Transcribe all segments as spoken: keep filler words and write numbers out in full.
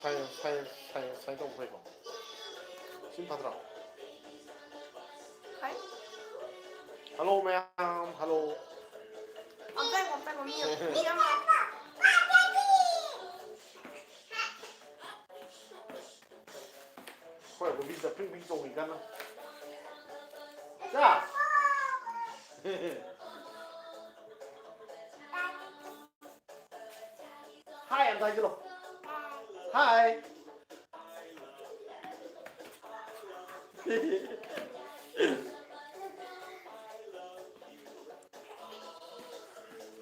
ꯁꯥꯏ ꯁꯥꯏ ꯁꯥꯏ ꯁꯥꯏ ꯇꯧꯕ ꯐꯩꯀꯣ꯫ ꯁꯤ ꯐꯠꯇ꯭ꯔꯣ? ꯍꯥꯏ꯫ ꯍꯜꯂꯣ ꯃꯌꯥꯝ, ꯍꯜꯂꯣ꯫ ꯑꯝꯇ ꯉꯥꯏꯈꯣ, ꯑꯝꯇ ꯉꯥꯏꯈꯣ, ꯃꯤ ꯑꯃ, ꯃꯤ ꯑꯃ꯫ ꯍꯣꯏ, ꯕꯣꯕꯤ ꯆꯠ ꯄꯤꯡ ꯄꯤꯡ ꯆꯣꯡꯉꯤ ꯀꯟꯅ꯫ ꯆꯥ! ꯍꯥꯏ ꯑꯝꯇ ꯍꯥꯏꯖꯤꯜꯂꯣ꯫ ꯍꯥꯏ꯫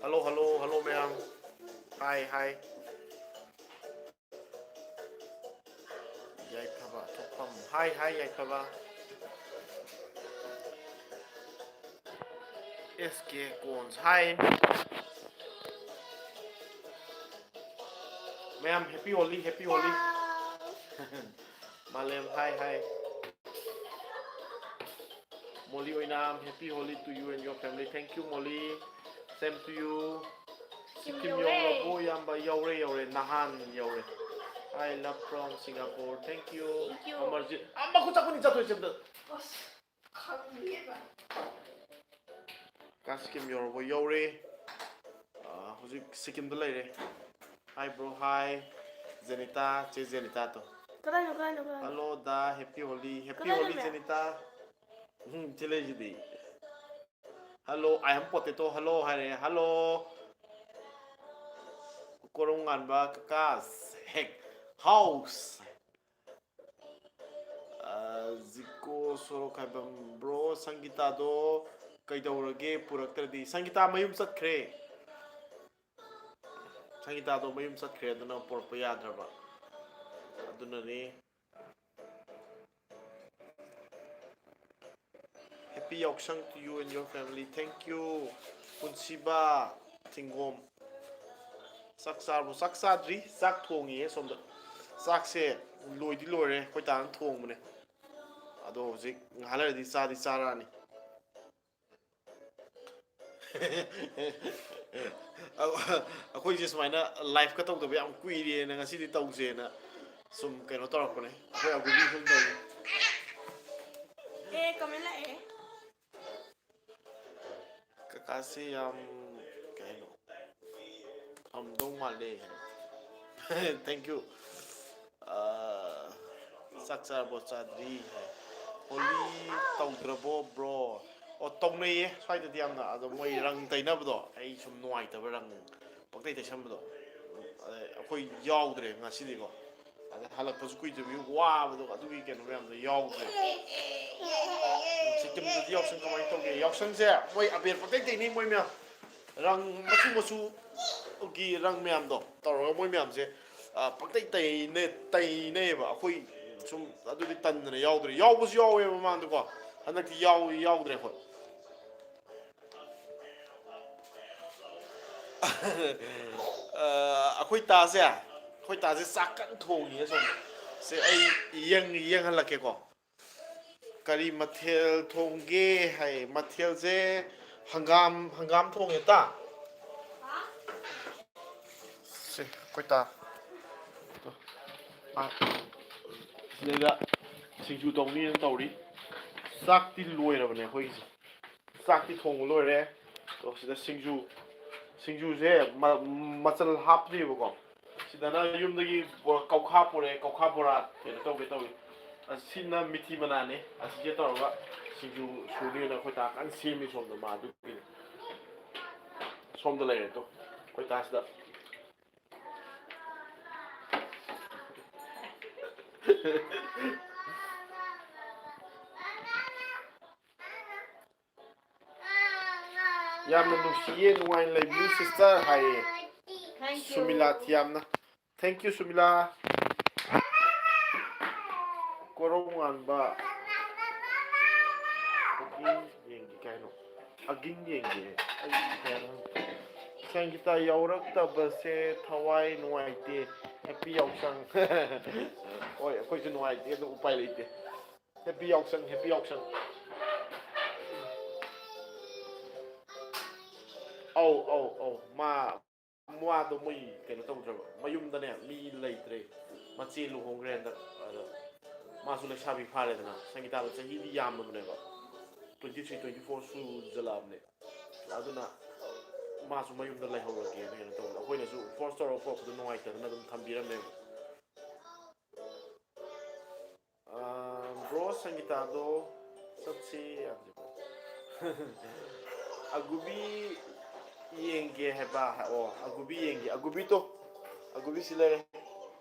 ꯍꯜꯂꯣ, ꯍꯜꯂꯣ, ꯍꯜꯂꯣ ꯃꯌꯥꯝ꯫ ꯍꯥꯏ, ꯍꯥꯏ꯫ ꯌꯥꯏꯐꯕ ꯊꯣꯛꯐꯝ꯫ ꯍꯥꯏ, ꯍꯥꯏ, ꯌꯥꯏꯐꯕ꯫ ꯑꯦꯁ ꯀꯦ ꯀꯣꯟꯁ꯫ ꯍꯥꯏ꯫ ꯃꯌꯥꯝ, happy Holi, happy Holi꯫ ꯃꯥꯂꯦꯝ, ꯍꯥꯏ, ꯍꯥꯏ꯫ ꯃꯣꯂꯤ ꯑꯣꯏꯅꯥꯝ, happy Holi to you and your family. Thank you, ꯃꯣꯂꯤ꯫ Same to you꯫ ꯁꯤꯀꯤꯝ ꯌꯧꯔꯦ꯫ ꯌꯧꯔꯕꯣ, ꯏꯌꯥꯝꯕ? ꯌꯧꯔꯦ, ꯌꯧꯔꯦ꯫ ꯅꯍꯥꯟ ꯌꯧꯔꯦ꯫ Hi, love from Singapore. Thank you꯫ Thank you꯫ Amarjeet. ꯑꯥ, ꯃꯈꯨꯠ ꯆꯥꯛꯄꯅꯤ, ꯆꯥꯊꯣꯛꯏꯁꯦ ꯑꯝꯇ꯫ ꯑꯁ, ꯈꯪꯗꯦꯕ꯫ ꯀꯥ ꯁꯤꯀꯤꯝ ꯌꯧꯔꯕꯣ? ꯌꯧꯔꯦ꯫ ꯑꯥ, ꯍꯧꯖꯤꯛ ꯁꯤꯀꯤꯝꯗ ꯂꯩꯔꯦ꯫ Hi, bro, hi꯫ ꯖꯦꯅꯤꯇꯥ, ꯆꯦ ꯖꯦꯅꯤꯇꯥ ꯇꯣ꯫ ꯀꯗꯥꯏꯅꯣ, ꯀꯗꯥꯏꯅꯣ, ꯀꯗꯥꯏꯅꯣ? Hello ꯗꯥ, happy Holi, happy ꯀꯗꯥꯏꯗ Holi, ꯂꯩ? ꯖꯦꯅꯤꯇꯥ꯫ ꯎꯝ, ꯁꯤ ꯂꯩꯁꯤꯗꯤ꯫ Hello, I am potato, hello ꯍꯥꯏꯔꯦ꯫ Hello꯫ ꯀꯣꯔꯧꯉꯥꯟꯕ ꯀꯀꯥꯁ꯫ ꯍꯦꯛ꯫ House꯫ ꯑ, ꯖꯤꯀꯣ ꯁꯣꯔꯣꯛꯈꯥꯏꯕꯝ꯫ Bro, ꯁꯪꯒꯤꯇꯥꯗꯣ ꯀꯩꯗꯧꯔꯒꯦ ꯄꯨꯔꯛꯇ꯭ꯔꯗꯤ? ꯁꯪꯒꯤꯇꯥ ꯃꯌꯨꯝ ꯆꯠꯈ꯭ꯔꯦ꯫ ꯁꯪꯒꯤꯇꯥꯗꯣ ꯃꯌꯨꯝ ꯆꯠꯈ꯭ꯔꯦ, ꯑꯗꯨꯅ ꯄꯨꯔꯛꯄ ꯌꯥꯗ꯭ꯔꯕ꯫ ꯑꯗꯨꯅꯅꯤ꯫ Happy ꯌꯥꯎꯁꯪ to you and your family. Thank you꯫ ꯄꯨꯟꯁꯤꯕ ꯊꯤꯡꯒꯣꯝ꯫ ꯆꯥꯛ ꯆꯥꯔꯕꯣ? ꯆꯥꯛ ꯆꯥꯗ꯭ꯔꯤ꯫ ꯆꯥꯛ ꯊꯣꯡꯉꯤꯌꯦ ꯁꯣꯝꯗ꯫ ꯆꯥꯛꯁꯦ ꯂꯣꯏꯗꯤ ꯂꯣꯏꯔꯦ꯫ ꯑꯩꯈꯣꯏ ꯗꯥꯅ ꯊꯣꯡꯕꯅꯦ꯫ ꯑꯗꯣ ꯍꯧꯖꯤꯛ ꯉꯥꯏꯍꯥꯛ ꯂꯩꯔꯗꯤ ꯆꯥꯗꯤ ꯆꯥꯔꯛꯑꯅꯤ꯫ ꯑꯩꯈꯣꯏꯁꯦ ꯁꯨꯃꯥꯏꯅ ꯂꯥꯏꯐꯀ ꯇꯧꯗꯕ ꯌꯥꯝ ꯀꯨꯏꯔꯦꯅ ꯉꯁꯤꯗꯤ ꯇꯧꯁꯦꯅ ꯁꯨꯝ ꯀꯩꯅꯣ ꯇꯧꯔꯛꯄꯅꯦ, ꯑꯩꯈꯣꯏ ꯑꯕꯨꯒꯤ ꯁꯨꯝ ꯇꯧꯔꯤ꯫ ꯑꯦ, ꯀꯃꯦꯟ ꯂꯥꯛꯑꯦ꯫ ꯀꯀꯥꯁꯦ ꯌꯥꯝ ꯀꯩ ꯍꯥꯏꯅꯣ, ꯐꯝꯗꯧ ꯃꯥꯜꯂꯦ꯫ Thank you꯫ ꯑꯥ, ꯆꯥꯛ ꯆꯥꯔꯕꯣ? ꯆꯥꯗ꯭ꯔꯤ ꯍꯥꯏ꯫ ꯍꯣꯂꯤ ꯇꯧꯗ꯭ꯔꯕꯣ ꯕ꯭ꯔꯣ? ꯑꯣ, ꯇꯧꯅꯩꯌꯦ ꯁ꯭ꯋꯥꯏꯗꯗꯤ ꯌꯥꯝꯅ꯫ ꯑꯗꯣ ꯃꯣꯏ ꯔꯪ ꯇꯩꯅꯕꯗꯣ ꯑꯩ ꯁꯨꯝ ꯅꯨꯡꯉꯥꯏꯇꯕ, ꯔꯪ ꯄꯪꯇꯩ ꯇꯩꯁꯟꯕꯗꯣ꯫ ꯑꯗꯩ ꯑꯩꯈꯣꯏ ꯌꯥꯎꯗ꯭ꯔꯦ ꯉꯁꯤꯗꯤꯀꯣ꯫ ꯑꯗꯩ ꯍꯜꯂꯛꯄꯁꯨ ꯀꯨꯏꯗ꯭ꯔꯤꯕꯒꯤ ꯋꯥꯕꯗꯣ, ꯑꯗꯨꯒꯤ ꯀꯩꯅꯣ ꯃꯌꯥꯝꯗꯣ ꯌꯥꯎꯗ꯭ꯔꯦ꯫ ꯁꯤꯀꯤꯝꯗꯗꯤ ꯌꯥꯎꯁꯪ ꯀꯃꯥꯏꯅ ꯇꯧꯒꯦ? ꯌꯥꯎꯁꯪꯁꯦ ꯃꯣꯏ ꯑꯕꯦꯔ ꯄꯪꯇꯩ ꯇꯩꯅꯩ ꯃꯣꯏ ꯃꯌꯥꯝ꯫ ꯔꯪ ꯃꯆꯨ ꯃꯆꯨꯒꯤ ꯔꯪ ꯃꯌꯥꯝꯗꯣ ꯇꯧꯔꯒ ꯃꯣꯏ ꯃꯌꯥꯝꯁꯦ, ꯑ, ꯄꯪꯇꯩ ꯇꯩꯅ-, ꯇꯩꯅꯩꯌꯦꯕ꯫ ꯑꯩꯈꯣꯏ ꯁꯨꯝ ꯑꯗꯨꯗꯤ ꯇꯟꯗꯅ ꯌꯥꯎꯗ꯭ꯔꯦ꯫ ꯌꯥꯎꯕꯁꯨ ꯌꯥꯎꯋꯦ ꯃꯃꯥꯡꯗꯀꯣ, ꯍꯟꯗꯛꯇꯤ ꯌꯥꯎ-, ꯌꯥꯎꯗ꯭ꯔꯦ ꯑꯩꯈꯣꯏ꯫ ꯑ, ꯑꯩꯈꯣꯏ ꯇꯥꯁꯦ, ꯑꯩꯈꯣꯏ ꯇꯥꯁꯦ ꯆꯥꯛ ꯀꯟꯅ ꯊꯣꯡꯉꯤ ꯑꯁꯣꯝꯗ꯫ ꯁꯦ, ꯑꯩ ꯌꯦꯡ-, ꯌꯦꯡꯍꯜꯂꯛꯀꯦꯀꯣ꯫ ꯀꯔꯤ ꯃꯊꯦꯜ ꯊꯣꯡꯒꯦ ꯍꯥꯏ? ꯃꯊꯦꯜꯁꯦ ꯍꯪꯒꯥꯝ, ꯍꯪꯒꯥꯝ ꯊꯣꯡꯉꯦ ꯇꯥ꯫ ꯁꯦ, ꯑꯩꯈꯣꯏ ꯇꯥ꯫ ꯑ, ꯁꯤꯗꯩꯗ ꯁꯤꯡꯖꯨ ꯇꯧꯅꯤꯅ ꯇꯧꯔꯤ꯫ ꯆꯥꯛꯇꯤ ꯂꯣꯏꯔꯕꯅꯦ ꯑꯩꯈꯣꯏꯒꯤꯁꯦ꯫ ꯆꯥꯛꯇꯤ ꯊꯣꯡꯕ ꯂꯣꯏꯔꯦ꯫ ꯑꯗꯣ ꯁꯤꯗ ꯁꯤꯡꯖꯨ, ꯁꯤꯡꯖꯨꯁꯦ ꯃ-, ꯃꯆꯜ ꯍꯥꯞꯇ꯭ꯔꯤꯕꯀꯣ꯫ ꯁꯤꯗꯅ ꯌꯨꯝꯗꯒꯤ ꯕꯣ-, ꯀꯧꯈꯥ ꯄꯨꯔꯛꯑꯦ, ꯀꯧꯈꯥ ꯕꯣꯔꯥ ꯀꯩꯅꯣ ꯇꯧꯒꯦ ꯇꯧꯏ꯫ ꯑꯁꯤꯅ ꯃꯤꯊꯤ ꯃꯅꯥꯅꯦ꯫ ꯑꯁꯤꯁꯦ ꯇꯧꯔꯒ ꯁꯤꯡꯖꯨ ꯁꯨꯅꯤꯅ ꯑꯩꯈꯣꯏ ꯇꯥ ꯀꯟꯅ ꯁꯦꯝꯃꯤ ꯁꯣꯝꯗ, ꯃꯥ ꯑꯗꯨꯒꯤꯅꯦ꯫ ꯁꯣꯝꯗ ꯂꯩꯔꯦ ꯇꯣ, ꯑꯩꯈꯣꯏ ꯇꯥꯁꯤꯗ꯫ ꯌꯥꯝꯅ ꯅꯨꯡꯁꯤꯌꯦ, ꯅꯨꯡꯉꯥꯏꯅ ꯂꯩꯕꯤꯌꯨ sister ꯍꯥꯏꯌꯦ꯫ Thank you꯫ ꯁꯨꯃꯤꯂꯥ ꯊꯤꯌꯥꯝꯅ꯫ Thank you, ꯁꯨꯃꯤꯂꯥ꯫ ꯀꯣꯔꯧ ꯉꯥꯟꯕ꯫ ꯑꯒꯤꯡ ꯌꯦꯡꯒꯦ ꯀꯩꯅꯣ? ꯑꯒꯤꯡ ꯌꯦꯡꯒꯦ꯫ ꯑꯩ ꯀꯩꯅꯣ? ꯁꯪꯒꯤꯇꯥ ꯌꯥꯎꯔꯛꯇꯕꯁꯦ ꯊꯋꯥꯏ ꯅꯨꯡꯉꯥꯏꯇꯦ꯫ Happy ꯌꯥꯎꯁꯪ꯫ ꯍꯣꯏ, ꯑꯩꯈꯣꯏꯁꯨ ꯅꯨꯡꯉꯥꯏꯇꯦ, ꯑꯗꯣ ꯎꯄꯥꯏ ꯂꯩꯇꯦ꯫ Happy ꯌꯥꯎꯁꯪ, happy ꯌꯥꯎꯁꯪ꯫ ꯑꯧ, ꯑꯧ, ꯑꯧ, ꯃꯥ, ꯃꯥꯗꯣ ꯃꯣꯏ ꯀꯩꯅꯣ ꯇꯧꯗ꯭ꯔꯕ, ꯃꯌꯨꯝꯗꯅꯦ ꯃꯤ ꯂꯩꯇ꯭ꯔꯦ, ꯃꯆꯦ ꯂꯨꯍꯣꯡꯈ꯭ꯔꯦ ꯍꯟꯗꯛ꯫ ꯑꯗ ꯃꯥꯁꯨ ꯂꯩꯁꯥꯕꯤ ꯐꯥꯔꯦꯗꯅ, ꯁꯪꯒꯤꯇꯥꯗꯣ ꯆꯍꯤꯗꯤ ꯌꯥꯝꯃꯕꯅꯦꯕ, ꯇ꯭ꯋꯦꯟꯇꯤ ꯊ꯭ꯔꯤ, ꯇ꯭ꯋꯦꯟꯇꯤ ꯐꯣꯔ ꯁꯨꯖꯜꯂꯛꯑꯕꯅꯦ꯫ ꯑꯗꯨꯅ ꯃꯥꯁꯨ ꯃꯌꯨꯝꯗ ꯂꯩꯍꯧꯔꯒꯦꯅ ꯀꯩꯅꯣ ꯇꯧꯕꯗ, ꯑꯩꯈꯣꯏꯅꯁꯨ ꯐꯣꯔꯁ ꯇꯧꯔꯒ ꯄꯨꯔꯛꯄꯗꯣ ꯅꯨꯡꯉꯥꯏꯇꯗꯅ ꯑꯗꯨꯝ ꯊꯝꯕꯤꯔꯝꯃꯦꯕ꯫ ꯕ꯭ꯔꯣ, ꯁꯪꯒꯤꯇꯥꯗꯣ ꯆꯠꯁꯤ ꯌꯥꯗ꯭ꯔꯤꯕꯣ? ꯑꯒꯨꯕꯤ ꯌꯦꯡꯒꯦ ꯍꯥꯏꯕ꯫ ꯑꯣ, ꯑꯒꯨꯕꯤ ꯌꯦꯡꯒꯦ꯫ ꯑꯒꯨꯕꯤꯗꯣ, ꯑꯒꯨꯕꯤ ꯁꯤ ꯂꯩꯔꯦ꯫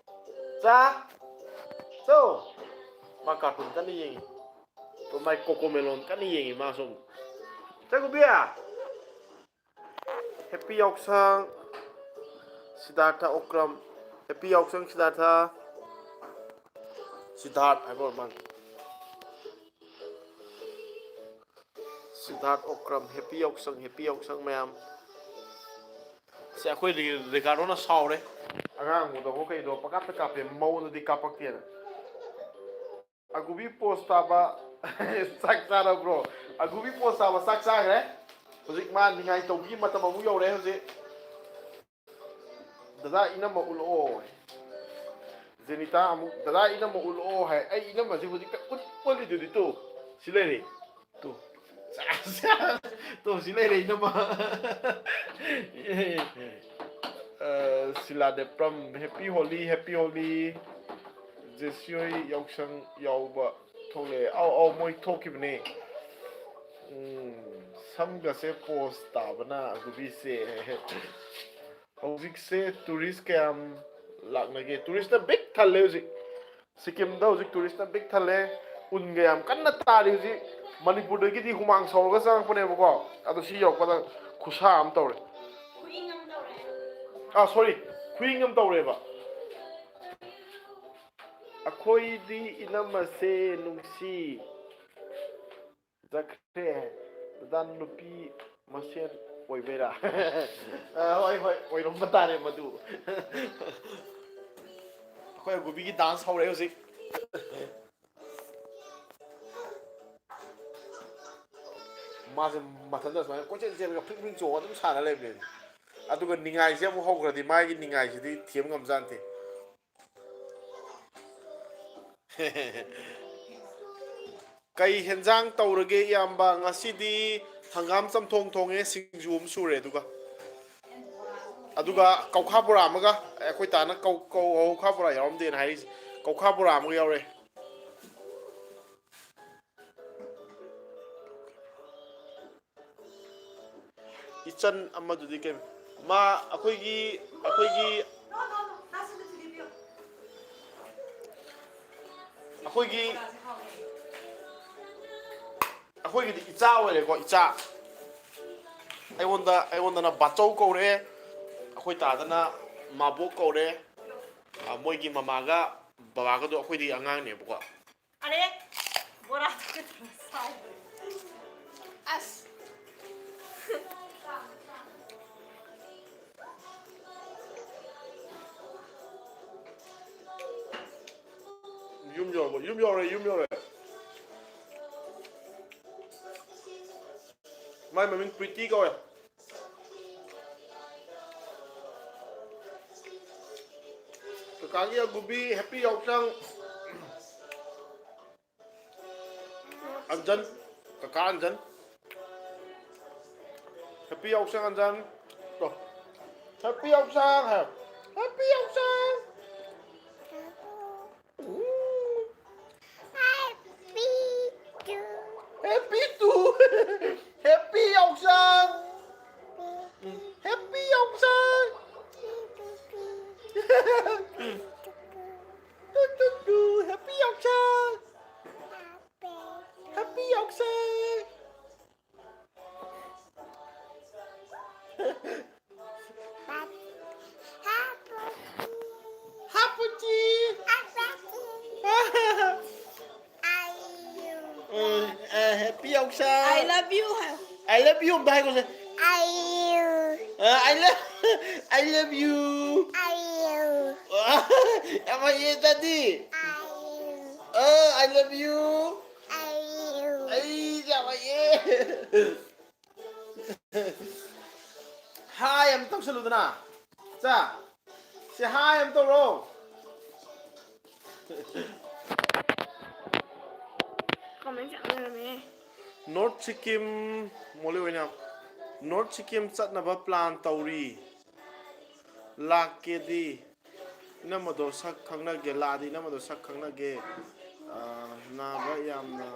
ꯆꯥ, ꯆꯧ꯫ ꯃꯥ ꯀꯥꯔꯇꯨꯟ ꯀꯟꯅ ꯌꯦꯡꯉꯤ꯫ ꯃꯥꯏ ꯀꯣꯀꯣ ꯃꯦꯂꯣꯟ ꯀꯟꯅ ꯌꯦꯡꯉꯤ ꯃꯥ ꯁꯣꯝꯗ꯫ ꯆꯥ, ꯑꯒꯨꯕꯤ꯫ ꯍꯦꯄꯤ ꯌꯥꯎꯁꯪ ꯁꯤꯗꯥꯔꯊ ꯑꯣꯀ꯭ꯔꯝ꯫ ꯍꯦꯄꯤ ꯌꯥꯎꯁꯪ ꯁꯤꯗꯥꯔꯊ꯫ ꯁꯤꯗꯥꯔꯊ ꯍꯥꯏꯕ ꯑꯣꯏꯔ ꯃꯥꯜꯂꯦ꯫ ꯁꯤꯗꯥꯔꯊ ꯑꯣꯀ꯭ꯔꯝ, ꯍꯦꯄꯤ ꯌꯥꯎꯁꯪ, ꯍꯦꯄꯤ ꯌꯥꯎꯁꯪ ꯃꯌꯥꯝ꯫ ꯁꯦ, ꯑꯩꯈꯣꯏ ꯔꯤ-, ꯔꯤꯀꯥꯔꯗꯣꯅ ꯁꯥꯎꯔꯦ꯫ ꯑꯉꯥꯡꯕꯗꯣ ꯀꯩꯗꯣ ꯄꯀꯥꯞꯇ ꯀꯥꯞꯄꯦ, ꯃꯉꯣꯟꯗꯗꯤ ꯀꯥꯞꯄꯛꯇꯦꯅ꯫ ꯑꯒꯨꯕꯤ ꯄꯣꯁ ꯇꯥꯕ꯫ ꯆꯥꯛ ꯆꯥꯔꯕ꯭ꯔꯣ? ꯑꯒꯨꯕꯤ ꯄꯣꯁ ꯇꯥꯕ ꯆꯥꯛ ꯆꯥꯈ꯭ꯔꯦ꯫ ꯍꯧꯖꯤꯛ ꯃꯥ ꯅꯤꯡꯉꯥꯏ ꯇꯧꯕꯒꯤ ꯃꯇꯝ ꯑꯃꯨꯛ ꯌꯧꯔꯛꯑꯦ ꯍꯧꯖꯤꯛ꯫ ꯗꯗꯥ, ꯏꯅꯝꯃ ꯎꯠꯂꯛꯑꯣ꯫ ꯖꯦꯅꯤꯇꯥ ꯑꯃꯨꯛ, "ꯗꯗꯥ, ꯏꯅꯝꯃ ꯎꯠꯂꯛꯑꯣ" ꯍꯥꯏ꯫ ꯑꯩ ꯏꯅꯝꯃꯁꯦ ꯍꯧꯖꯤꯛꯇ ꯎꯠ-, ꯎꯠꯂꯤꯗꯨꯗꯤ ꯇꯨ꯫ ꯁꯤ ꯂꯩꯔꯦ꯫ ꯇꯨ꯫ ꯇꯨ, ꯁꯤ ꯂꯩꯔꯦ ꯏꯅꯝꯃ꯫ ꯑ, Sheela ꯗꯦꯄ꯭ꯔꯝ, happy Holi, happy Holi꯫ ꯖꯦꯁꯤ ꯍꯣꯏ ꯌꯥꯎꯁꯪ ꯌꯥꯎꯕ ꯊꯣꯛꯂꯛꯑꯦ꯫ ꯑꯧ, ꯑꯧ, ꯃꯣꯏ ꯊꯣꯛꯈꯤꯕꯅꯦ꯫ ꯎꯝ, ꯁꯝꯒꯁꯦ ꯄꯣꯁ ꯇꯥꯕꯅ ꯑꯒꯨꯕꯤꯁꯦ꯫ ꯍꯧꯖꯤꯛꯁꯦ ꯇꯨꯔꯤꯁ ꯀꯌꯥꯝ ꯂꯥꯛꯅꯒꯦ? ꯇꯨꯔꯤꯁꯅ ꯕꯤꯛ ꯊꯜꯂꯦ ꯍꯧꯖꯤꯛ꯫ ꯁꯤꯀꯤꯝꯗ ꯍꯧꯖꯤꯛ ꯇꯨꯔꯤꯁꯅ ꯕꯤꯛ ꯊꯜꯂꯦ꯫ ꯎꯟꯒ ꯌꯥꯝ ꯀꯟꯅ ꯇꯥꯔꯤ ꯍꯧꯖꯤꯛ꯫ ꯃꯅꯤꯄꯨꯔꯗꯒꯤꯗꯤ ꯍꯨꯃꯥꯡ ꯁꯧꯔꯒ ꯆꯪꯉꯛꯄꯅꯦꯕꯀꯣ, ꯑꯗꯣ ꯁꯤ ꯌꯧꯔꯛꯄꯗ ꯈꯨꯁꯥ ꯑꯃ ꯇꯧꯔꯦ꯫ ꯑꯥ, ꯁꯣꯔꯤ, ꯈꯨꯏꯪ ꯑꯃ ꯇꯧꯔꯦꯕ꯫ ꯑꯩꯈꯣꯏꯗꯤ ꯏꯅꯝꯃꯁꯦ ꯅꯨꯡꯁꯤ꯫ ꯆꯠꯈ꯭ꯔꯦ꯫ ꯗꯗꯥ, ꯅꯨꯄꯤ ꯃꯁꯦꯟ ꯑꯣꯏꯕꯩꯔꯥ? ꯑ, ꯍꯣꯏ, ꯍꯣꯏ, ꯑꯣꯏꯔꯝꯕ ꯇꯥꯔꯦ ꯃꯗꯨ꯫ ꯑꯩꯈꯣꯏ ꯑꯒꯨꯕꯤꯒꯤ ꯗꯥꯟꯁ ꯍꯧꯔꯦ ꯍꯧꯖꯤꯛ꯫ ꯃꯥꯁꯦ ꯃꯊꯟꯇ ꯁꯨꯃꯥꯏꯅ ꯀꯣꯏꯆꯦꯟ ꯆꯦꯜꯂꯒ ꯐ꯭ꯔꯤꯡ ꯐ꯭ꯔꯤꯡ ꯆꯣꯡꯉꯒ ꯑꯗꯨꯝ ꯁꯥꯟꯅ ꯂꯩꯕꯅꯦ꯫ ꯑꯗꯨꯒ ꯅꯤꯡꯉꯥꯏꯁꯦ ꯑꯃꯨꯛ ꯍꯧꯈ꯭ꯔꯗꯤ ꯃꯥꯒꯤ ꯅꯤꯡꯉꯥꯏꯁꯤꯗꯤ ꯊꯦꯝ ꯉꯝꯖꯥꯠꯅꯠꯇꯦ꯫ ꯀꯩ ꯍꯦꯟꯖꯥꯡ ꯇꯧꯔꯒꯦ ꯏꯌꯥꯝꯕ? ꯉꯁꯤꯗꯤ ꯍꯪꯒꯥꯝ ꯆꯝꯊꯣꯡ ꯊꯣꯡꯉꯦ, ꯁꯤꯡꯖꯨ ꯑꯃ ꯁꯨꯔꯦ, ꯑꯗꯨꯒ ꯑꯗꯨꯒ ꯀꯧꯈꯥ ꯕꯣꯔꯥ ꯑꯃꯒ꯫ ꯑꯩꯈꯣꯏ ꯇꯥꯅ ꯀꯧ ꯀꯧ ꯀꯧꯈꯥ ꯕꯣꯔꯥ ꯌꯥꯎꯔꯝꯗꯦꯅ ꯍꯥꯏꯔꯤꯁꯦ꯫ ꯀꯧꯈꯥ ꯕꯣꯔꯥ ꯑꯃꯒ ꯌꯥꯎꯔꯦ꯫ ꯏꯆꯟ ꯑꯃꯗꯨꯗꯤ ꯀꯩ? ꯃꯥ ꯑꯩꯈꯣꯏꯒꯤ ꯑꯩꯈꯣꯏꯒꯤ ꯑꯩꯈꯣꯏꯒꯤ ꯑꯩꯈꯣꯏꯒꯤꯗꯤ ꯏꯆꯥ ꯑꯣꯏꯔꯦꯀꯣ, ꯏꯆꯥ꯫ ꯑꯩꯉꯣꯟꯗ ꯑꯩꯉꯣꯟꯗꯅ ꯕꯥꯆꯧ ꯀꯧꯔꯦ, ꯑꯩꯈꯣꯏ ꯇꯥꯗꯅ ꯃꯥꯕꯣꯛ ꯀꯧꯔꯦ꯫ ꯑ, ꯃꯣꯏꯒꯤ ꯃꯃꯥꯒ ꯕꯕꯥꯒꯗꯣ ꯑꯩꯈꯣꯏꯗꯤ ꯑꯉꯥꯡꯅꯦꯕꯀꯣ꯫ ꯑꯔꯦ, ꯕꯣꯔꯥ꯫ ꯑꯁ꯫ ꯌꯨꯝ ꯌꯧꯔꯕ? ꯌꯨꯝ ꯌꯧꯔꯦ, ꯌꯨꯝ ꯌꯧꯔꯦ꯫ ꯃꯥꯏ ꯃꯃꯤꯡ ꯄ꯭ꯔꯤꯇꯤ ꯀꯧꯋꯦ꯫ ꯀꯀꯥꯒꯤ ꯑꯒꯨꯕꯤ, ꯍꯦꯄꯤ ꯌꯥꯎꯁꯪ꯫ ꯑꯟꯖꯟ, ꯀꯀꯥ ꯑꯟꯖꯟ꯫ ꯍꯦꯄꯤ ꯌꯥꯎꯁꯪ ꯑꯟꯖꯟ꯫ ꯇꯣ꯫ ꯍꯦꯄꯤ ꯌꯥꯎꯁꯪ ꯍꯥꯏ꯫ ꯍꯦꯄꯤ ꯌꯥꯎꯁꯪ꯫ Happy to. Happy to. Happy ꯌꯥꯎꯁꯪ꯫ Happy ꯌꯥꯎꯁꯪ꯫ Two two two. Happy ꯌꯥꯎꯁꯪ꯫ Happy ꯌꯥꯎꯁꯪ꯫ ꯍꯥꯞꯄꯨꯆꯤ꯫ ꯎꯝ, ꯑ, happy ꯌꯥꯎꯁꯪ꯫ I love you ꯍꯥꯏꯌꯣ꯫ I love you ꯑꯝꯇ ꯍꯥꯏꯈꯣꯁꯦ꯫ I love, I love you꯫ ꯌꯥꯝ ꯍꯩꯌꯦ ꯏꯆꯥꯗꯤ꯫ ꯑ, I love you꯫ ꯑꯩ ꯌꯥꯝ ꯍꯥꯏ ꯑꯃ ꯇꯧꯁꯜꯂꯨꯗꯅ꯫ ꯆꯥ꯫ ꯁꯤ ꯍꯥꯏ ꯑꯃ ꯇꯧꯔꯣ꯫ ꯀꯃꯦꯟ ꯌꯥꯝ ꯂꯩꯔꯝꯃꯦ꯫ ꯅꯣꯔꯠ ꯁꯤꯛꯀꯤꯝ, ꯃꯣꯂꯤ ꯑꯣꯏꯅ ꯅꯣꯔꯠ ꯁꯤꯛꯀꯤꯝ ꯆꯠꯅꯕ ꯄ꯭ꯂꯥꯟ ꯇꯧꯔꯤ꯫ ꯂꯥꯛꯀꯦꯗꯤ꯫ ꯏꯅꯝꯃꯗꯣ ꯁꯛ ꯈꯪꯅꯒꯦ꯫ ꯂꯥꯛꯑꯗꯤ ꯏꯅꯝꯃꯗꯣ ꯁꯛ ꯈꯪꯅꯒꯦ꯫ ꯑꯥ, ꯅꯥꯕ ꯌꯥꯝꯅ,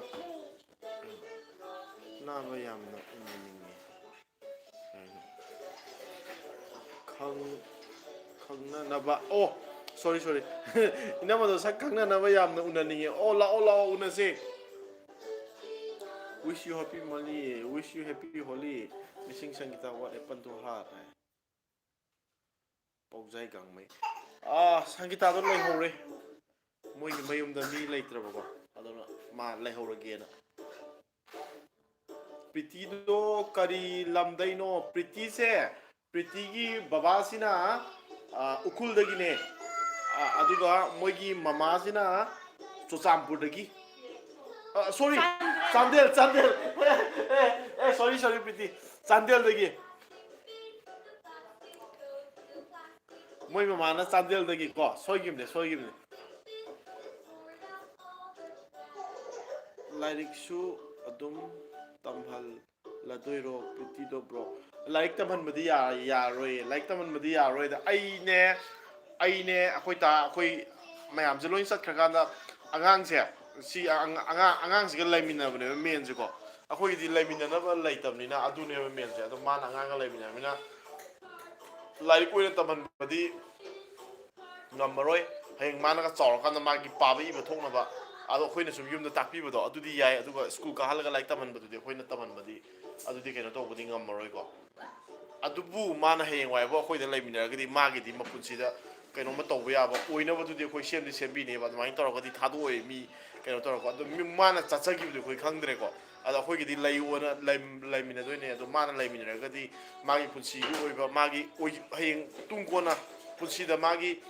ꯅꯥꯕ ꯌꯥꯝꯅ ꯎꯅꯅꯤꯡꯉꯤ꯫ ꯈꯪ-, ꯈꯪꯅꯅꯕ꯫ ꯑꯣ, ꯁꯣꯔꯤ, ꯁꯣꯔꯤ꯫ ꯏꯅꯝꯃꯗꯣ ꯁꯛ ꯈꯪꯅꯅꯕ ꯌꯥꯝꯅ ꯎꯅꯅꯤꯡꯉꯦ꯫ ꯑꯣ, ꯂꯥꯛꯑꯣ, ꯂꯥꯛꯑꯣ, ꯎꯅꯁꯦ꯫ Wish you happy Holi, wish you happy Holi, missing Sangita, what happened to her? ꯄꯥꯎꯖꯥꯏ ꯒꯥꯡꯃꯩ꯫ ꯑꯥ, ꯁꯪꯒꯤꯇꯥꯗꯣ ꯂꯩꯍꯧꯔꯦ꯫ ꯃꯣꯏꯒꯤ ꯃꯌꯨꯝꯗ ꯃꯤ ꯂꯩꯇ꯭ꯔꯕꯀꯣ꯫ ꯑꯗꯨꯅ ꯃꯥ ꯂꯩꯍꯧꯔꯒꯦꯅ꯫ ꯄ꯭ꯔꯤꯇꯤꯗꯣ ꯀꯔꯤ ꯂꯝꯗꯩꯅꯣ? ꯄ꯭ꯔꯤꯇꯤꯁꯦ, ꯄ꯭ꯔꯤꯇꯤꯒꯤ ꯕꯕꯥꯁꯤꯅ, ꯑꯥ, ꯎꯈ꯭ꯔꯨꯜꯗꯒꯤꯅꯦ꯫ ꯑꯥ, ꯑꯗꯨꯒ ꯃꯣꯏꯒꯤ ꯃꯃꯥꯁꯤꯅ ꯆꯨꯔꯆꯥꯟꯄꯨꯔꯗꯒꯤ꯫ ꯑꯥ, sorry, ꯆꯥꯟꯗꯦꯜ꯫ ꯆꯥꯟꯗꯦꯜ, ꯆꯥꯟꯗꯦꯜ꯫ ꯑꯦ, ꯑꯦ, ꯑꯦ, sorry, sorry, ꯄ꯭ꯔꯤꯇꯤ꯫ ꯆꯥꯟꯗꯦꯜꯗꯒꯤ꯫ ꯃꯣꯏ ꯃꯃꯥꯅ ꯆꯥꯟꯗꯦꯜꯗꯒꯤꯀꯣ꯫ ꯁꯣꯏꯈꯤꯕꯅꯦ, ꯁꯣꯏꯈꯤꯕꯅꯦ꯫ ꯂꯥꯏꯔꯤꯛꯁꯨ ꯑꯗꯨꯝ ꯇꯝꯍꯜꯂꯗꯣꯏꯔꯣ, ꯄ꯭ꯔꯤꯇꯤꯗꯣ, ꯕ꯭ꯔꯣ? ꯂꯥꯏꯔꯤꯛ ꯇꯝꯍꯟꯕꯗꯤ ꯌꯥ-, ꯌꯥꯔꯣꯏꯌꯦ꯫ ꯂꯥꯏꯔꯤꯛ ꯇꯝꯍꯟꯕꯗꯤ ꯌꯥꯔꯣꯏꯗ꯫ ꯑꯩꯅꯦ, ꯑꯩꯅꯦ, ꯑꯩꯈꯣꯏ ꯗꯥ, ꯑꯩꯈꯣꯏ ꯃꯌꯥꯝꯁꯦ ꯂꯣꯏ ꯆꯠꯈ꯭ꯔꯀꯥꯟꯗ ꯑꯉꯥꯡꯁꯦ, ꯁꯤ ꯑꯉꯥꯡ, ꯑꯉꯥꯡꯁꯤꯒ ꯂꯩꯃꯤꯟꯅꯕꯅꯦꯕ ꯃꯦꯟꯁꯦꯀꯣ꯫ ꯑꯩꯈꯣꯏꯒꯤꯗꯤ ꯂꯩꯃꯤꯟꯅꯅꯕ ꯂꯩꯇꯕꯅꯤꯅ ꯑꯗꯨꯅꯦꯕ ꯃꯦꯟꯁꯦ꯫ ꯑꯗꯣ ꯃꯥꯅ ꯑꯉꯥꯡꯒ ꯂꯩꯃꯤꯟꯅꯔꯕꯅꯤꯅ ꯂꯥꯏꯔꯤꯛ ꯑꯣꯏꯅ ꯇꯝꯍꯟꯕꯗꯤ ꯉꯝꯃꯔꯣꯏ꯫ ꯍꯌꯦꯡ ꯃꯥꯅꯒ ꯆꯥꯎꯔꯀꯥꯟꯗ ꯃꯥꯒꯤ ꯄꯥꯕ ꯏꯕ ꯊꯣꯛꯅꯕ, ꯑꯗꯣ ꯑꯩꯈꯣꯏꯅ ꯁꯨꯝ ꯌꯨꯝꯗ ꯇꯥꯛꯄꯤꯕꯗꯣ ꯑꯗꯨꯗꯤ ꯌꯥꯏ, ꯑꯗꯨꯒ ꯁ꯭ꯀꯨꯜ ꯀꯥꯍꯜꯂꯒ ꯂꯥꯏꯔꯤꯛ ꯇꯝꯍꯟꯕꯗꯨꯗꯤ, ꯑꯩꯈꯣꯏꯅ ꯇꯝꯍꯟꯕꯗꯤ, ꯑꯗꯨꯗꯤ ꯀꯩꯅꯣ ꯇꯧꯕꯗꯤ ꯉꯝꯃꯔꯣꯏꯀꯣ꯫ ꯑꯗꯨꯕꯨ ꯃꯥꯅ ꯍꯌꯦꯡꯋꯥꯏꯐꯥꯎ ꯑꯩꯈꯣꯏꯗ ꯂꯩꯃꯤꯟꯅꯔꯒꯗꯤ ꯃꯥꯒꯤꯗꯤ ꯃꯄꯨꯟꯁꯤꯗ ꯀꯩꯅꯣꯝꯃ ꯇꯧꯕ ꯌꯥꯕ ꯑꯣꯏꯅꯕꯗꯨꯗꯤ ꯑꯩꯈꯣꯏ ꯁꯦꯝꯗꯤ ꯁꯦꯝꯕꯤꯅꯦꯕ꯫ ꯑꯗꯨꯃꯥꯏꯅ ꯇꯧꯔꯒꯗꯤ ꯊꯥꯗꯣꯛꯑꯣꯏ ꯃꯤ ꯀꯩꯅꯣ ꯇꯧꯔꯒ꯫ ꯑꯗꯣ ꯃꯤ, ꯃꯥꯅ ꯆꯠꯆꯈꯤꯕꯗꯤ ꯑꯩꯈꯣꯏ ꯈꯪꯗ꯭ꯔꯦꯀꯣ꯫ ꯑꯗꯣ ꯑꯩꯈꯣꯏꯒꯤꯗꯤ ꯂꯩꯌꯣꯅ ꯂꯩ-, ꯂꯩꯃꯤꯟꯅꯗꯣꯏꯅꯦ꯫ ꯑꯗꯣ ꯃꯥꯅ ꯂꯩꯃꯤꯟꯅꯔꯒꯗꯤ ꯃꯥꯒꯤ ꯄꯨꯟꯁꯤꯒꯤ ꯑꯣꯏꯕ, ꯃꯥꯒꯤ ꯑꯣꯏ-, ꯍꯌꯦꯡ ꯇꯨꯡ ꯀꯣꯟꯅ ꯄꯨꯟꯁꯤꯗ ꯃꯥꯒꯤ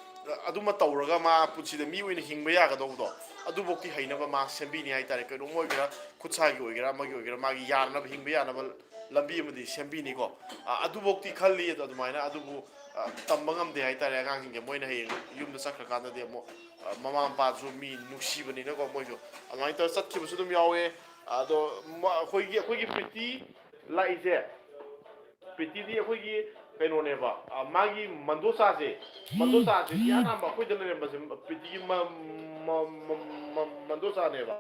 ꯑꯗꯨꯃ ꯇꯧꯔꯒ ꯃꯥ ꯄꯨꯟꯁꯤꯗ ꯃꯤ ꯑꯣꯏꯅ ꯍꯤꯡꯕ ꯌꯥꯒꯗꯧꯕꯗꯣ, ꯑꯗꯨꯐꯧꯗꯤ ꯍꯩꯅꯕ ꯃꯥ ꯁꯦꯝꯕꯤꯅꯤ ꯍꯥꯏꯇꯥꯔꯦ꯫ ꯀꯩꯅꯣꯝ ꯑꯣꯏꯒꯦꯔꯥ, ꯈꯨꯠꯁꯥꯒꯤ ꯑꯣꯏꯒꯦꯔꯥ, ꯑꯃꯒꯤ ꯑꯣꯏꯒꯦꯔꯥ, ꯃꯥꯒꯤ ꯌꯥꯅꯅꯕ, ꯍꯤꯡꯕ ꯌꯥꯅꯕ ꯂꯝꯕꯤ ꯑꯃꯗꯤ ꯁꯦꯝꯕꯤꯅꯤꯀꯣ꯫ ꯑ, ꯑꯗꯨꯐꯧꯗꯤ ꯈꯜꯂꯤ꯫ ꯑꯗꯣ ꯑꯗꯨꯃꯥꯏꯅ, ꯑꯗꯨꯕꯨ, ꯑ, ꯇꯝꯕ ꯉꯝꯗꯦ ꯍꯥꯏꯇꯥꯔꯦ꯫ ꯑꯉꯥꯡꯁꯤꯡꯁꯦ ꯃꯣꯏꯅ ꯍꯌꯦꯡ ꯌꯨꯝꯗ ꯆꯠꯈ꯭ꯔꯀꯥꯟꯗꯗꯤ ꯑꯃꯨꯛ, ꯑ, ꯃꯃꯥ ꯃꯄꯥꯁꯨ ꯃꯤ ꯅꯨꯡꯁꯤꯕꯅꯤꯅꯀꯣ, ꯃꯣꯏꯁꯨ ꯑꯗꯨꯃꯥꯏꯅ ꯇꯧꯔ ꯆꯠꯈꯤꯕꯁꯨ ꯑꯗꯨꯝ ꯌꯥꯎꯋꯦ꯫ ꯑꯗꯣ ꯃ-, ꯑꯩꯈꯣꯏꯒꯤ, ꯑꯩꯈꯣꯏꯒꯤ ꯄ꯭ꯔꯤꯇꯤ ꯂꯥꯛꯏꯁꯦ, ꯄ꯭ꯔꯤꯇꯤꯗꯤ ꯑꯩꯈꯣꯏꯒꯤ ꯀꯩꯅꯣꯅꯦꯕ, ꯑ, ꯃꯥꯒꯤ ꯃꯟꯗꯣꯁꯥꯁꯦ, ꯃꯟꯗꯣꯁꯥꯁꯦ ꯏꯍꯥꯟ ꯍꯥꯟꯕ ꯑꯩꯈꯣꯏꯗ ꯂꯩꯔꯝꯕꯁꯦ ꯄ꯭ꯔꯤꯇꯤꯒꯤ ꯃ-, ꯃ-, ꯃ-, ꯃ-, ꯃ-, ꯃꯟꯗꯣꯁꯥꯅꯦꯕ꯫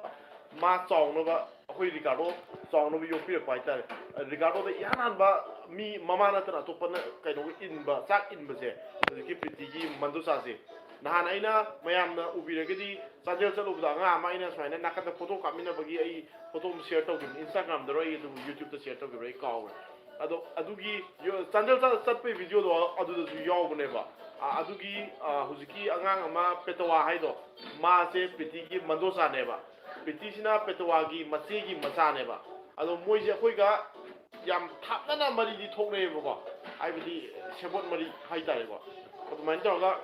ꯃꯥ ꯆꯥꯎꯅꯕ ꯑꯩꯈꯣꯏ ꯔꯤꯀꯥꯔꯗꯣ ꯆꯥꯎꯅꯕ ꯌꯣꯛꯄꯤꯔꯛꯄ ꯍꯥꯏꯇꯥꯔꯦ꯫ ꯔꯤꯀꯥꯔꯗꯣꯗ ꯏꯍꯥꯟ ꯍꯥꯟꯕ ꯃꯤ, ꯃꯃꯥ ꯅꯠꯇꯅ ꯑꯇꯣꯞꯄꯅ ꯀꯩꯅꯣꯒ ꯏꯟꯕ, ꯆꯥꯛ ꯏꯟꯕꯁꯦ ꯍꯧꯖꯤꯛꯀꯤ ꯄ꯭ꯔꯤꯇꯤꯒꯤ ꯃꯟꯗꯣꯁꯥꯁꯦ꯫ ꯅꯍꯥꯟ ꯑꯩꯅ, ꯃꯌꯥꯝꯅ ꯎꯕꯤꯔꯒꯗꯤ, ꯆꯥꯟꯗꯦꯜ ꯆꯠꯂꯨꯕꯗ ꯑꯉꯥꯡ ꯑꯃ ꯑꯩꯅ ꯁꯨꯃꯥꯏꯅ ꯅꯥꯀꯟꯗ ꯐꯣꯇꯣ ꯀꯥꯞꯃꯤꯟꯅꯕꯒꯤ ꯑꯩ ꯐꯣꯇꯣ ꯑꯃ ꯁꯤꯌꯔ ꯇꯧꯈꯤꯕꯅꯤ, ꯏꯟꯁꯇꯥꯒ꯭ꯔꯥꯝꯗꯔꯣ ꯑꯩ ꯑꯗꯨꯕꯨ ꯌꯨꯇ꯭ꯌꯨꯕꯇ ꯁꯤꯌꯔ ꯇꯧꯈꯤꯕ꯭ꯔꯥ ꯑꯩ ꯀꯥꯎꯔꯦ꯫ ꯑꯗꯣ ꯑꯗꯨꯒꯤ ꯌꯣ-, ꯆꯥꯟꯗꯦꯜ ꯆꯠ-, ꯆꯠꯄꯒꯤ ꯚꯤꯗꯤꯑꯣꯗꯣ ꯑꯗꯨꯗꯁꯨ ꯌꯥꯎꯕꯅꯦꯕ꯫ ꯑ, ꯑꯗꯨꯒꯤ, ꯑ, ꯍꯧꯖꯤꯛꯀꯤ ꯑꯉꯥꯡ ꯑꯃ ꯄꯦꯇꯋꯥ ꯍꯥꯏꯗꯣ, ꯃꯥꯁꯦ ꯄ꯭ꯔꯤꯇꯤꯒꯤ ꯃꯟꯗꯣꯁꯥꯅꯦꯕ꯫ ꯄ꯭ꯔꯤꯇꯤꯁꯤꯅ ꯄꯦꯇꯋꯥꯒꯤ ꯃꯆꯦꯒꯤ ꯃꯆꯥꯅꯦꯕ꯫ ꯑꯗꯣ ꯃꯣꯏꯁꯦ ꯑꯩꯈꯣꯏꯒ ꯌꯥꯝ ꯊꯥꯞꯅꯅ ꯃꯔꯤꯗꯤ ꯊꯣꯛꯅꯩꯌꯦꯕꯀꯣ, ꯍꯥꯏꯕꯗꯤ ꯁꯦꯕꯣꯠ ꯃꯔꯤ ꯍꯥꯏꯇꯥꯔꯦꯀꯣ꯫ ꯑꯗꯨꯃꯥꯏꯅ ꯇꯧꯔꯒ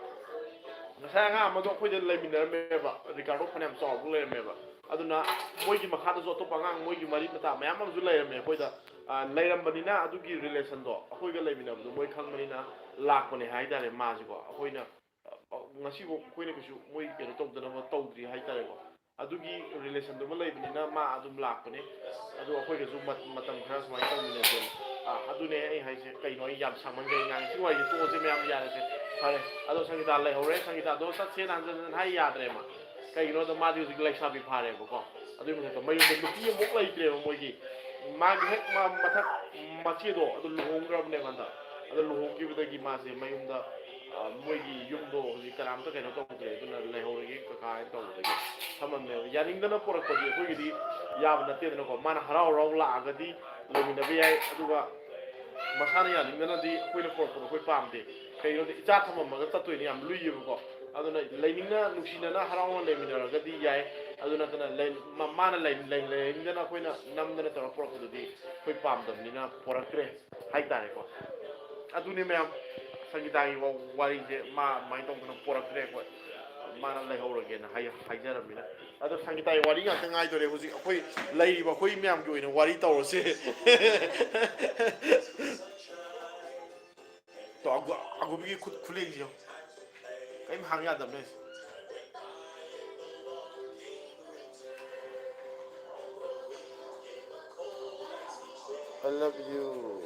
ꯉꯁꯥꯏ ꯑꯉꯥꯡ ꯑꯃꯗꯣ ꯑꯩꯈꯣꯏꯗ ꯂꯩꯃꯤꯟꯅꯔꯝꯃꯦꯕ, ꯔꯤꯀꯥꯔꯗꯣ ꯐꯅꯌꯥꯝ ꯆꯥꯎꯕ ꯂꯩꯔꯝꯃꯦꯕ꯫ ꯑꯗꯨꯅ ꯃꯣꯏꯒꯤ ꯃꯈꯥꯗꯁꯨ ꯑꯇꯣꯞꯄ ꯑꯉꯥꯡ ꯃꯣꯏꯒꯤ ꯃꯔꯤ ꯃꯇꯥ ꯃꯌꯥꯝ ꯑꯃꯁꯨ ꯂꯩꯔꯝꯃꯦ ꯑꯩꯈꯣꯏꯗ꯫ ꯑ, ꯂꯩꯔꯝꯕꯅꯤꯅ ꯑꯗꯨꯒꯤ ꯔꯤꯂꯦꯁꯟꯗꯣ ꯑꯩꯈꯣꯏꯒ ꯂꯩꯃꯤꯟꯅꯕꯗꯣ ꯃꯣꯏ ꯈꯪꯕꯅꯤꯅ ꯂꯥꯛꯄꯅꯦ ꯍꯥꯏꯇꯥꯔꯦ ꯃꯥꯁꯤꯀꯣ꯫ ꯑꯩꯈꯣꯏꯅ, ꯑ, ꯉꯁꯤꯐꯥꯎ ꯑꯩꯈꯣꯏꯅ ꯀꯩꯁꯨ ꯃꯣꯏ ꯀꯩꯅꯣ ꯇꯧꯗꯅꯕ ꯇꯧꯗ꯭ꯔꯤ ꯍꯥꯏꯇꯥꯔꯦꯀꯣ꯫ ꯑꯗꯨꯒꯤ ꯔꯤꯂꯦꯁꯟꯗꯨꯃ ꯂꯩꯕꯅꯤꯅ ꯃꯥ ꯑꯗꯨꯝ ꯂꯥꯛꯄꯅꯦ꯫ ꯑꯗꯣ ꯑꯩꯈꯣꯏꯒꯁꯨ ꯃꯠ-, ꯃꯇꯝ ꯈꯔ ꯁꯨꯃꯥꯏꯅ ꯇꯧꯃꯤꯟꯅꯁꯦ꯫ ꯑ, ꯑꯗꯨꯅꯦ ꯑꯩ ꯍꯥꯏꯁꯦ꯫ ꯀꯩꯅꯣ ꯑꯩ ꯌꯥꯝ ꯁꯥꯡꯃꯟꯈ꯭ꯔꯦ ꯉꯥꯡꯉꯤ꯫ ꯁꯤ ꯋꯥꯔꯤꯁꯦ ꯇꯣꯛꯑꯁꯦ ꯃꯌꯥꯝ, ꯌꯥꯔꯦꯁꯦ꯫ ꯐꯔꯦ꯫ ꯑꯗꯣ ꯁꯪꯒꯤꯇꯥ ꯂꯩꯍꯧꯔꯦ꯫ ꯁꯪꯒꯤꯇꯥꯗꯣ ꯆꯠꯁꯦꯅ ꯍꯟꯖꯟ ꯍꯟꯖꯟ ꯍꯥꯏ ꯌꯥꯗ꯭ꯔꯦ ꯃꯥ꯫ ꯀꯩꯒꯤꯅꯣꯗ ꯃꯥꯗꯤ ꯍꯧꯖꯤꯛ ꯂꯩꯁꯥꯕꯤ ꯐꯥꯔꯦꯕꯀꯣ꯫ ꯑꯗꯨꯒꯤ ꯃꯊꯛꯇ ꯃꯌꯨꯝꯗ ꯅꯨꯄꯤ ꯑꯃꯨꯛ ꯂꯩꯇ꯭ꯔꯦꯕ ꯃꯣꯏꯒꯤ꯫ ꯃꯥꯒꯤ ꯍꯦꯛ ꯃ-, ꯃꯊꯛ ꯃꯆꯦꯗꯣ ꯑꯗꯨ ꯂꯨꯍꯣꯡꯈ꯭ꯔꯕꯅꯦꯕ ꯍꯟꯗꯛ꯫ ꯑꯗꯨ ꯂꯨꯍꯣꯡꯈꯤꯕꯗꯒꯤ ꯃꯥꯁꯦ ꯃꯌꯨꯝꯗ, ꯑ, ꯃꯣꯏꯒꯤ ꯌꯨꯝꯗꯣ ꯍꯧꯖꯤꯛ ꯀꯅꯥꯝꯇ ꯀꯩꯅꯣ ꯇꯧꯗ꯭ꯔꯦ꯫ ꯑꯗꯨꯅ ꯂꯩꯍꯧꯔꯒꯦ ꯀꯀꯥ ꯍꯥꯏꯅ ꯇꯧꯕꯗꯒꯤ ꯊꯝꯃꯝꯃꯦꯕ꯫ ꯌꯥꯅꯤꯡꯗꯅ ꯄꯣꯔꯛꯄꯗꯤ ꯑꯩꯈꯣꯏꯒꯤꯗꯤ ꯌꯥꯕ ꯅꯠꯇꯦꯗꯅꯀꯣ꯫ ꯃꯥꯅ ꯍꯔꯥꯎ ꯍꯔꯥꯎ ꯂꯥꯛꯑꯒꯗꯤ ꯂꯩꯃꯤꯟꯅꯕ ꯌꯥꯏ꯫ ꯑꯗꯨꯒ ꯃꯁꯥꯅ ꯌꯥꯅꯤꯡꯗꯅꯗꯤ ꯑꯩꯈꯣꯏꯅ ꯄꯣꯔꯛꯄꯗꯣ ꯑꯩꯈꯣꯏ ꯄꯥꯝꯗꯦ꯫ ꯀꯩꯒꯤꯅꯣꯗꯤ ꯏꯆꯥ ꯊꯝꯃꯝꯃꯒ ꯆꯠꯇꯣꯏꯅꯤ, ꯌꯥꯝ ꯂꯨꯏꯌꯦꯕꯀꯣ꯫ ꯑꯗꯨꯅ ꯂꯩꯅꯤꯡꯅ, ꯅꯨꯡꯁꯤꯅꯅ, ꯍꯔꯥꯎꯅ ꯂꯩꯃꯤꯟꯅꯔꯒꯗꯤ ꯌꯥꯏ꯫ ꯑꯗꯨ ꯅꯠꯇꯅ ꯂꯩ-, ꯃ-, ꯃꯥꯅ ꯂꯩ-, ꯂꯩ-, ꯂꯩꯅꯤꯡꯗꯅ ꯑꯩꯈꯣꯏꯅ ꯅꯝꯗꯅ ꯇꯧꯔ ꯄꯨꯔꯛꯄꯗꯨꯗꯤ ꯑꯩꯈꯣꯏ ꯄꯥꯝꯗꯕꯅꯤꯅ ꯄꯨꯔꯛꯇ꯭ꯔꯦ ꯍꯥꯏꯇꯥꯔꯦꯀꯣ꯫ ꯑꯗꯨꯅꯤ ꯃꯌꯥꯝ꯫ ꯁꯪꯒꯤꯇꯥꯒꯤ ꯋꯥ- ꯋꯥꯔꯤꯁꯦ ꯃꯥ ꯑꯗꯨꯃꯥꯏꯅ ꯇꯧꯗꯅ ꯄꯣꯔꯛꯇ꯭ꯔꯦ ꯑꯩꯈꯣꯏ꯫ ꯃꯥꯅ ꯂꯩꯍꯧꯔꯒꯦꯅ ꯍꯥꯏ- ꯍꯥꯏꯖꯔꯝꯃꯤꯅ꯫ ꯑꯗꯣ ꯁꯪꯒꯤꯇꯥꯒꯤ ꯋꯥꯔꯤ ꯉꯥꯛꯇ ꯉꯥꯏꯗꯣꯔꯦ ꯍꯧꯖꯤꯛ ꯑꯩꯈꯣꯏ ꯂꯩꯔꯤꯕ ꯑꯩꯈꯣꯏ ꯃꯌꯥꯝꯒꯤ ꯑꯣꯏꯅ ꯋꯥꯔꯤ ꯇꯧꯔꯁꯦ꯫ ꯇꯣ, ꯑꯒꯨ- ꯑꯒꯨꯕꯤꯒꯤ ꯈꯨꯠ ꯈꯨꯂꯦꯡꯁꯤ ꯌꯦꯡꯉꯣ꯫ ꯀꯔꯤꯝ ꯍꯥꯡ ꯌꯥꯗꯕꯅꯦ꯫ I love you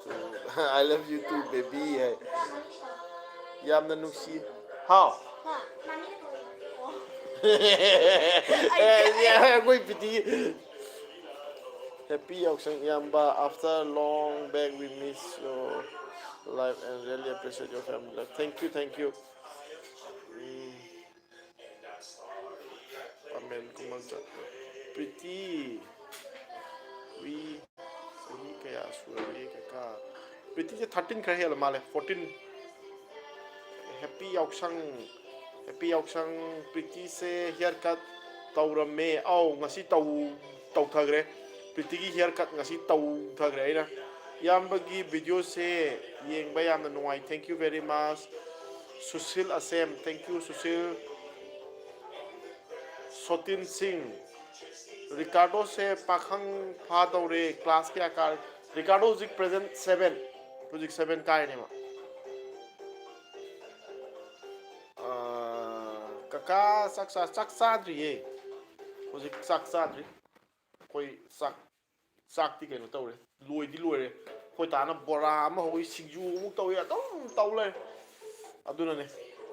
too. I love you too, baby. ꯌꯥꯝꯅ ꯅꯨꯡꯁꯤ꯫ ꯍꯥꯎ꯫ ꯑꯩꯈꯣꯏ ꯄꯤꯇꯤ꯫ Happy ꯌꯥꯎꯁꯪ ꯏꯌꯥꯝꯕ, after long back we miss your life and really appreciate your family life. Thank you, thank you. ꯎꯝ꯫ ꯄꯥꯃꯦꯟ ꯀꯨꯃꯥꯔ ꯆꯠ-, ꯄ꯭ꯔꯤꯇꯤ, ꯋꯤ, ꯆꯍꯤ ꯀꯌꯥ ꯁꯨꯔꯒꯦ ꯀꯀꯥ? ꯄ꯭ꯔꯤꯇꯤꯁꯦ thirteen ꯈꯔ ꯍꯦꯜꯂ ꯃꯥꯜꯂꯦ, fourteen꯫ Happy ꯌꯥꯎꯁꯪ, happy ꯌꯥꯎꯁꯪ꯫ ꯄ꯭ꯔꯤꯇꯤꯁꯦ hair cut ꯇꯧꯔꯝꯃꯦ꯫ ꯑꯧ, ꯉꯁꯤ ꯇꯧ-, ꯇꯧꯊꯈ꯭ꯔꯦ꯫ ꯄ꯭ꯔꯤꯇꯤꯒꯤ hair cut ꯉꯁꯤ ꯇꯧꯊꯈ꯭ꯔꯦ ꯑꯩꯅ꯫ ꯏꯌꯥꯝꯕꯒꯤ videoꯁꯦ ꯌꯦꯡꯕ ꯌꯥꯝꯅ ꯅꯨꯡꯉꯥꯏ꯫ Thank you very much꯫ Sushil ꯑꯁꯦꯝ, thank you Sushil. ꯁꯣꯇꯤꯟ ꯁꯤꯡ, ꯔꯤꯀꯥꯔꯗꯣꯁꯦ ꯄꯥꯈꯪ ꯐꯥꯗꯧꯔꯦ, class ꯀꯌꯥ ꯀꯥꯔꯦ? ꯔꯤꯀꯥꯔꯗꯣ ꯍꯧꯖꯤꯛ present seven, ꯍꯧꯖꯤꯛ seven ꯀꯥꯏꯅꯦꯕ꯫ ꯑꯥ, ꯀꯀꯥ ꯆꯥꯛ ꯆꯥ-, ꯆꯥꯛ ꯆꯥꯗ꯭ꯔꯤꯌꯦ꯫ ꯍꯧꯖꯤꯛ ꯆꯥꯛ ꯆꯥꯗ꯭ꯔꯤ꯫ ꯑꯩꯈꯣꯏ ꯆꯥꯛ, ꯆꯥꯛꯇꯤ ꯀꯩꯅꯣ ꯇꯧꯔꯦ, ꯂꯣꯏꯗꯤ ꯂꯣꯏꯔꯦ꯫ ꯑꯩꯈꯣꯏ ꯇꯥꯅ ꯕꯣꯔꯥ ꯑꯃ ꯍꯧꯏ, ꯁꯤꯡꯖꯨ ꯑꯃꯨꯛ ꯇꯧꯏ, ꯑꯗꯨꯝ ꯇꯧ ꯂꯩꯔꯦ꯫ ꯑꯗꯨꯅꯅꯦ,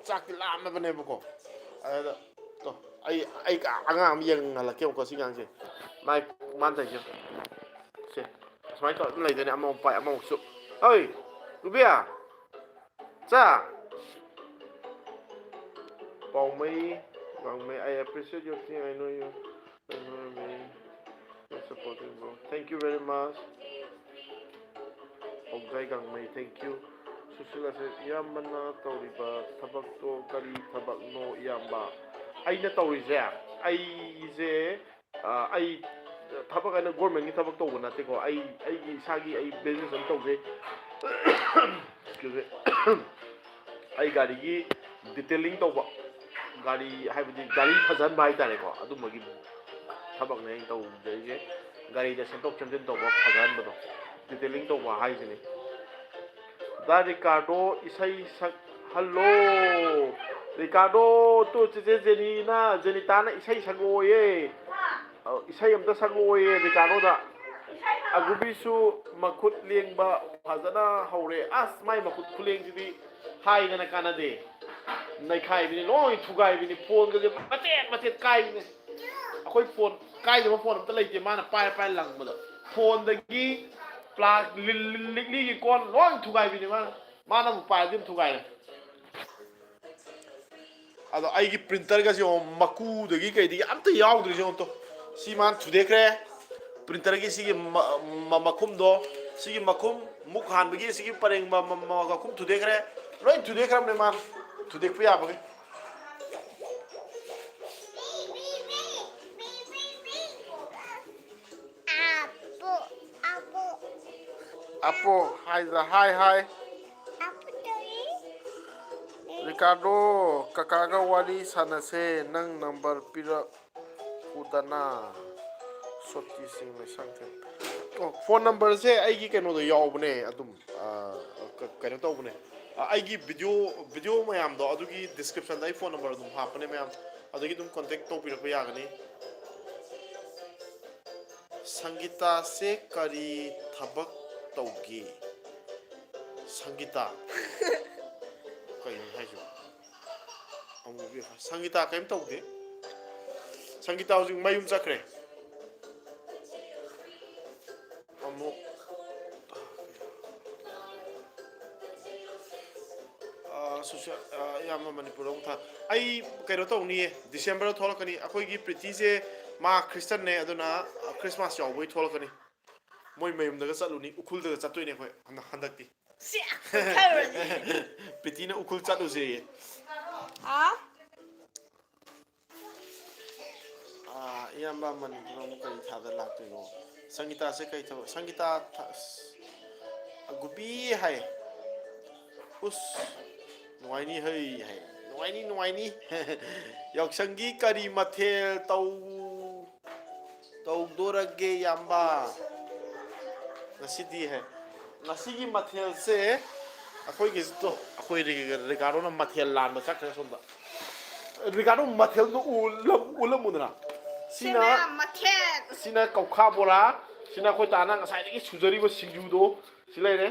ꯆꯥꯛꯇꯤ ꯂꯥꯝꯃꯕꯅꯦꯕꯀꯣ꯫ ꯑꯗꯨꯗ ꯇꯣ, ꯑꯩ, ꯑꯩ ꯑꯉꯥꯡ ꯑꯃ ꯌꯦꯡꯍꯜꯂꯛꯀꯦꯕꯀꯣ, ꯁꯤ ꯑꯉꯥꯡꯁꯦ꯫ ꯃꯥꯏ, ꯃꯥꯅ ꯇꯧꯔꯤꯁꯦ꯫ ꯁꯦ, ꯁꯨꯃꯥꯏꯅ ꯇꯧꯔ ꯑꯗꯨꯝ ꯂꯩꯗꯣꯏꯅꯦ, ꯑꯃꯃꯨꯛ ꯄꯥꯏ, ꯑꯃꯃꯨꯛ ꯆꯨꯞ꯫ ꯍꯣꯏ, ꯔꯨꯕꯤꯌꯥ! ꯆꯥ! ꯄꯥꯎꯃꯩ, ꯄꯥꯎꯃꯩ, I appreciate your thing, I know you. Thank you very much. ꯄꯥꯎꯖꯥꯏ ꯒꯥꯡꯃꯩ, thank you꯫ Sushil ꯑꯁꯦ, ꯏꯌꯥꯝꯕꯅ ꯇꯧꯔꯤꯕ ꯊꯕꯛꯇꯣ ꯀꯔꯤ ꯊꯕꯛꯅꯣ, ꯏꯌꯥꯝꯕ? ꯑꯩꯅ ꯇꯧꯔꯤꯁꯦ, ꯑꯩꯁꯦ, ꯑ, ꯑꯩ ꯊꯕꯛ ꯍꯥꯏꯅ governmentꯀꯤ ꯊꯕꯛ ꯇꯧꯕ ꯅꯠꯇꯦꯀꯣ꯫ ꯑꯩ, ꯑꯩꯒꯤ ꯏꯁꯥꯒꯤ ꯑꯩ business ꯑꯃ ꯇꯧꯖꯩ꯫ ꯑꯩ ꯒꯥꯔꯤꯒꯤ detailing ꯇꯧꯕ, ꯒꯥꯔꯤ ꯍꯥꯏꯕꯗꯤ ꯒꯥꯔꯤ ꯐꯖꯍꯟꯕ ꯍꯥꯏꯇꯥꯔꯦꯀꯣ, ꯑꯗꯨꯝꯕꯒꯤ ꯊꯕꯛꯅꯦ ꯑꯩꯅ ꯇꯧꯖꯔꯤꯁꯦ꯫ ꯒꯥꯔꯤꯗ ꯁꯦꯝꯗꯣꯛ ꯁꯦꯝꯖꯤꯟ ꯇꯧꯕ, ꯐꯖꯍꯟꯕꯗꯣ, detailing ꯇꯧꯕ ꯍꯥꯏꯁꯤꯅꯤ꯫ ꯗꯥ ꯔꯤꯀꯥꯔꯗꯣ ꯏꯁꯩ ꯁꯛꯍꯜꯂꯣ꯫ ꯔꯤꯀꯥꯔꯗꯣ, ꯇꯨ ꯆꯦꯆꯦ ꯖꯦꯅꯤꯅ, ꯖꯦꯅꯤꯇꯥꯅ ꯏꯁꯩ ꯁꯛꯂꯛꯑꯣꯌꯦ꯫ ꯑ, ꯏꯁꯩ ꯑꯝꯇ ꯁꯛꯂꯛꯑꯣꯌꯦ ꯔꯤꯀꯥꯔꯗꯣꯗ꯫ ꯑꯒꯨꯕꯤꯁꯨ ꯃꯈꯨꯠ ꯂꯦꯡꯕ ꯐꯖꯅ ꯍꯧꯔꯦ꯫ ꯑꯁ, ꯃꯥꯏ ꯃꯈꯨꯠ ꯈꯨꯂꯦꯡꯁꯤꯗꯤ ꯍꯥꯏꯗꯅ ꯀꯥꯟꯅꯗꯦ꯫ ꯅꯩꯈꯥꯏꯕꯤꯅꯤ, ꯂꯣꯏ ꯊꯨꯒꯥꯏꯕꯤꯅꯤ, ꯐꯣꯟꯒꯁꯦ ꯃꯆꯦꯠ ꯃꯆꯦꯠ ꯀꯥꯏꯕꯤꯅꯤ꯫ ꯑꯩꯈꯣꯏ ꯐꯣꯟ ꯀꯥꯏꯗꯕ ꯐꯣꯟ ꯑꯝꯇ ꯂꯩꯇꯦ, ꯃꯥꯅ ꯄꯥꯏꯔ ꯄꯥꯏꯔ ꯂꯪꯕꯗꯣ꯫ ꯐꯣꯟꯗꯒꯤ ꯄ꯭ꯂꯥ-, ꯂꯤ-, ꯂꯤ-, ꯂꯤꯛꯂꯤꯒꯤ ꯀꯣꯟ ꯂꯣꯏ ꯊꯨꯒꯥꯏꯕꯤꯅꯤ ꯃꯥꯅ꯫ ꯃꯥꯅꯕꯨ ꯄꯥꯏꯔꯗꯤ ꯑꯗꯨꯝ ꯊꯨꯒꯥꯏꯔꯦ꯫ ꯑꯗꯣ ꯑꯩꯒꯤ printerꯒꯁꯦ ꯌꯦꯡꯉꯣ, ꯃꯀꯨꯗꯒꯤ ꯀꯩꯗꯒꯤ ꯑꯝꯇ ꯌꯥꯎꯗ꯭ꯔꯤꯁꯦ ꯌꯦꯡꯉꯣ ꯇꯣ꯫ ꯁꯤ ꯃꯥꯅ ꯊꯨꯗꯦꯛꯈ꯭ꯔꯦ꯫ Printerꯒꯤ ꯁꯤꯒꯤ ꯃ-, ꯃ-, ꯃꯈꯨꯝꯗꯣ, ꯁꯤꯒꯤ ꯃꯈꯨꯝ ꯃꯨꯛ ꯍꯥꯟꯕꯒꯤ ꯁꯤꯒꯤ ꯄꯔꯦꯡ ꯃ-, ꯃ-, ꯃ-, ꯃꯈꯨꯝ ꯊꯨꯗꯦꯛꯈ꯭ꯔꯦ꯫ ꯂꯣꯏ ꯊꯨꯗꯦꯛꯈ꯭ꯔꯕꯅꯦ ꯃꯥꯅ꯫ ꯊꯨꯗꯦꯛꯄ ꯌꯥꯕꯒꯤ꯫ ꯑꯄꯨ, ꯑꯄꯨ꯫ ꯑꯄꯨ, ꯍꯥꯏꯗ, ꯍꯥꯏ, ꯍꯥꯏ꯫ ꯑꯄꯨ ꯇꯧꯏ꯫ ꯔꯤꯀꯥꯔꯗꯣ, ꯀꯀꯥꯒ ꯋꯥꯔꯤ ꯁꯥꯟꯅꯁꯦ, ꯅꯪ number ꯄꯤꯔꯛꯎꯗꯅ꯫ ꯁꯣꯇꯤ ꯁꯤꯡ ꯃꯩꯁꯥꯡꯊꯦꯝ꯫ ꯑꯣ, phone numberꯁꯦ ꯑꯩꯒꯤ ꯀꯩꯅꯣꯗ ꯌꯥꯎꯕꯅꯦ ꯑꯗꯨꯝ, ꯑ, ꯀ-, ꯀꯩꯅꯣ ꯇꯧꯕꯅꯦ꯫ ꯑ, ꯑꯩꯒꯤ video, video ꯃꯌꯥꯝꯗꯣ ꯑꯗꯨꯒꯤ descriptionꯗ ꯑꯩ phone number ꯑꯗꯨꯝ ꯍꯥꯞꯄꯅꯦ ꯃꯌꯥꯝ꯫ ꯑꯗꯒꯤ ꯑꯗꯨꯝ contact ꯇꯧꯕꯤꯔꯛꯄ ꯌꯥꯒꯅꯤ꯫ ꯁꯪꯒꯤꯇꯥꯁꯦ ꯀꯔꯤ ꯊꯕꯛ ꯇꯧꯒꯦ? ꯁꯪꯒꯤꯇꯥ? ꯀꯩꯅꯣ ꯍꯥꯏꯁꯤꯕꯣ? ꯑꯃꯨꯕꯤ, ꯁꯪꯒꯤꯇꯥ ꯀꯔꯤꯝ ꯇꯧꯗꯦ꯫ ꯁꯪꯒꯤꯇꯥ ꯍꯧꯖꯤꯛ ꯃꯌꯨꯝ ꯆꯠꯈ꯭ꯔꯦ꯫ ꯑꯃꯨꯛ ꯑꯥ, social, ꯑꯥ, ꯏꯌꯥꯝꯕ ꯃꯅꯤꯄꯨꯔꯗ ꯑꯃꯨꯛ ꯊꯥ-, ꯑꯩ ꯀꯩꯅꯣ ꯇꯧꯅꯤꯌꯦ, Decemberꯗ ꯊꯣꯛꯂꯛꯀꯅꯤ꯫ ꯑꯩꯈꯣꯏꯒꯤ ꯄ꯭ꯔꯤꯇꯤꯁꯦ ꯃꯥ Christianꯅꯦ, ꯑꯗꯨꯅ, ꯑꯥ, Christmas ꯌꯥꯎꯕꯩ ꯊꯣꯛꯂꯛꯀꯅꯤ꯫ ꯃꯣꯏ ꯃꯌꯨꯝꯗꯒ ꯆꯠꯂꯨꯅꯤ, ꯎꯈ꯭ꯔꯨꯜꯗꯒ ꯆꯠꯇꯣꯏꯅꯦ ꯑꯩꯈꯣꯏ ꯍꯟꯗꯛ-, ꯍꯟꯗꯛꯇꯤ꯫ ꯁꯤ, ꯆꯠꯊꯔꯨꯔꯁꯤ꯫ ꯄ꯭ꯔꯤꯇꯤꯅ ꯎꯈ꯭ꯔꯨꯜ ꯆꯠꯂꯨꯁꯦꯌꯦ꯫ ꯍꯥ? ꯑꯥ, ꯏꯌꯥꯝꯕ ꯃꯅꯤꯄꯨꯔ ꯑꯃꯨꯛ ꯀꯔꯤ ꯊꯥꯗ ꯂꯥꯛꯇꯣꯏꯅꯣ? ꯁꯪꯒꯤꯇꯥꯁꯦ ꯀꯔꯤ ꯊꯕꯛ? ꯁꯪꯒꯤꯇꯥ ꯊ-, ꯑꯁ, ꯒꯨꯄꯤ ꯍꯥꯏ꯫ ꯎꯁ, ꯅꯨꯡꯉꯥꯏꯅꯤ ꯍꯩ ꯍꯩ꯫ ꯅꯨꯡꯉꯥꯏꯅꯤ, ꯅꯨꯡꯉꯥꯏꯅꯤ꯫ ꯌꯥꯎꯁꯪꯒꯤ ꯀꯔꯤ ꯃꯊꯦꯜ ꯇꯧ-, ꯇꯧꯗꯣꯔꯒꯦ, ꯏꯌꯥꯝꯕ? ꯉꯁꯤꯗꯤ ꯍꯦ, ꯉꯁꯤꯒꯤ ꯃꯊꯦꯜꯁꯦ ꯑꯩꯈꯣꯏꯒꯤꯁꯤꯗꯣ, ꯑꯩꯈꯣꯏ ꯔꯤ-, ꯔꯤꯀꯥꯔꯗꯣꯅ ꯃꯊꯦꯜ ꯂꯥꯟꯕ ꯆꯠꯈ꯭ꯔꯦ ꯁꯣꯝꯗ꯫ ꯔꯤꯀꯥꯔꯗꯣ ꯃꯊꯦꯜꯗꯣ ꯎ-, ꯎꯠꯂꯝꯃꯨꯗꯅ꯫ ꯁꯤꯅ, ꯁꯤꯅ ꯃꯊꯦꯜ꯫ ꯁꯤꯅ ꯀꯧꯈꯥ ꯕꯣꯔꯥ, ꯁꯤꯅ ꯑꯩꯈꯣꯏ ꯇꯥꯅ ꯉꯁꯥꯏꯗꯒꯤ ꯁꯨꯖꯔꯤꯕ ꯁꯤꯡꯖꯨꯗꯣ, ꯁꯤ ꯂꯩꯔꯦ꯫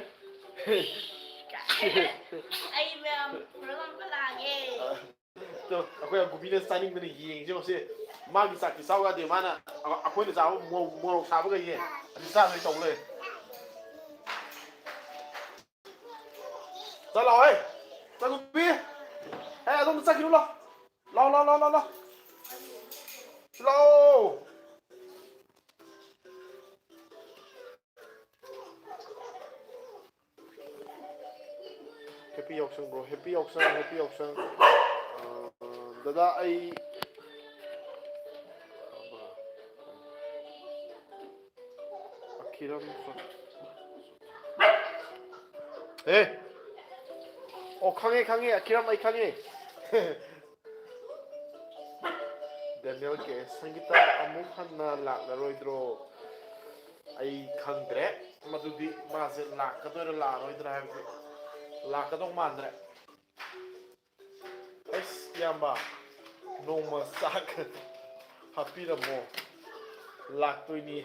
ꯑꯩ ꯃꯌꯥꯝ ꯄꯨꯔꯒ ꯑꯃꯨꯛꯀ ꯂꯥꯛꯑꯒꯦ꯫ ꯑꯗꯣ ꯑꯩꯈꯣꯏ ꯑꯒꯨꯕꯤꯅ ꯆꯥꯅꯤꯡꯗꯅ ꯌꯦꯡꯉꯤꯁꯦ ꯌꯦꯡꯉꯨꯁꯦ꯫ ꯃꯥꯒꯤ ꯆꯥꯛꯇꯤ ꯆꯥꯎ ꯌꯥꯗꯦ꯫ ꯃꯥꯅ ꯑ-, ꯑꯩꯈꯣꯏꯅ ꯆꯥꯕ ꯃꯣ-, ꯃꯣꯔꯣꯛ ꯁꯥꯕꯈꯩꯁꯦ ꯑꯁꯤ ꯆꯥꯗꯣꯏ ꯇꯧ ꯂꯩꯔꯦ꯫ ꯆꯠꯂꯣ, ꯍꯦ꯫ ꯆꯠꯂꯨꯕꯤ꯫ ꯍꯦ, ꯑꯗꯣꯝꯗ ꯆꯠꯈꯤꯅꯨ, ꯂꯥꯎ꯫ ꯂꯥꯎ, ꯂꯥꯎ, ꯂꯥꯎ, ꯂꯥꯎ, ꯂꯥꯎ꯫ ꯂꯥꯎ꯫ Happy ꯌꯥꯎꯁꯪ, bro꯫ Happy ꯌꯥꯎꯁꯪ, happy ꯌꯥꯎꯁꯪ꯫ ꯑ, ꯗꯗꯥ, ꯑꯩ ꯑꯈꯤꯔꯝ ꯁꯣ-, ꯑꯦ! ꯑꯣ, ꯈꯪꯉꯦ, ꯈꯪꯉꯦ, ꯑꯈꯤꯔꯝ, ꯑꯩ ꯈꯪꯉꯦ꯫ ꯗꯦꯅꯤꯌꯦꯜ ꯀꯦ, ꯁꯪꯒꯤꯇꯥ ꯑꯃꯨꯛ ꯍꯟꯅ ꯂꯥꯛꯂꯔꯣꯏꯗ꯭ꯔꯣ? ꯑꯩ ꯈꯪꯗ꯭ꯔꯦ꯫ ꯃꯗꯨꯗꯤ ꯃꯥꯁꯦ ꯂꯥꯛꯀꯗꯣꯏꯔꯥ ꯂꯥꯛꯑꯔꯣꯏꯗ꯭ꯔꯥ ꯍꯥꯏꯕꯗꯤ ꯂꯥꯛꯀꯗꯧ ꯃꯥꯟꯗ꯭ꯔꯦ꯫ ꯑꯩꯁ, ꯏꯌꯥꯝꯕ, ꯅꯣꯡꯃ ꯆꯥꯛ ꯍꯥꯞꯄꯤꯔꯝꯃꯣ꯫ ꯂꯥꯛꯇꯣꯏꯅꯤ꯫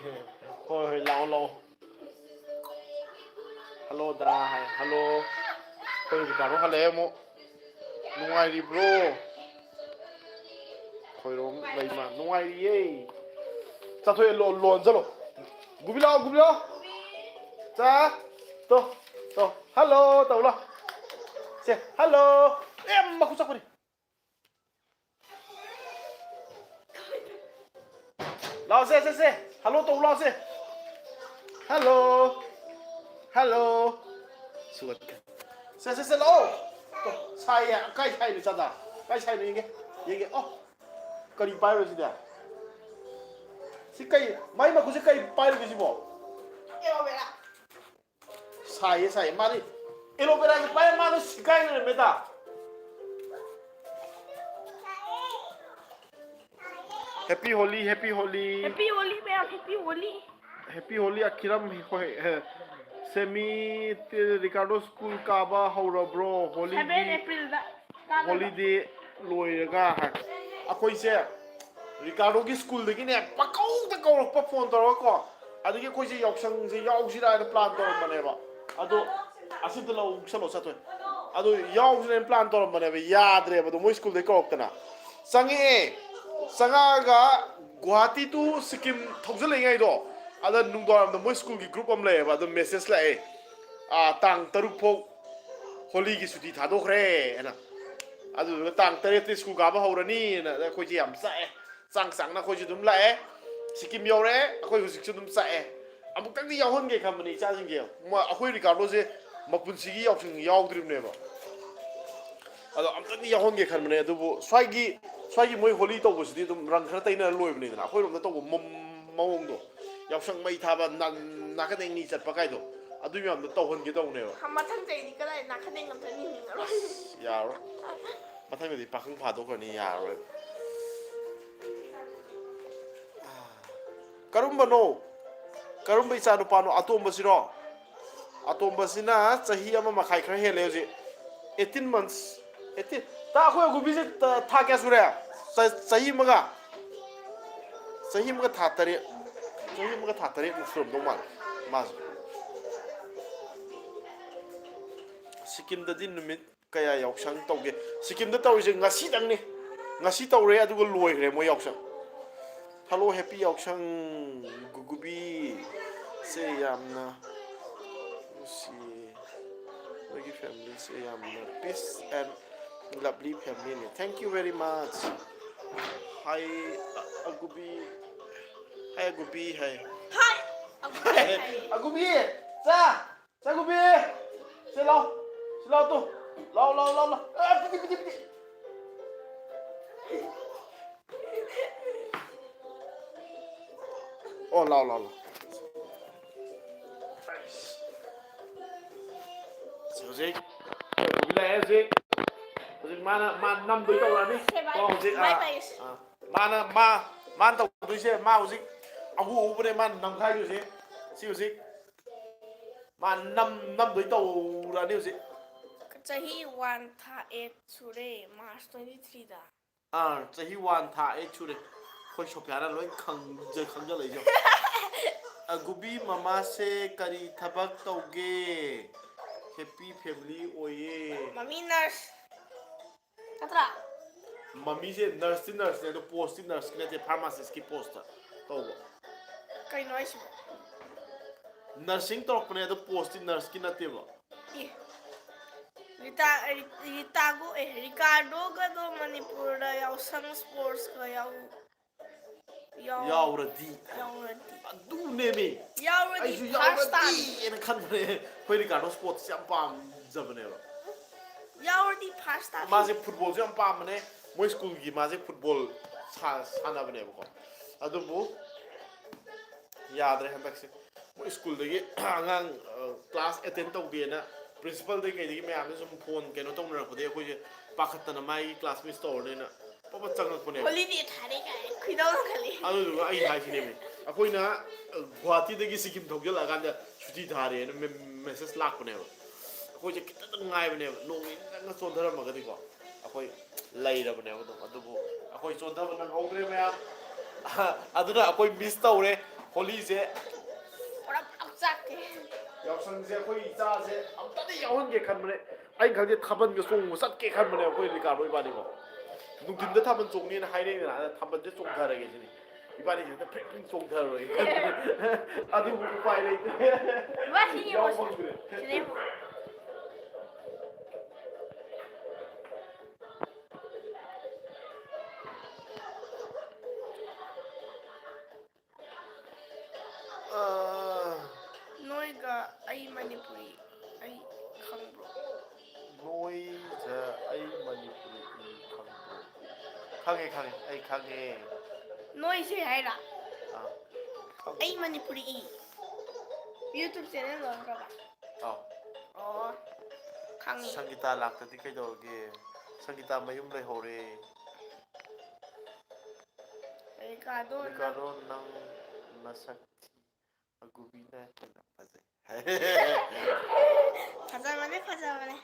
ꯍꯣꯏ, ꯍꯣꯏ, ꯂꯥꯛꯑꯣ, ꯂꯥꯛꯑꯣ꯫ Hello ꯗꯥ ꯍꯥꯏ꯫ Hello꯫ ꯑꯩꯈꯣꯏ ꯔꯤꯀꯥꯔꯗꯣ ꯍꯜꯂꯛꯑꯦ ꯑꯃꯨꯛ꯫ ꯅꯨꯡꯉꯥꯏꯔꯤꯕ꯭ꯔꯣ? ꯈꯣꯏꯔꯣꯝ ꯂꯩꯃ꯫ ꯅꯨꯡꯉꯥꯏꯔꯤꯌꯦ꯫ ꯆꯠꯊꯣꯛꯑꯦ, ꯂꯣ-, ꯂꯣꯟ ꯆꯠꯂꯣ꯫ ꯒꯨꯕꯤ ꯂꯥꯛꯑꯣ, ꯒꯨꯕꯤ ꯂꯥꯛꯑꯣ꯫ ꯆꯥ꯫ ꯇꯣ, ꯇꯣ꯫ Hello ꯇꯧ ꯂꯥꯎ꯫ ꯁꯦ, hello꯫ ꯑꯦ, ꯃꯈꯨꯠ ꯆꯠꯄꯅꯤ꯫ ꯂꯥꯎꯁꯦ, ꯁꯦ, ꯁꯦ꯫ Hello ꯇꯧ ꯂꯥꯎꯁꯦ꯫ Hello꯫ Hello꯫ ꯁꯨꯒꯠꯀꯦ꯫ ꯁꯦ, ꯁꯦ, ꯁꯦ, ꯂꯥꯛꯑꯣ꯫ ꯇꯣ, ꯁꯥꯏꯌꯦ꯫ ꯀꯥꯏ ꯁꯥꯏꯅꯣ, ꯆꯥꯗꯥ? ꯀꯥꯏ ꯁꯥꯏꯅꯣ ꯌꯦꯡꯒꯦ꯫ ꯌꯦꯡꯒꯦ꯫ ꯑꯣ꯫ ꯀꯔꯤ ꯄꯥꯏꯔꯨꯔꯦ ꯁꯤꯗꯤ? ꯁꯤ ꯀꯩ, ꯃꯥꯏ ꯃꯈꯨꯠꯁꯤ ꯀꯔꯤ ꯄꯥꯏꯔꯨꯒꯦ ꯁꯤꯕꯣ? ꯁꯥꯏꯌꯦ, ꯁꯥꯏꯌꯦ꯫ ꯃꯥꯗꯤ ꯑꯦꯂꯣ ꯕꯦꯔꯥꯁꯦ ꯄꯥꯏꯔ ꯃꯥꯅ ꯁꯤꯒꯥꯏ ꯂꯩꯔꯝꯃꯦꯗ꯫ Happy Holi, Happy Holi꯫ Happy Holi, ma'am. Happy Holi. Happy Holi ꯑꯈꯤꯔꯝ꯫ ꯍꯣꯏ꯫ ꯁꯦꯃꯤ, ꯔꯤꯀꯥꯔꯗꯣ ꯁ꯭ꯀꯨꯜ ꯀꯥꯕ ꯍꯧꯔꯕ꯭ꯔꯣ? Seven April ꯗ ꯀꯥꯒꯗꯕ꯫ ꯍꯣꯂꯤꯗꯦ ꯂꯣꯏꯔꯒ ꯍꯥꯏ꯫ ꯑꯩꯈꯣꯏꯁꯦ ꯔꯤꯀꯥꯔꯗꯣꯒꯤ ꯁ꯭ꯀꯨꯜꯗꯒꯤꯅꯦ ꯄꯪꯀꯧꯗ ꯀꯧꯔꯛꯄ ꯐꯣꯟ ꯇꯧꯔꯒꯀꯣ꯫ ꯑꯗꯒꯤ ꯑꯩꯈꯣꯏꯁꯦ ꯌꯥꯎꯁꯪꯁꯦ ꯌꯥꯎꯁꯤꯔꯥ ꯍꯥꯏꯅ ꯄ꯭ꯂꯥꯟ ꯇꯧꯔꯝꯕꯅꯦꯕ꯫ ꯑꯗꯣ ꯑꯁꯤꯗ ꯂꯧ ꯎꯛꯁꯜꯂꯣ ꯆꯠꯇꯣꯏ꯫ ꯑꯗꯣ ꯌꯥꯎꯁꯤꯔꯥ ꯍꯥꯏꯅ ꯄ꯭ꯂꯥꯟ ꯇꯧꯔꯝꯕꯅꯦꯕ, ꯌꯥꯗ꯭ꯔꯦꯕ꯫ ꯑꯗꯣ ꯃꯣꯏ ꯁ꯭ꯀꯨꯜꯗꯩ ꯀꯧꯔꯛꯇꯅ ꯆꯪꯉꯛꯑꯦ꯫ ꯆꯪꯉꯛꯑꯒ ꯒꯨꯍꯥꯇꯤ ꯇꯨ ꯁꯤꯀꯤꯝ ꯊꯧꯖꯜꯂꯛꯏꯉꯩꯗꯣ, ꯑꯗ ꯅꯨꯡꯗꯥꯡꯋꯥꯏꯔꯝꯗ ꯃꯣꯏ ꯁ꯭ꯀꯨꯜꯒꯤ ꯒ꯭ꯔꯨꯞ ꯑꯃ ꯂꯩꯌꯦꯕ꯫ ꯑꯗꯣ ꯃꯦꯁꯦꯖ ꯂꯥꯛꯑꯦ, "ꯑꯥ, ꯇꯥꯡ ꯇꯔꯨꯛ ꯐꯥꯎ ꯍꯣꯂꯤꯒꯤ ꯁꯨꯇꯤ ꯊꯥꯗꯣꯛꯈ꯭ꯔꯦ" ꯍꯥꯏꯅ꯫ ꯑꯗꯨꯗꯨꯒ ꯇꯥꯡ ꯇꯔꯦꯠꯇ ꯁ꯭ꯀꯨꯜ ꯀꯥꯕ ꯍꯧꯔꯅꯤꯅ꯫ ꯑꯗ ꯑꯩꯈꯣꯏꯁꯦ ꯌꯥꯝ ꯆꯥꯛꯑꯦ꯫ ꯆꯥꯡ ꯆꯥꯡꯅ ꯑꯩꯈꯣꯏꯁꯨ ꯑꯗꯨꯝ ꯂꯥꯛꯑꯦ꯫ ꯁꯤꯀꯤꯝ ꯌꯧꯔꯦ꯫ ꯑꯩꯈꯣꯏ ꯍꯧꯖꯤꯛꯁꯨ ꯑꯗꯨꯝ ꯆꯥꯛꯑꯦ꯫ ꯑꯃꯨꯛꯇꯪꯗꯤ ꯌꯥꯎꯍꯟꯒꯦ ꯈꯟꯕꯅꯤ ꯏꯆꯥꯁꯤꯡꯁꯦ꯫ ꯃ-, ꯑꯩꯈꯣꯏ ꯔꯤꯀꯥꯔꯗꯣꯁꯦ ꯃꯄꯨꯟꯁꯤꯒꯤ ꯌꯥꯎꯁꯪ ꯌꯥꯎꯗ꯭ꯔꯤꯕꯅꯦꯕ꯫ ꯑꯗꯣ ꯑꯝꯇꯪꯗꯤ ꯌꯥꯎꯍꯟꯒꯦ ꯈꯟꯕꯅꯦ꯫ ꯑꯗꯨꯕꯨ ꯁ꯭ꯋꯥꯏꯒꯤ, ꯁ꯭ꯋꯥꯏꯒꯤ ꯃꯣꯏ ꯍꯣꯂꯤ ꯇꯧꯕꯁꯤꯗꯤ ꯑꯗꯨꯝ ꯔꯪ ꯈꯔ ꯇꯩꯅꯔ ꯂꯣꯏꯕꯅꯤꯗꯅ꯫ ꯑꯩꯈꯣꯏꯔꯣꯝꯗ ꯇꯧꯕ ꯃ-, ꯃꯑꯣꯡꯗꯣ ꯌꯥꯎꯁꯪ ꯃꯩ ꯊꯥꯕ, ꯅꯥ-, ꯅꯥꯀꯟꯗꯩ ꯅꯤ ꯆꯠꯄ ꯀꯥꯏꯗꯣ, ꯑꯗꯨꯒꯤ ꯃꯌꯥꯝꯗꯣ ꯇꯧꯍꯟꯒꯦ ꯇꯧꯕꯅꯦꯕ꯫ ꯃꯊꯪ ꯆꯍꯤꯗꯤ ꯀꯗꯥꯏ ꯅꯥꯀꯟꯗꯩ ꯑꯝꯇ ꯅꯤꯅꯤꯡꯉꯔꯣꯏ꯫ ꯑꯁ, ꯌꯥꯔꯣꯏ꯫ ꯃꯊꯪꯗꯗꯤ ꯄꯥꯈꯪ ꯐꯥꯗꯣꯛꯈ꯭ꯔꯅꯤ, ꯌꯥꯔꯣꯏ꯫ ꯀꯔꯝꯕꯅꯣ? ꯀꯔꯝꯕ ꯏꯆꯥ ꯅꯨꯄꯥꯅꯣ? ꯑꯇꯣꯝꯕꯁꯤꯔꯣ? ꯑꯇꯣꯝꯕꯁꯤꯅ ꯆꯍꯤ ꯑꯃ ꯃꯈꯥꯏ ꯈꯔ ꯍꯦꯜꯂꯦ ꯍꯧꯖꯤꯛ꯫ Eighteen months꯫ Eighteen꯫ ꯇꯥ, ꯑꯩꯈꯣꯏ ꯑꯒꯨꯕꯤꯁꯦ ꯊꯥ ꯀꯌꯥ ꯁꯨꯔꯦ? ꯆ-, ꯆꯍꯤ ꯑꯃꯒ, ꯆꯍꯤ ꯑꯃꯒ ꯊꯥ ꯇꯔꯦꯠ꯫ ꯆꯍꯤ ꯑꯃꯒ ꯊꯥ ꯇꯔꯦꯠꯃꯨꯛ ꯁꯨꯔꯝꯗꯧ ꯃꯥꯜꯂꯦ ꯃꯥꯁꯦ꯫ ꯁꯤꯀꯤꯝꯗꯗꯤ ꯅꯨꯃꯤꯠ ꯀꯌꯥ ꯌꯥꯎꯁꯪ ꯇꯧꯒꯦ? ꯁꯤꯀꯤꯝꯗ ꯇꯧꯔꯤꯁꯦ ꯉꯁꯤꯗꯪꯅꯤ꯫ ꯉꯁꯤ ꯇꯧꯔꯦ, ꯑꯗꯨꯒ ꯂꯣꯏꯈ꯭ꯔꯦ ꯃꯣꯏ ꯌꯥꯎꯁꯪ꯫ Hello, happy ꯌꯥꯎꯁꯪ꯫ ꯒꯨꯒꯨꯕꯤ ꯁꯦ ꯌꯥꯝꯅ ꯅꯨꯡꯁꯤꯌꯦ꯫ ꯅꯣꯏꯒꯤ family ꯁꯦ ꯌꯥꯝꯅ peace and lovely family ꯅꯦ꯫ Thank you very much꯫ Hi, ꯑ-, ꯑꯒꯨꯕꯤ꯫ Hi, ꯑꯒꯨꯕꯤ꯫ Hi꯫ Hi꯫ ꯑꯒꯨꯕꯤ! ꯆꯥ! ꯆꯥ, ꯑꯒꯨꯕꯤ! ꯁꯤ ꯂꯥꯎ꯫ ꯁꯤ ꯂꯥꯎ ꯇꯨ꯫ ꯂꯥꯎ, ꯂꯥꯎ, ꯂꯥꯎ, ꯂꯥꯎ꯫ ꯑ, ꯄꯤꯗꯤ, ꯄꯤꯗꯤ, ꯄꯤꯗꯤ꯫ ꯑꯣ, ꯂꯥꯎ, ꯂꯥꯎ, ꯂꯥꯎ꯫ ꯍꯧꯖꯤꯛ ꯀꯣꯕꯤ ꯂꯥꯛꯑꯦ ꯍꯧꯖꯤꯛ꯫ ꯍꯧꯖꯤꯛ ꯃꯥꯅ, ꯃꯥ ꯅꯝꯗꯣꯏ ꯇꯧꯔꯛꯑꯅꯤ꯫ ꯁꯦ ꯚꯥꯏ, ꯀꯣ ꯍꯧꯖꯤꯛ, ꯚꯥꯏ, ꯑꯥ, ꯚꯥꯏ꯫ ꯑꯥ, ꯃꯥꯅ, ꯃꯥ, ꯃꯥꯅ ꯇꯧꯗꯣꯏꯁꯦ, ꯃꯥ ꯍꯧꯖꯤꯛ ꯑꯍꯨ ꯑꯍꯨꯕꯅꯦ ꯃꯥꯅ ꯅꯝꯈꯥꯏꯗꯣꯏꯁꯦ꯫ ꯁꯤ ꯍꯧꯖꯤꯛ ꯃꯥ ꯅꯝ, ꯅꯝꯗꯣꯏ ꯇꯧꯔꯛꯑꯅꯤ ꯍꯧꯖꯤꯛ꯫ ꯆꯍꯤ ꯋꯥꯟ ꯊꯥ ꯑꯩꯠ ꯁꯨꯔꯦ, ꯃꯥꯔꯆ ꯇ꯭ꯋꯦꯟꯇꯤ ꯊ꯭ꯔꯤꯗ꯫ ꯑꯥ, ꯆꯍꯤ ꯋꯥꯟ ꯊꯥ ꯑꯩꯠ ꯁꯨꯔꯦ꯫ ꯑꯩꯈꯣꯏ ꯁꯣꯐꯤꯌꯥꯅ ꯂꯣꯏ ꯈꯪꯖ-, ꯈꯪꯖꯜꯂꯛꯏꯁꯦ꯫ ꯑꯒꯨꯕꯤ ꯃꯃꯥꯁꯦ ꯀꯔꯤ ꯊꯕꯛ ꯇꯧꯒꯦ? ꯍꯦꯄꯤ ꯐꯦꯃꯤꯂꯤ ꯑꯣꯏꯌꯦ꯫ ꯃꯃꯤ ꯅꯔꯁ ꯅꯠꯇ꯭ꯔꯥ? ꯃꯃꯤꯁꯦ ꯅꯔꯁꯇꯤ ꯅꯔꯁꯅꯦ, ꯑꯗꯣ ꯄꯣꯁꯇꯤ ꯅꯔꯁꯀꯤ ꯅꯠꯇꯦ, ꯐꯥꯔꯃꯥꯁꯤꯁꯀꯤ ꯄꯣꯁꯇ ꯇꯧꯕ꯫ ꯀꯩꯅꯣ ꯍꯥꯏꯁꯤꯕꯣ? ꯅꯔꯁꯤꯡ ꯇꯧꯔꯛꯄꯅꯦ, ꯑꯗꯣ ꯄꯣꯁꯇꯤ ꯅꯔꯁꯀꯤ ꯅꯠꯇꯦꯕ꯫ ꯑꯦ꯫ ꯔꯤꯇꯥ-, ꯔꯤ-, ꯔꯤꯇꯥꯒꯣ-, ꯑꯦ, ꯔꯤꯀꯥꯔꯗꯣꯒꯗꯣ ꯃꯅꯤꯄꯨꯔꯗ ꯌꯥꯎꯁꯪ ꯁ꯭ꯄꯣꯔꯠꯁꯀ ꯌꯥꯎ-, ꯌꯥꯎ-, ꯌꯥꯎꯔꯗꯤ꯫ ꯌꯥꯎꯔꯗꯤ꯫ ꯑꯗꯨꯅꯦꯃꯤ꯫ ꯌꯥꯎꯔꯗꯤ ꯑꯩꯁꯨ first ꯇꯥꯅꯤ꯫ ꯌꯥꯎꯔꯗꯤꯅ ꯈꯟꯕꯅꯦ꯫ ꯑꯩꯈꯣꯏ ꯔꯤꯀꯥꯔꯗꯣ ꯁ꯭ꯄꯣꯔꯠꯁ ꯌꯥꯝ ꯄꯥꯝꯖꯕꯅꯦꯕ꯫ ꯌꯥꯎꯔꯗꯤ first ꯇꯥꯅꯤ꯫ ꯃꯥꯁꯦ ꯐꯨꯠꯕꯣꯜꯁꯨ ꯌꯥꯝ ꯄꯥꯝꯕꯅꯦ꯫ ꯃꯣꯏ ꯁ꯭ꯀꯨꯜꯒꯤ ꯃꯥꯁꯦ ꯐꯨꯠꯕꯣꯜ ꯁꯥ-, ꯁꯥꯟꯅꯕꯅꯦꯕꯀꯣ꯫ ꯑꯗꯨꯕꯨ ꯌꯥꯗ꯭ꯔꯦ ꯍꯟꯗꯛꯁꯦ꯫ ꯃꯣꯏ ꯁ꯭ꯀꯨꯜꯗꯒꯤ ꯑꯉꯥꯡ, ꯑ, ꯀ꯭ꯂꯥꯁ ꯑꯦꯇꯦꯟ ꯇꯧꯗꯦꯅ ꯄ꯭ꯔꯤꯟꯁꯤꯄꯜꯗꯒꯤ ꯀꯩꯗꯒꯤ ꯃꯌꯥꯝꯗ ꯁꯨꯝ ꯐꯣꯟ ꯀꯩꯅꯣ ꯇꯧꯅꯔꯛꯄꯗꯒꯤ ꯑꯩꯈꯣꯏꯁꯦ ꯄꯥꯈꯠꯇꯅ ꯃꯥꯒꯤ ꯀ꯭ꯂꯥꯁ ꯃꯤꯁ ꯇꯧꯔꯅꯤꯅ ꯄꯞ ꯄꯞ ꯆꯪꯉꯛꯄꯅꯦꯕ꯫ ꯍꯣꯂꯤꯗꯦ ꯊꯥꯔꯦ ꯀꯥꯏꯅ ꯈꯣꯏꯗꯧ ꯂꯪꯈꯠꯂꯦ꯫ ꯑꯗꯨꯗꯨꯒ ꯑꯩ ꯍꯥꯏꯁꯤꯅꯦꯃꯤ, ꯑꯩꯈꯣꯏꯅ, ꯑ, ꯒꯨꯍꯥꯇꯤꯗꯒꯤ ꯁꯤꯀꯤꯝ ꯊꯧꯖꯤꯜꯂꯛꯑꯀꯥꯟꯗ ꯁꯨꯇꯤ ꯊꯥꯔꯦꯅ ꯃꯦ-, ꯃꯦꯁꯦꯖ ꯂꯥꯛꯄꯅꯦꯕ꯫ ꯑꯩꯈꯣꯏꯁꯦ ꯈꯤꯇꯪ ꯉꯥꯏꯕꯅꯦꯕ, ꯅꯣꯡ ꯅꯤꯅꯤꯗꯪꯒ ꯆꯣꯟꯊꯔꯝꯃꯒꯗꯤꯀꯣ꯫ ꯑꯩꯈꯣꯏ ꯂꯩꯔꯕꯅꯦꯕ ꯑꯗꯨꯝ꯫ ꯑꯗꯨꯕꯨ ꯑꯩꯈꯣꯏ ꯆꯣꯟꯊꯕ ꯅꯪꯍꯧꯗ꯭ꯔꯦ ꯃꯌꯥꯝ꯫ ꯑꯗꯨꯅ ꯑꯩꯈꯣꯏ ꯃꯤꯁ ꯇꯧꯔꯦ ꯍꯣꯂꯤꯁꯦ꯫ ꯄꯨꯔꯥ ꯄꯨꯂꯞ ꯆꯥꯛꯀꯦ꯫ ꯌꯥꯎꯁꯪꯁꯦ ꯑꯩꯈꯣꯏ ꯏꯆꯥꯁꯦ ꯑꯝꯇꯗꯤ ꯌꯥꯎꯍꯟꯒꯦ ꯈꯟꯕꯅꯦ꯫ ꯑꯩꯅ ꯈꯜꯂꯤꯁꯦ ꯊꯥꯕꯜꯒ ꯆꯣꯡꯕ ꯆꯠꯀꯦ ꯈꯟꯕꯅꯦ ꯑꯩꯈꯣꯏ ꯔꯤꯀꯥꯔꯗꯣ ꯏꯕꯥꯅꯤꯀꯣ꯫ ꯅꯨꯡꯊꯤꯟꯗ ꯊꯥꯕꯜ ꯆꯣꯡꯅꯦꯅ ꯍꯥꯏꯅꯩꯗꯅ, ꯑꯗ ꯊꯥꯕꯜꯁꯦ ꯆꯣꯡꯊꯔꯒꯦ ꯁꯤꯅꯤ꯫ ꯏꯕꯥꯅꯤ ꯍꯦꯛꯇ ꯐ꯭ꯔꯤꯡ ꯐ꯭ꯔꯤꯡ ꯆꯣꯡꯊꯔꯨꯔꯦ꯫ ꯑꯗꯨꯕꯨ ꯎꯄꯥꯏ ꯂꯩꯇ꯭ꯔꯦ꯫ ꯏꯕꯥꯅꯤ ꯌꯥꯎ ꯌꯦꯡꯉꯣꯁꯦ꯫ ꯐꯪꯗ꯭ꯔꯦ꯫ ꯁꯤꯗ ꯌꯦꯡꯉꯣ꯫ ꯑꯥ꯫ ꯅꯣꯏꯒ ꯑꯩ ꯃꯅꯤꯄꯨꯔꯤ ꯑꯩ ꯈꯪꯕ꯭ꯔꯣ? ꯅꯣꯏꯒ ꯑꯩ ꯃꯅꯤꯄꯨꯔꯤ ꯏ ꯈꯪꯕ꯭ꯔꯣ? ꯈꯪꯉꯦ, ꯈꯪꯉꯦ, ꯑꯩ ꯈꯪꯉꯦ꯫ ꯅꯣꯏꯁꯦ ꯍꯥꯏꯔ? ꯑꯥ, ꯈꯪꯗꯦ꯫ ꯑꯩ ꯃꯅꯤꯄꯨꯔꯤ ꯏ꯫ YouTube channel ꯑꯣꯟꯈ꯭ꯔꯕ? ꯑꯥꯎ꯫ ꯑꯣ꯫ ꯈꯪꯉꯤ꯫ ꯁꯪꯒꯤꯇꯥ ꯂꯥꯛꯇꯗꯤ ꯀꯩꯗꯧꯔꯒꯦ? ꯁꯪꯒꯤꯇꯥ ꯃꯌꯨꯝ ꯂꯩꯍꯧꯔꯦ꯫ ꯔꯤꯀꯥꯔꯗꯣ, ꯅꯪ ꯔꯤꯀꯥꯔꯗꯣ, ꯅꯪ ꯅꯁꯛ ꯊꯤ꯫ ꯑꯒꯨꯕꯤꯅ ꯍꯦꯟꯅ ꯐꯖꯩ꯫ ꯐꯖꯕꯅꯦ, ꯐꯖꯕꯅꯦ꯫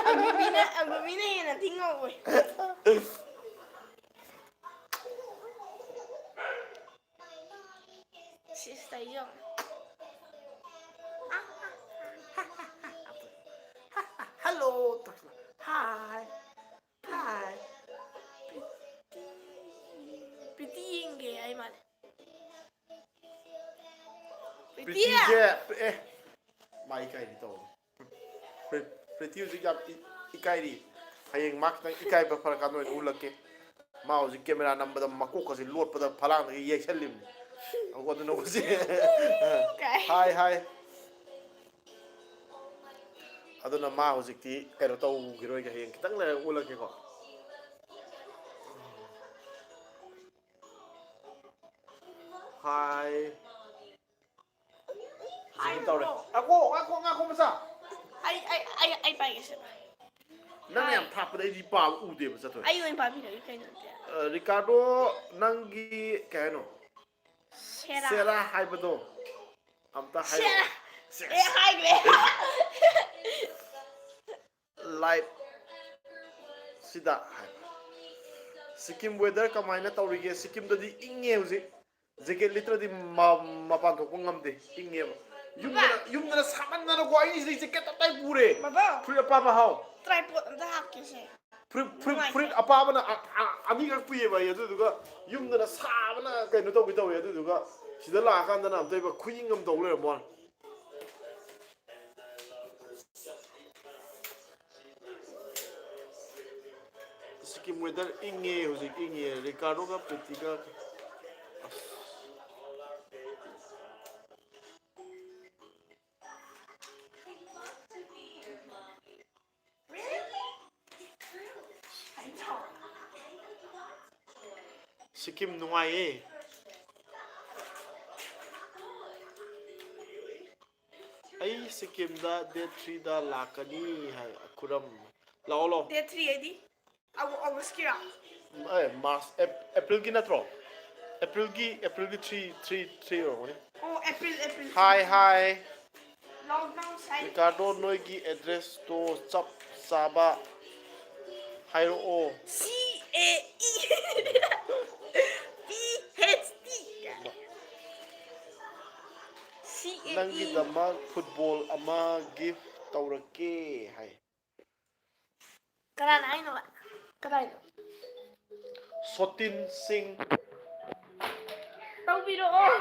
ꯑꯒꯨꯕꯤꯅ, ꯑꯒꯨꯕꯤꯅ ꯍꯦꯟꯅ ꯊꯤ ꯉꯧꯋꯦ꯫ ꯁꯤꯁꯇ ꯌꯦꯡꯉꯣ꯫ ꯍꯜꯂꯣ꯫ ꯍꯥꯏ꯫ ꯍꯥꯏ꯫ ꯄ꯭ꯔꯤꯇꯤ꯫ ꯄ꯭ꯔꯤꯇꯤ ꯌꯦꯡꯒꯦ ꯍꯥꯏ ꯃꯥꯜꯂꯦ꯫ ꯄ꯭ꯔꯤꯇꯤ꯫ ꯄ꯭ꯔꯤꯇꯤꯁꯦ, ꯑꯦ, ꯃꯥ ꯏꯀꯥꯏꯔꯤ ꯇꯧꯔꯤ꯫ ꯄ꯭ꯔꯤ-, ꯄ꯭ꯔꯤꯇꯤ ꯍꯧꯖꯤꯛ ꯌꯥꯝ ꯏ-, ꯏꯀꯥꯏꯔꯤ꯫ ꯍꯌꯦꯡ ꯃꯥ ꯈꯤꯇꯪ ꯏꯀꯥꯏꯕ ꯐꯔꯀꯥꯟꯗ ꯑꯣꯏꯅ ꯎꯠꯂꯛꯀꯦ꯫ ꯃꯥ ꯍꯧꯖꯤꯛ ꯀꯦꯃꯦꯔꯥ ꯅꯝꯕꯗ ꯃꯀꯣꯛꯀꯁꯦ ꯂꯣꯠꯄꯗ ꯐꯂꯥꯡꯗꯒꯤ ꯌꯩꯁꯜꯂꯤꯕꯅꯤ꯫ ꯑꯗꯨ ꯅꯣꯛꯁꯤ꯫ ꯀꯥꯏ꯫ ꯍꯥꯏ, ꯍꯥꯏ꯫ ꯑꯗꯨꯅ ꯃꯥ ꯍꯧꯖꯤꯛꯇꯤ ꯀꯩꯅꯣ ꯇꯧꯈꯤꯔꯣꯏꯒꯦ, ꯍꯌꯦꯡ ꯈꯤꯇꯪ ꯂꯩꯔꯒ ꯎꯠꯂꯛꯀꯦꯀꯣ꯫ ꯍꯥꯏ꯫ ꯍꯥꯏ ꯇꯧꯔꯦ꯫ ꯉꯥꯏꯈꯣ, ꯉꯥꯏꯈꯣ, ꯉꯥꯏꯈꯣ, ꯃꯆꯥ꯫ ꯑꯩ, ꯑꯩ, ꯑꯩ, ꯑꯩ ꯄꯥꯏꯒꯦꯁꯦ꯫ ꯅꯪꯅ ꯌꯥꯝ ꯍꯥꯏ꯫ ꯊꯥꯞꯄꯗ ꯑꯩꯗꯤ ꯄꯥꯕ ꯎꯗꯦꯕ, ꯆꯠꯊꯣꯏ꯫ ꯑꯩ ꯑꯣꯏꯅ ꯄꯥꯕꯤꯔꯒꯦ ꯀꯩꯅꯣꯗꯤ꯫ ꯑ, ꯔꯤꯀꯥꯔꯗꯣ, ꯅꯪꯒꯤ ꯀꯩ ꯍꯥꯏꯅꯣ? ꯁꯦꯔꯥ꯫ ꯁꯦꯔꯥ ꯍꯥꯏꯕꯗꯣ ꯑꯝꯇ ꯍꯥꯏꯔꯛꯑꯣ꯫ ꯁꯦꯔꯥ꯫ ꯁꯦꯔꯥ꯫ ꯑꯦ, ꯍꯥꯏꯈ꯭ꯔꯦ꯫ ꯂꯥꯏꯐ ꯁꯤꯗ ꯍꯥꯏꯕ꯫ ꯁꯤꯛꯀꯤꯝ ꯋꯦꯗꯔ ꯀꯃꯥꯏꯅ ꯇꯧꯔꯤꯒꯦ? ꯁꯤꯛꯀꯤꯝꯗꯗꯤ ꯏꯪꯉꯦ ꯍꯧꯖꯤꯛ꯫ ꯖꯦꯀꯦꯠ ꯂꯤꯠꯇ꯭ꯔꯗꯤ ꯃ-, ꯃꯄꯥꯟ ꯊꯣꯛꯄ ꯉꯝꯗꯦ, ꯏꯪꯉꯦꯕ꯫ ꯌꯨꯝꯗꯅ, ꯕꯕꯥ꯫ ꯌꯨꯝꯗꯅ ꯁꯥꯃꯟꯗꯅꯀꯣ ꯑꯩ ꯁꯤꯗꯩ ꯖꯦꯀꯦꯠ ꯇꯞꯇꯥꯏ ꯄꯨꯔꯦ꯫ ꯕꯕꯥ꯫ ꯐꯨꯔꯤꯠ ꯑꯄꯥꯕ ꯍꯥꯎ꯫ ꯇ꯭ꯔꯥꯏꯄꯣꯗ ꯑꯝꯇ ꯍꯥꯞꯀꯦꯁꯦ꯫ ꯐꯨꯔꯤꯠ, ꯐꯨꯔꯤꯠ, ꯅꯨꯡꯉꯥꯏꯇꯦ꯫ ꯐꯨꯔꯤꯠ ꯑꯄꯥꯕꯅ ꯑ-, ꯑ-, ꯑꯅꯤꯈꯛ ꯄꯨꯏꯌꯦꯕ ꯑꯩ, ꯑꯗꯨꯗꯨꯒ ꯌꯨꯝꯗꯅ ꯁꯥꯕꯅ ꯀꯩꯅꯣ ꯇꯧꯒꯦ ꯇꯧꯋꯦ, ꯑꯗꯨꯗꯨꯒ ꯁꯤꯗ ꯂꯥꯛꯑꯀꯥꯟꯗꯅ ꯑꯝꯇ ꯏꯕ ꯈꯨꯏꯪ ꯑꯃ ꯇꯧ ꯂꯩꯔꯝꯕ ꯋꯥꯅꯤ꯫ ꯁꯤꯛꯀꯤꯝ ꯋꯦꯗꯔ ꯏꯪꯉꯦ ꯍꯧꯖꯤꯛ, ꯏꯪꯉꯦ꯫ ꯔꯤꯀꯥꯔꯗꯣꯒ ꯄ꯭ꯔꯤꯇꯤꯒ꯫ ꯑꯁ꯫ ꯁꯤꯛꯀꯤꯝ ꯅꯨꯡꯉꯥꯏꯌꯦ꯫ ꯑꯩ ꯁꯤꯛꯀꯤꯝꯗ ꯗꯦꯠ ꯊ꯭ꯔꯤꯗ ꯂꯥꯛꯀꯅꯤ ꯍꯥꯏ꯫ ꯈꯨꯔꯝ ꯂꯥꯛꯑꯣ ꯂꯥꯛꯑꯣ꯫ ꯗꯦꯠ ꯊ꯭ꯔꯤ ꯍꯥꯏꯗꯤ ꯑꯣꯒꯁꯀꯤꯔꯣ? ꯑꯦ ꯃꯥꯔꯁ ꯑꯦꯞ- ꯑꯦꯄ꯭ꯔꯤꯜꯒꯤ ꯅꯠꯇ꯭ꯔꯣ? ꯑꯦꯄ꯭ꯔꯤꯜꯒꯤ ꯑꯦꯄ꯭ꯔꯤꯜꯒꯤ ꯊ꯭ꯔꯤ ꯊ꯭ꯔꯤ ꯊ꯭ꯔꯤ ꯑꯣꯏꯔꯝꯒꯅꯤ꯫ ꯑꯣ ꯑꯦꯄ꯭ꯔꯤꯜ ꯑꯦꯄ꯭ꯔꯤꯜ ꯍꯥꯏ ꯍꯥꯏ꯫ ꯂꯣꯛꯗꯥꯎꯟ ꯁꯥꯏ ꯔꯤꯀꯥꯔꯗꯣ, ꯅꯣꯏꯒꯤ ꯑꯦꯗ꯭ꯔꯦꯁꯇꯣ ꯆꯞ ꯆꯥꯕ ꯍꯥꯏꯔꯛꯑꯣ꯫ C A E P H T C A E. ꯅꯪꯒꯤꯗꯃꯛ ꯐꯨꯠꯕꯣꯜ ꯑꯃ ꯒꯤꯐ ꯇꯧꯔꯛꯀꯦ ꯍꯥꯏ꯫ ꯀꯅꯥꯅ ꯍꯥꯏꯅꯣꯕ? ꯀꯗꯥꯏꯗ? ꯁꯣꯇꯤꯟ ꯁꯤꯡ꯫ ꯇꯧꯕꯤꯔꯛꯑꯣ꯫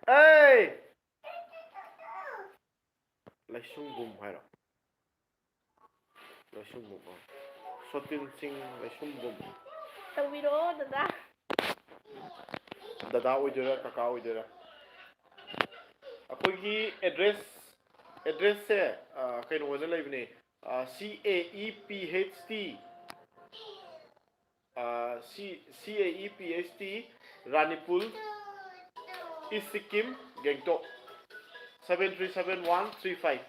ꯑꯩ ꯂꯩꯁꯨꯝꯕꯨꯝ ꯍꯥꯏꯔꯣ? ꯂꯩꯁꯨꯝꯕꯨꯝ, ꯑ, ꯁꯣꯇꯤꯟ ꯁꯤꯡ ꯂꯩꯁꯨꯝꯕꯨꯝ꯫ ꯇꯧꯕꯤꯔꯛꯑꯣ ꯗꯗꯥ꯫ ꯗꯗꯥ ꯑꯣꯏꯗꯣꯏꯔꯥ, ꯀꯀꯥ ꯑꯣꯏꯗꯣꯏꯔꯥ? ꯑꯩꯈꯣꯏꯒꯤ ꯑꯦꯗ꯭ꯔꯦꯁ ꯑꯦꯗ꯭ꯔꯦꯁꯁꯦ, ꯑ, ꯀꯩꯅꯣꯗ ꯂꯩꯕꯅꯦ꯫ C A E P H T, C A E P H T, Ranipool, East Sikkim, Gangtok, seven three seven one three five꯫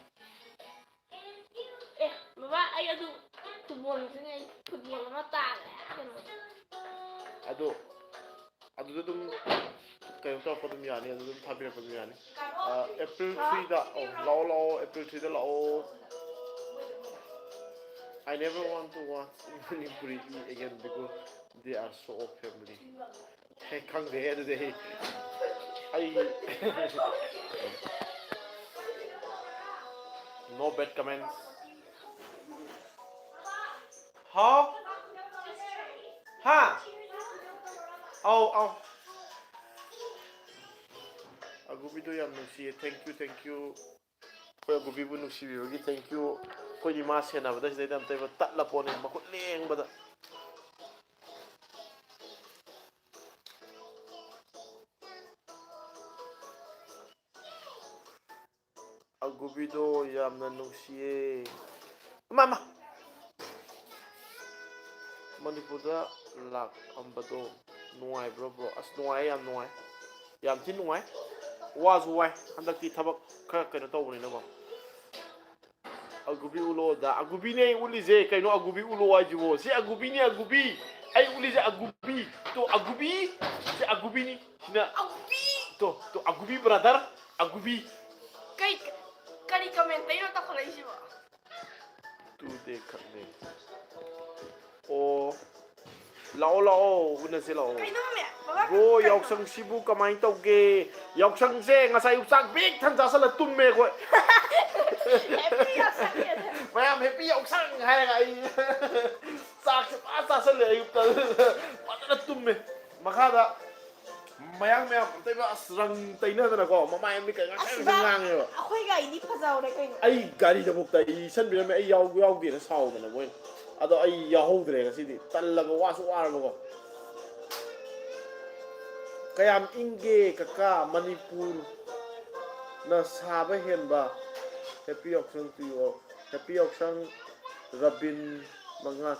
ꯑꯦ ꯕꯕꯥ, ꯑꯩ ꯑꯗꯨ ꯐꯨꯠꯕꯣꯜ ꯅꯤꯡꯁꯤꯡꯉꯦ꯫ ꯑꯩ ꯐꯨꯠꯕꯣꯜ ꯑꯃ ꯇꯥꯈ꯭ꯔꯦ ꯀꯩꯅꯣꯗ꯫ ꯑꯗꯣ ꯑꯗꯨꯗ ꯑꯗꯨꯝ ꯀꯩꯅꯣ ꯇꯧꯔꯛꯄ ꯑꯗꯨꯝ ꯌꯥꯅꯤ, ꯑꯗꯨꯗ ꯑꯗꯨꯝ ꯊꯥꯕꯤꯔꯛꯄ ꯑꯗꯨꯝ ꯌꯥꯅꯤ꯫ ꯑꯦꯄ꯭ꯔꯤꯜ ꯊ꯭ꯔꯤꯗ, ꯑꯣ, ꯂꯥꯛꯑꯣ ꯂꯥꯛꯑꯣ, ꯑꯦꯄ꯭ꯔꯤꯜ ꯊ꯭ꯔꯤꯗ ꯂꯥꯛꯑꯣ꯫ I never want to watch Manipuri again because they are so of family. ꯍꯦ, ꯈꯪꯗꯦ ꯑꯗꯨꯗꯤ ꯑꯩ ꯑꯩ no bad comments. ꯍꯥꯎ꯫ ꯍꯥ꯫ ꯑꯧ ꯑꯧ꯫ ꯑꯒꯨꯕꯤꯗꯣ ꯌꯥꯝ ꯅꯨꯡꯁꯤꯌꯦ꯫ Thank you, thank you꯫ ꯑꯩꯈꯣꯏ ꯑꯒꯨꯕꯤꯕꯨ ꯅꯨꯡꯁꯤꯕꯤꯕꯒꯤ thank you꯫ ꯑꯩꯈꯣꯏꯗꯤ ꯃꯥ ꯁꯦꯟꯅꯕꯗ ꯁꯤꯗꯩꯗ ꯑꯝꯇ ꯏꯕ ꯇꯠꯂ ꯄꯣꯠꯅꯤ ꯃꯈꯨꯠ ꯂꯦꯡꯕꯗ꯫ ꯑꯒꯨꯕꯤꯗꯣ ꯌꯥꯝꯅ ꯅꯨꯡꯁꯤꯌꯦ꯫ ꯃꯥ ꯃꯥ꯫ ꯃꯅꯤꯄꯨꯔꯗ ꯂꯥꯛꯑꯝꯕꯗꯣ ꯅꯨꯡꯉꯥꯏꯕ꯭ꯔꯣ ꯕ꯭ꯔꯣ? ꯑꯁ ꯅꯨꯡꯉꯥꯏ, ꯌꯥꯝ ꯅꯨꯡꯉꯥꯏ, ꯌꯥꯝ ꯊꯤ ꯅꯨꯡꯉꯥꯏ꯫ ꯋꯥꯁꯨ ꯋꯥꯏ꯫ ꯍꯟꯗꯛꯇꯤ ꯊꯕꯛ ꯈꯔ ꯀꯩꯅꯣ ꯇꯧꯕꯅꯤꯅꯀꯣ꯫ ꯑꯒꯨꯕꯤ ꯎꯠꯂꯣꯗ꯫ ꯑꯒꯨꯕꯤꯅꯦ ꯑꯩ ꯎꯠꯂꯤꯁꯦ꯫ ꯀꯩꯅꯣ ꯑꯒꯨꯕꯤ ꯎꯠꯂꯣ ꯍꯥꯏꯁꯤꯕꯣ? ꯁꯤ ꯑꯒꯨꯕꯤꯅꯦ, ꯑꯒꯨꯕꯤ꯫ ꯑꯩ ꯎꯠꯂꯤꯁꯦ ꯑꯒꯨꯕꯤ꯫ ꯇꯣ ꯑꯒꯨꯕꯤ꯫ ꯁꯤ ꯑꯒꯨꯕꯤꯅꯤ꯫ ꯁꯤꯅ ꯑꯒꯨꯕꯤ꯫ ꯇꯣ, ꯇꯣ ꯑꯒꯨꯕꯤ brother꯫ ꯑꯒꯨꯕꯤ꯫ ꯀꯩ, ꯀꯔꯤ comment ꯇꯩꯅꯣ ꯇꯧꯈꯠꯂꯛꯏꯁꯤꯕꯣ? ꯇꯨꯗꯦ ꯈꯛꯅꯦ꯫ ꯑꯣ꯫ ꯂꯥꯛꯑꯣ, ꯂꯥꯛꯑꯣ, ꯎꯅꯁꯦ ꯂꯥꯛꯑꯣ꯫ ꯀꯩꯅꯣꯃꯦ? ꯕꯕꯥ, bro, ꯀꯩꯅꯣ? ꯌꯥꯎꯁꯪꯁꯤꯕꯨ ꯀꯃꯥꯏꯅ ꯇꯧꯒꯦ? ꯌꯥꯎꯁꯪꯁꯦ ꯉꯁꯥꯏ ꯑꯌꯨꯛ ꯆꯥꯛ ꯄꯤꯛ ꯊꯟ ꯆꯥꯁꯜꯂ ꯇꯨꯝꯃꯦ ꯑꯩꯈꯣꯏ꯫ Happy ꯌꯥꯎꯁꯪ! ꯃꯌꯥꯝ happy ꯌꯥꯎꯁꯪ ꯍꯥꯏꯔꯒ ꯑꯩ ꯆꯥꯛꯁꯦ ꯐꯖꯅ ꯆꯥꯁꯜꯂꯦ ꯑꯌꯨꯛꯇ꯫ ꯐꯖꯅ ꯇꯨꯝꯃꯦ꯫ ꯃꯈꯥꯗ ꯃꯌꯥꯡ ꯃꯌꯥꯝ ꯑꯝꯇ ꯏꯕ ꯑꯁ ꯔꯪ ꯇꯩꯅꯗꯅꯀꯣ, ꯃꯃꯥꯏ ꯑꯃ ꯀꯩ ꯑꯁ, ꯉꯥꯡꯁꯪ ꯉꯥꯡꯉꯦꯕ꯫ ꯑꯩꯈꯣꯏ ꯒꯥꯔꯤꯗꯤ ꯐꯖꯍꯧꯔꯦ ꯀꯩꯅꯣ꯫ ꯑꯩ ꯒꯥꯔꯤꯗꯐꯥꯎ ꯇꯩꯁꯟꯕꯤꯔꯝꯃꯦ, ꯑꯩ ꯌꯥꯎ-, ꯌꯥꯎꯗꯦꯅ ꯁꯥꯎꯗꯅ ꯃꯣꯏꯅ꯫ ꯑꯗꯣ ꯑꯩ ꯌꯥꯎꯍꯧꯗ꯭ꯔꯦ ꯉꯁꯤꯗꯤ, ꯇꯜꯂꯕ, ꯋꯥꯁꯨ ꯋꯥꯔꯕꯀꯣ꯫ ꯀꯌꯥꯝ ꯏꯪꯒꯦ ꯀꯀꯥ ꯃꯅꯤꯄꯨꯔꯅ ꯁꯥꯕ ꯍꯦꯟꯕ? Happy ꯌꯥꯎꯁꯪ to you all꯫ Happy ꯌꯥꯎꯁꯪ ꯔꯕꯤꯟ ꯃꯉꯥ꯫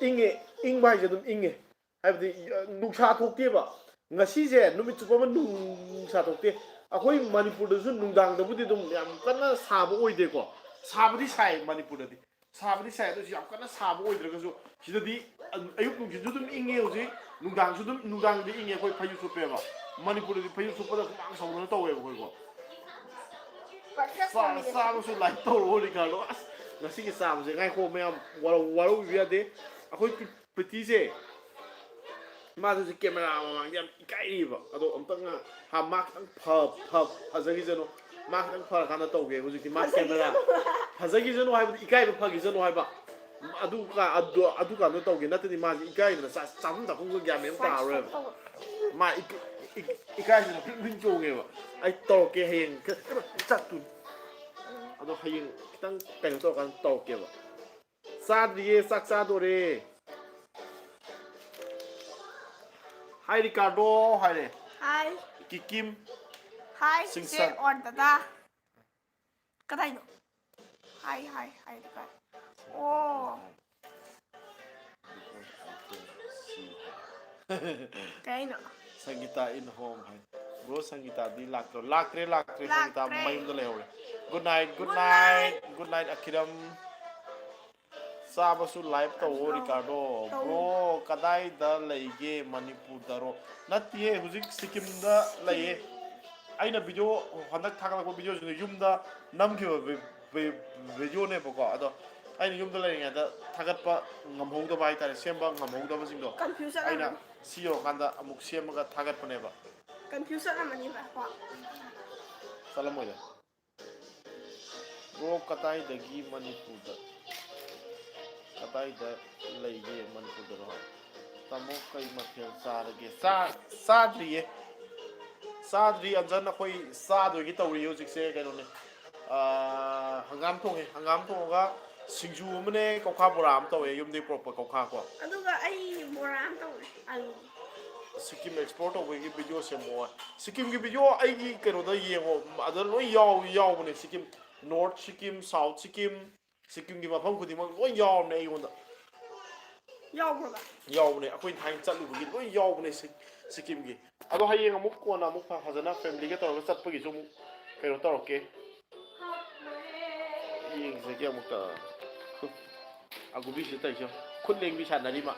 ꯏꯪꯉꯦ, ꯏꯪꯕ ꯍꯥꯏꯁꯦ ꯑꯗꯨꯝ ꯏꯪꯉꯦ꯫ ꯍꯥꯏꯕꯗꯤ, ꯑ, ꯅꯨꯡꯁꯥ ꯊꯣꯛꯇꯦꯕ꯫ ꯉꯁꯤꯁꯦ ꯅꯨꯃꯤꯠ ꯆꯨꯞꯄ ꯑꯃ ꯅꯨꯡ-, ꯅꯨꯡꯁꯥ ꯊꯣꯛꯇꯦ꯫ ꯑꯩꯈꯣꯏ ꯃꯅꯤꯄꯨꯔꯗꯁꯨ ꯅꯨꯡꯗꯥꯡꯗꯕꯨꯗꯤ ꯑꯗꯨꯝ ꯌꯥꯝ ꯀꯟꯅ ꯁꯥꯕ ꯑꯣꯏꯗꯦꯀꯣ꯫ ꯁꯥꯕꯗꯤ ꯁꯥꯏ ꯃꯅꯤꯄꯨꯔꯗꯗꯤ꯫ ꯁꯥꯕꯗꯤ ꯁꯥꯏ, ꯑꯗꯨ ꯑꯣꯏꯁꯨ ꯌꯥꯝ ꯀꯟꯅ ꯁꯥꯕ ꯑꯣꯏꯗ꯭ꯔꯒꯁꯨ, ꯁꯤꯗꯗꯤ ꯑ-, ꯑꯌꯨꯛ ꯅꯨꯡꯊꯤꯜꯁꯨ ꯑꯗꯨꯝ ꯏꯪꯉꯦ ꯍꯧꯖꯤꯛ, ꯅꯨꯡꯗꯥꯡꯁꯨ ꯑꯗꯨꯝ, ꯅꯨꯡꯗꯥꯡꯗꯤ ꯏꯪꯉꯦ, ꯑꯩꯈꯣꯏ ꯐꯩꯖꯨꯞ ꯁꯨꯞꯄꯦꯕ꯫ ꯃꯅꯤꯄꯨꯔꯗꯗꯤ ꯐꯩꯖꯨꯞ ꯁꯨꯞꯄꯗ ꯍꯨꯃꯥꯡ ꯁꯧꯗꯅ ꯇꯧꯋꯦꯕ ꯑꯩꯈꯣꯏꯀꯣ꯫ Perfect ꯆꯥ-, combination꯫ ꯆꯥꯕꯁꯨ like ꯇꯧꯔꯛꯑꯣ, ꯔꯤꯀꯥꯔꯗꯣ꯫ ꯑꯁ, ꯉꯁꯤꯒꯤ ꯆꯥꯕꯁꯦ, ꯉꯥꯏꯈꯣ ꯃꯌꯥꯝ, ꯋꯥꯔꯧ-, ꯋꯥꯔꯧꯕꯤꯕ ꯌꯥꯗꯦ꯫ ꯑꯩꯈꯣꯏ ꯄ꯭ꯔꯤ-, ꯄ꯭ꯔꯤꯇꯤꯁꯦ, ꯃꯥꯁꯨ ꯍꯧꯖꯤꯛ camera ꯃꯃꯥꯡꯗ ꯌꯥꯝ ꯏꯀꯥꯏꯔꯤꯕ꯫ ꯑꯗꯣ ꯑꯝꯇꯪ ꯉꯥ-, ꯍꯥ, ꯃꯥ ꯈꯤꯇꯪ ꯐ-, ꯐ-, ꯐꯖꯈꯤꯁꯅꯨ꯫ ꯃꯥ ꯈꯤꯇꯪ ꯐꯔꯀꯥꯟꯗ ꯇꯧꯒꯦ꯫ ꯍꯧꯖꯤꯛꯇꯤ ꯃꯥ camera, ꯐꯖꯈꯤꯁꯅꯨ꯫ ꯐꯖꯈꯤꯁꯅꯨ ꯍꯥꯏꯕꯗꯤ ꯏꯀꯥꯏꯕ ꯐꯈꯤꯁꯅꯨ ꯍꯥꯏꯕ꯫ ꯑꯗꯨ ꯀ-, ꯑꯗꯨ, ꯑꯗꯨ ꯀꯥꯟꯗ ꯇꯧꯒꯦ, ꯅꯠꯇ꯭ꯔꯗꯤ ꯃꯥꯁꯦ ꯏꯀꯥꯏꯗꯅ ꯆꯥ-, ꯆꯥꯐꯝ ꯊꯛꯐꯝꯒ ꯒ꯭ꯌꯥꯟ ꯃꯦꯟ ꯑꯃ ꯇꯥꯔꯔꯣꯏꯕ꯫ ꯃꯥ ꯏꯛ-, ꯏꯛ-, ꯏꯀꯥꯏꯗꯅ ꯐ꯭ꯔꯤꯡ ꯐ꯭ꯔꯤꯡ ꯆꯣꯡꯉꯦꯕ꯫ ꯑꯩ ꯇꯧꯔꯛꯀꯦ ꯍꯌꯦꯡ꯫ ꯀꯩꯅꯣ, ꯆꯥꯛꯇꯨ-, ꯑꯗꯣ ꯍꯌꯦꯡ ꯈꯤꯇꯪ ꯀꯩꯅꯣ ꯇꯧꯔꯀꯥꯟꯗ ꯇꯧꯔꯛꯀꯦꯕ꯫ ꯆꯥꯗ꯭ꯔꯤꯌꯦ, ꯆꯥꯛ ꯆꯥꯗꯣꯔꯦ꯫ Hi ꯔꯤꯀꯥꯔꯗꯣ ꯍꯥꯏꯔꯦ꯫ Hi꯫ ꯀꯤꯀꯤꯝ꯫ Hi, ꯁꯤꯡꯁꯟ꯫ ꯆꯦ ꯑꯣꯔ ꯗꯗꯥ꯫ ꯀꯗꯥꯏꯅꯣ? Hi, hi, hi ꯔꯤꯀꯥꯔꯗꯣ꯫ ꯑꯣ꯫ ꯀꯩꯅꯣ? ꯁꯪꯒꯤꯇꯥ in home ꯍꯥꯏ꯫ Bro, ꯁꯪꯒꯤꯇꯥꯗꯤ ꯂꯥꯛꯇ꯭ꯔꯣ? ꯂꯥꯛꯇ꯭ꯔꯦ, ꯂꯥꯛꯇ꯭ꯔꯦ, ꯁꯪꯒꯤꯇꯥ ꯂꯥꯛꯇ꯭ꯔꯦ꯫ ꯃꯌꯨꯝꯗ ꯂꯩꯍꯧꯔꯦ꯫ Good night, good night, good night, ꯑꯈꯤꯔꯝ꯫ ꯆꯥꯕꯁꯨ live ꯇꯧꯑꯣ, ꯇꯧꯔꯣ, ꯔꯤꯀꯥꯔꯗꯣ꯫ ꯇꯧꯔꯣ꯫ Bro, ꯀꯗꯥꯏꯗ ꯂꯩꯒꯦ? ꯃꯅꯤꯄꯨꯔꯗꯔꯣ? ꯅꯠꯇꯤꯌꯦ, ꯍꯧꯖꯤꯛ ꯁꯤꯀꯤꯝꯗ ꯂꯩꯌꯦ꯫ ꯑꯩꯅ video, ꯍꯟꯗꯛ ꯊꯥꯒꯠꯂꯛꯄ videoꯁꯤꯡꯗꯣ ꯌꯨꯝꯗ ꯅꯝꯈꯤꯕ vi-, vi-, videoꯅꯦꯕꯀꯣ꯫ ꯑꯗꯣ ꯑꯩꯅ ꯌꯨꯝꯗ ꯂꯩꯔꯤꯉꯩꯗ ꯊꯥꯒꯠꯄ ꯉꯝꯍꯧꯗꯕ ꯍꯥꯏꯇꯥꯔꯦ, ꯁꯦꯝꯕ ꯉꯝꯍꯧꯗꯕꯁꯤꯡꯗꯣ꯫ Confuse ꯑꯩꯅ ꯆꯠꯂꯝꯃꯅꯤ꯫ ꯁꯤ ꯌꯧꯔꯀꯥꯟꯗ ꯑꯃꯨꯛ ꯁꯦꯝꯃꯒ ꯊꯥꯒꯠꯄꯅꯦꯕ꯫ Confuse ꯆꯠꯂꯝꯃꯅꯤꯕ ꯀꯣ꯫ ꯆꯠꯂꯝꯃꯣꯏꯗ꯫ Bro, ꯀꯗꯥꯏꯗꯒꯤ ꯃꯅꯤꯄꯨꯔꯗ? ꯀꯗꯥꯏꯗ ꯂꯩꯒꯦ ꯃꯅꯤꯄꯨꯔꯗꯔꯣ? ꯇꯥꯃꯣ, ꯀꯩ ꯃꯊꯦꯜ ꯆꯥꯔꯒꯦ? ꯆꯥ-, ꯆꯥꯗ꯭ꯔꯤꯌꯦ꯫ ꯆꯥꯗ꯭ꯔꯤ, ꯑꯟꯖꯟ꯫ ꯑꯩꯈꯣꯏ ꯆꯥꯗꯣꯏꯒꯤ ꯇꯧꯔꯤ ꯍꯧꯖꯤꯛꯁꯦ, ꯀꯩꯅꯣꯅꯦ꯫ ꯑꯥ, ꯍꯪꯒꯥꯝ ꯊꯣꯡꯉꯦ꯫ ꯍꯪꯒꯥꯝ ꯊꯣꯡꯉꯒ ꯁꯤꯡꯖꯨ ꯑꯃꯅꯦ, ꯀꯧꯈꯥ ꯕꯣꯔꯥ ꯑꯃ ꯇꯧꯋꯦ, ꯌꯨꯝꯗꯒꯤ ꯄꯨꯔꯛꯄ ꯀꯧꯈꯥ ꯀꯣ꯫ ꯑꯗꯨꯒ ꯑꯩ ꯕꯣꯔꯥ ꯑꯃ ꯇꯧꯔꯦ, ꯑꯂꯨ꯫ ꯁꯤꯀꯤꯝ explore ꯇꯧꯕꯒꯤ video ꯁꯦꯝꯃꯛꯑꯣ꯫ ꯁꯤꯀꯤꯝꯒꯤ video ꯑꯩꯒꯤ ꯀꯩꯅꯣꯗ ꯌꯦꯡꯉꯣ, ꯑꯗ ꯂꯣꯏ ꯌꯥꯎ-, ꯌꯥꯎꯕꯅꯦ꯫ ꯁꯤꯀꯤꯝ, North ꯁꯤꯀꯤꯝ, South ꯁꯤꯀꯤꯝ, ꯁꯤꯀꯤꯝꯒꯤ ꯃꯐꯝ ꯈꯨꯗꯤꯡꯃꯛ ꯂꯣꯏ ꯌꯥꯎꯔꯕꯅꯦ ꯑꯩꯉꯣꯟꯗ꯫ ꯌꯥꯎꯕ꯭ꯔꯕ? ꯌꯥꯎꯕꯅꯦ, ꯑꯩꯈꯣꯏ ꯊꯥꯏꯅ ꯆꯠꯂꯨꯕꯒꯤ ꯂꯣꯏ ꯌꯥꯎꯕꯅꯦ ꯁꯤ-, ꯁꯤꯀꯤꯝꯒꯤ꯫ ꯑꯗꯣ ꯍꯌꯦꯡ ꯑꯃꯨꯛ ꯀꯣꯟꯅ ꯑꯃꯨꯛ ꯐ-, ꯐꯖꯅ family ꯒ ꯇꯧꯔꯒ ꯆꯠꯄꯒꯤꯁꯨ ꯑꯃꯨꯛ ꯀꯩꯅꯣ ꯇꯧꯔꯛꯀꯦ꯫ ꯌꯦꯡꯖꯒꯦ ꯑꯃꯨꯛꯇ꯫ ꯑꯒꯨꯕꯤꯁꯤ ꯇꯧꯔꯤꯁꯦ, ꯈꯨꯠ ꯂꯦꯡꯕꯤ ꯁꯥꯟꯅꯔꯤꯃ꯫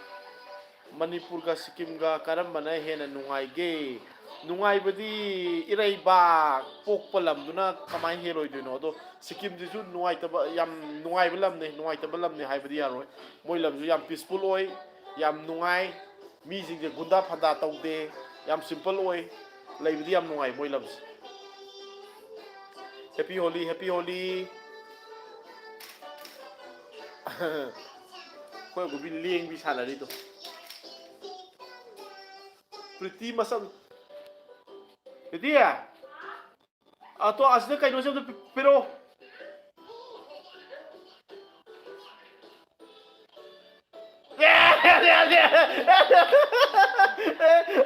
ꯃꯅꯤꯄꯨꯔꯒ ꯁꯤꯀꯤꯝꯒ ꯀꯔꯝꯕꯅ ꯍꯦꯟꯅ ꯅꯨꯡꯉꯥꯏꯒꯦ? ꯅꯨꯡꯉꯥꯏꯕꯗꯤ ꯏꯔꯩꯕꯥꯛ ꯄꯣꯛꯄ ꯂꯝꯗꯨꯅ ꯀꯃꯥꯏꯅ ꯍꯦꯜꯂꯣꯏꯗꯣꯏꯅꯣ? ꯑꯗꯣ ꯁꯤꯀꯤꯝꯁꯤꯁꯨ ꯅꯨꯡꯉꯥꯏꯇꯕ, ꯌꯥꯝ ꯅꯨꯡꯉꯥꯏꯕ ꯂꯝꯅꯦ, ꯅꯨꯡꯉꯥꯏꯇꯕ ꯂꯝꯅꯦ ꯍꯥꯏꯕꯗꯤ ꯌꯥꯔꯣꯏ꯫ ꯃꯣꯏ ꯂꯝꯁꯨ ꯌꯥꯝ peaceful ꯑꯣꯏ, ꯌꯥꯝ ꯅꯨꯡꯉꯥꯏ, ꯃꯤꯁꯤꯡꯁꯦ ꯒꯨꯟꯗꯥ ꯐꯟꯗꯥ ꯇꯧꯗꯦ, ꯌꯥꯝ simple ꯑꯣꯏ, ꯂꯩꯕꯗꯤ ꯌꯥꯝ ꯅꯨꯡꯉꯥꯏ ꯃꯣꯏ ꯂꯝꯁꯦ꯫ Happy Holi, Happy Holi꯫ ꯑꯩꯈꯣꯏ ꯑꯒꯨꯕꯤ ꯂꯦꯡꯕꯤ ꯁꯥꯟꯅꯔꯤꯗꯣ꯫ ꯄ꯭ꯔꯤꯇꯤ ꯃꯁꯝ꯫ ꯄ꯭ꯔꯤꯇꯤ! ꯑꯇꯣ, ꯑꯁꯤꯗ ꯀꯩꯅꯣꯁꯦ ꯑꯝꯇ ꯄꯤ-, ꯄꯤꯔꯛꯑꯣ꯫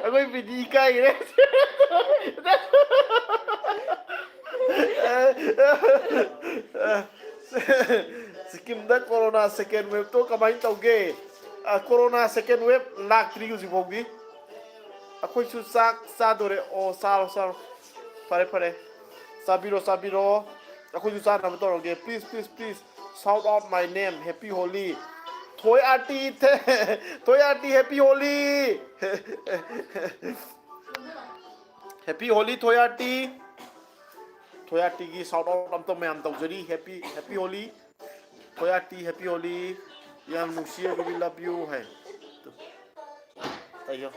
ꯑꯩꯈꯣꯏ ꯄ꯭ꯔꯤꯇꯤ ꯏꯀꯥꯏꯈ꯭ꯔꯦ꯫ ꯁꯤꯀꯤꯝꯗ corona second wave ꯇꯣ ꯀꯃꯥꯏꯅ ꯇꯧꯒꯦ? ꯑ, corona second wave ꯂꯥꯛꯇ꯭ꯔꯤ ꯍꯧꯖꯤꯛ ꯐꯥꯎꯗꯤ꯫ ꯑꯩꯈꯣꯏꯁꯨ ꯆꯥꯛ ꯆꯥꯗꯣꯔꯦ꯫ ꯑꯣ, ꯆꯥꯔꯣ, ꯆꯥꯔꯣ꯫ ꯐꯔꯦ, ꯐꯔꯦ꯫ ꯆꯥꯕꯤꯔꯣ, ꯆꯥꯕꯤꯔꯣ꯫ ꯑꯩꯈꯣꯏꯁꯨ ꯆꯥꯅꯕ ꯇꯧꯔꯒꯦ꯫ Please, please, please, shout out my name. Happy Holi. ꯊꯣꯏ ꯑꯥꯔꯇꯤ, ꯊꯣꯏ Aarti, Happy Holi. Happy Holi, ꯊꯣꯏ ꯑꯥꯔꯇꯤ꯫ ꯊꯣꯏ ꯑꯥꯔꯇꯤꯒꯤ shout out ꯑꯝꯇ ꯃꯌꯥꯝ ꯇꯧꯖꯔꯤ꯫ Happy, Happy Holi꯫ ꯊꯣꯏ ꯑꯥꯔꯇꯤ, Happy Holi꯫ ꯌꯥꯝ ꯅꯨꯡꯁꯤꯌꯦ, we love you ꯍꯥꯏ꯫ ꯇꯨ꯫ ꯇꯥꯏꯌꯣ꯫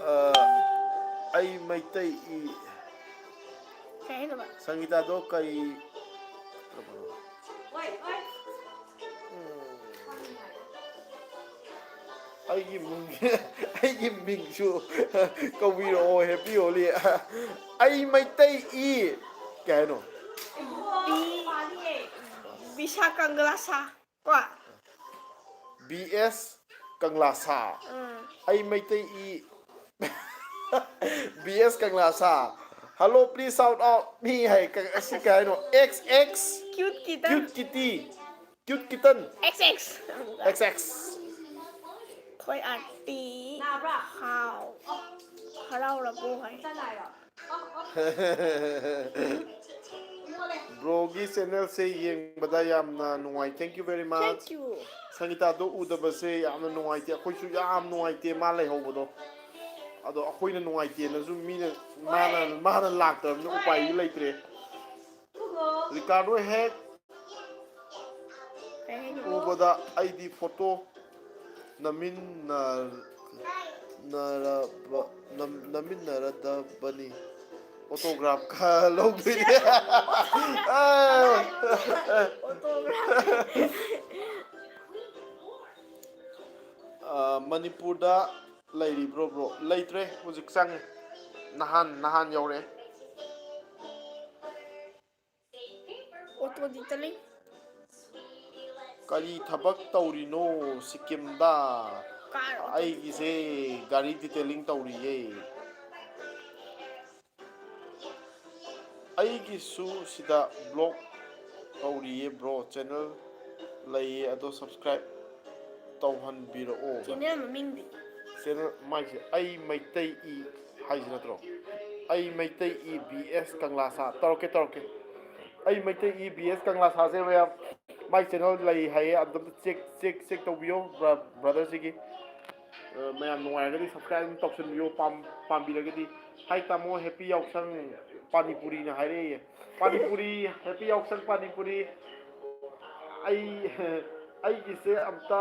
ꯑ, ꯑꯩ ꯃꯩꯇꯩ ꯏ꯫ ꯀꯩ ꯍꯥꯏꯅꯣꯕ? ꯁꯪꯒꯤꯇꯥꯗꯣ ꯀꯔꯤ? ꯑꯩꯒꯤ ꯃꯤꯡ, ꯑꯩꯒꯤ ꯃꯤꯡꯁꯨ ꯀꯧꯕꯤꯔꯛꯑꯣ, Happy Holi꯫ ꯑꯩ ꯃꯩꯇꯩ ꯏ꯫ ꯀꯩ ꯍꯥꯏꯅꯣ? ꯕꯤ ꯕꯤꯁꯥ ꯀꯪꯒꯂꯥꯁꯥ ꯀꯣ꯫ B S Kanglasha. ꯎꯝ꯫ ꯑꯩ ꯃꯩꯇꯩ ꯏ꯫ B S Kanglasha. Hello, please shout out me ꯍꯥꯏ꯫ ꯀ-, ꯑꯁꯤ ꯀꯩ ꯍꯥꯏꯅꯣ? X X꯫ Cute kitten꯫ Cute kitty꯫ Cute kitten꯫ X X꯫ X X꯫ ꯊꯣꯏ ꯑꯥꯔꯇꯤ꯫ ꯍꯥꯎ꯫ ꯍꯔꯥꯎꯔꯕꯣ ꯍꯥꯏ꯫ Broꯒꯤ channelꯁꯦ ꯌꯦꯡꯕꯗ ꯌꯥꯝꯅ ꯅꯨꯡꯉꯥꯏ꯫ Thank you very much꯫ Thank you꯫ ꯁꯪꯒꯤꯇꯥꯗꯣ ꯎꯗꯕꯁꯦ ꯌꯥꯝꯅ ꯅꯨꯡꯉꯥꯏꯇꯦ꯫ ꯑꯩꯈꯣꯏꯁꯨ ꯌꯥꯝ ꯅꯨꯡꯉꯥꯏꯇꯦ ꯃꯥ ꯂꯩꯍꯧꯕꯗꯣ꯫ ꯑꯗꯣ ꯑꯩꯈꯣꯏꯅ ꯅꯨꯡꯉꯥꯏꯇꯦꯅꯁꯨ ꯃꯤꯅ, ꯃꯥꯅ, ꯃꯥꯅ ꯂꯥꯛꯇ꯭ꯔꯕꯅꯤꯅ ꯎꯄꯥꯏꯗꯤ ꯂꯩꯇ꯭ꯔꯦ꯫ ꯔꯤꯀꯥꯔꯗꯣ ꯍꯦꯛ ꯀꯩ ꯍꯥꯏꯅꯣ? ꯎꯕꯗ ꯑꯩꯗꯤ photo ꯅꯝꯃꯤꯟꯅ-, ꯅꯔꯕ-, ꯅꯝ-, ꯅꯝꯃꯤꯟꯅꯔꯗꯕꯅꯤ꯫ Autograph ꯈ ꯂꯧꯗꯣꯏꯅꯦ꯫ Autograph꯫ ꯑ, ꯃꯅꯤꯄꯨꯔꯗ ꯂꯩꯔꯤꯕ꯭ꯔꯣ, bro? ꯂꯩꯇ꯭ꯔꯦ, ꯍꯧꯖꯤꯛ ꯆꯪꯉꯦ꯫ ꯅꯍꯥꯟ, ꯅꯍꯥꯟ ꯌꯧꯔꯛꯑꯦ꯫ Auto detailing꯫ ꯀꯔꯤ ꯊꯕꯛ ꯇꯧꯔꯤꯅꯣ ꯁꯤꯛꯀꯤꯝꯗ? Car auto ꯑꯩꯒꯤꯁꯦ ꯒꯥꯔꯤ detailing ꯇꯧꯔꯤꯌꯦ꯫ ꯑꯩꯒꯤꯁꯨ ꯁꯤꯗ vlog ꯇꯧꯔꯤꯌꯦ, bro꯫ Channel ꯂꯩꯌꯦ, ꯑꯗꯣ subscribe ꯇꯧꯍꯟꯕꯤꯔꯛꯑꯣ꯫ ꯆꯦꯅꯦꯜ ꯃꯃꯤꯡꯗꯤ? ꯆꯦꯅꯦꯜ ꯃꯥꯏꯁꯦ ꯑꯩ ꯃꯩꯇꯩ ꯏ ꯍꯥꯏꯁꯤ ꯅꯠꯇ꯭ꯔꯣ? ꯑꯩ ꯃꯩꯇꯩ ꯏ ꯕꯤ ꯑꯦꯁ ꯀꯪꯂꯥ ꯁꯥ꯫ ꯇꯧꯔꯛꯀꯦ, ꯇꯧꯔꯛꯀꯦ꯫ ꯑꯩ ꯃꯩꯇꯩ ꯏ ꯕꯤ ꯑꯦꯁ ꯀꯪꯂꯥ ꯁꯥꯁꯦ ꯃꯌꯥꯝ꯫ ꯃꯥꯏ ꯆꯦꯅꯦꯜ ꯂꯩ ꯍꯥꯏꯌꯦ, ꯑꯗꯨꯝ ꯆꯦꯛ ꯆꯦꯛ ꯆꯦꯛ ꯇꯧꯕꯤꯌꯣ꯫ ꯕ꯭ꯔ- ꯕ꯭ꯔꯗꯔꯁꯤꯒꯤ ꯑ, ꯃꯌꯥꯝ ꯅꯨꯡꯉꯥꯏꯔꯒꯗꯤ subscribe ꯑꯗꯨꯝ ꯇꯧꯁꯟꯕꯤꯌꯣ꯫ ꯄꯥꯝ- ꯄꯥꯝꯕꯤꯔꯒꯗꯤ꯫ ꯍꯥꯏ ꯇꯥꯃꯣ ꯍꯦꯄꯤ ꯌꯥꯎꯁꯪ꯫ ꯄꯥꯅꯤꯄꯨꯔꯤꯅ ꯍꯥꯏꯔꯛꯑꯦ꯫ ꯄꯥꯅꯤꯄꯨꯔꯤ, ꯍꯦꯄꯤ ꯌꯥꯎꯁꯪ ꯄꯥꯅꯤꯄꯨꯔꯤ꯫ ꯑꯩ ꯑꯩꯒꯤꯁꯦ ꯑꯝꯇ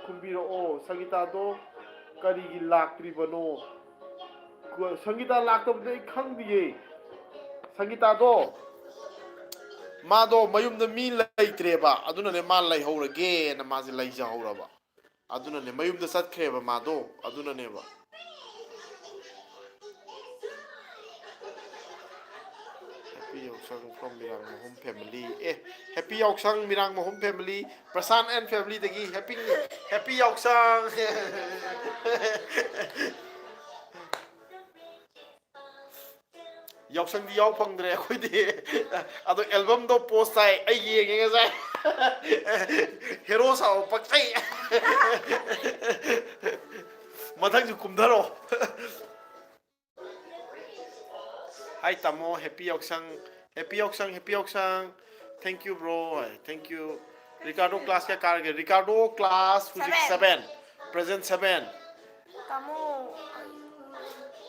ꯈꯨꯝꯕꯤꯔꯛꯑꯣ꯫ ꯁꯪꯒꯤꯇꯥꯗꯣ ꯀꯔꯤꯒꯤ ꯂꯥꯛꯇ꯭ꯔꯤꯕꯅꯣ? ꯁꯪꯒꯤꯇꯥ ꯂꯥꯛꯇꯕꯗꯤ ꯑꯩ ꯈꯪꯗꯤꯌꯦ꯫ ꯁꯪꯒꯤꯇꯥꯗꯣ, ꯃꯥꯗꯣ ꯃꯌꯨꯝꯗ ꯃꯤ ꯂꯩꯇ꯭ꯔꯦꯕ, ꯑꯗꯨꯅꯅꯦ ꯃꯥ ꯂꯩꯍꯧꯔꯒꯦꯅ ꯃꯥꯁꯦ ꯂꯩꯖꯍꯧꯔꯕ꯫ ꯑꯗꯨꯅꯅꯦ ꯃꯌꯨꯝꯗ ꯆꯠꯈ꯭ꯔꯦꯕ ꯃꯥꯗꯣ, ꯑꯗꯨꯅꯅꯦꯕ꯫ Happy ꯌꯥꯎꯁꯪ from ꯃꯤꯔꯥꯡ ꯃꯍꯨꯝ family꯫ ꯑꯦ, happy ꯌꯥꯎꯁꯪ ꯃꯤꯔꯥꯡ ꯃꯍꯨꯝ family꯫ ꯄ꯭ꯔꯁꯥꯟ and family ꯗꯒꯤ happy, happy ꯌꯥꯎꯁꯪ꯫ ꯌꯥꯎꯁꯪꯗꯤ ꯌꯥꯎ ꯐꯪꯗ꯭ꯔꯦ ꯑꯩꯈꯣꯏꯗꯤ꯫ ꯑꯗꯣ album ꯗꯣ post ꯇꯥꯏ, ꯑꯩ ꯌꯦꯡꯉꯦ ꯉꯁꯥꯏ꯫ Hero ꯁꯥꯕ ꯄꯛꯆꯩ꯫ ꯃꯊꯪꯁꯨ ꯀꯨꯝꯊꯔꯣ꯫ Hi ꯇꯥꯃꯣ, happy ꯌꯥꯎꯁꯪ꯫ Happy ꯌꯥꯎꯁꯪ, happy ꯌꯥꯎꯁꯪ꯫ Thank you bro꯫ Thank you꯫ Ricardo class ꯀꯌꯥ ꯀꯥꯔꯒꯦ? Ricardo class ꯍꯧꯖꯤꯛ Seven꯫ Seven꯫ Present seven꯫ ꯇꯥꯃꯣ꯫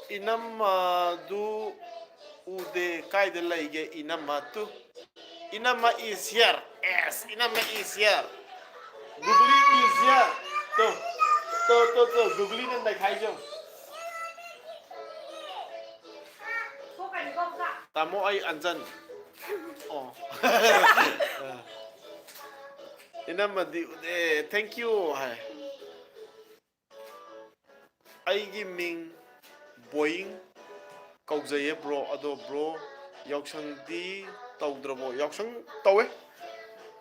ꯏꯅꯝꯃꯗꯨ ꯎꯗꯦ, ꯀꯥꯏꯗ ꯂꯩꯒꯦ ꯏꯅꯝꯃ ꯇꯨ? ꯏꯅꯝꯃ is here꯫ Yes, ꯏꯅꯝꯃ is here꯫ Googly is here꯫ Two, two, two, two, Googly ꯅ ꯅꯩꯈꯥꯏꯁꯦ ꯌꯦꯡꯉꯨ꯫ ꯇꯥꯃꯣ ꯑꯩ ꯑꯟꯖꯟ꯫ ꯑꯣ꯫ ꯏꯅꯝꯃꯗꯤ ꯎꯗꯦ, thank you ꯍꯥꯏ꯫ ꯑꯩꯒꯤ ꯃꯤꯡ ꯕꯣꯌꯤꯡ ꯀꯧꯖꯩꯌꯦ bro꯫ ꯑꯗꯣ bro, ꯌꯥꯎꯁꯪꯗꯤ ꯇꯧꯗ꯭ꯔꯕꯣ? ꯌꯥꯎꯁꯪ ꯇꯧꯋꯦ꯫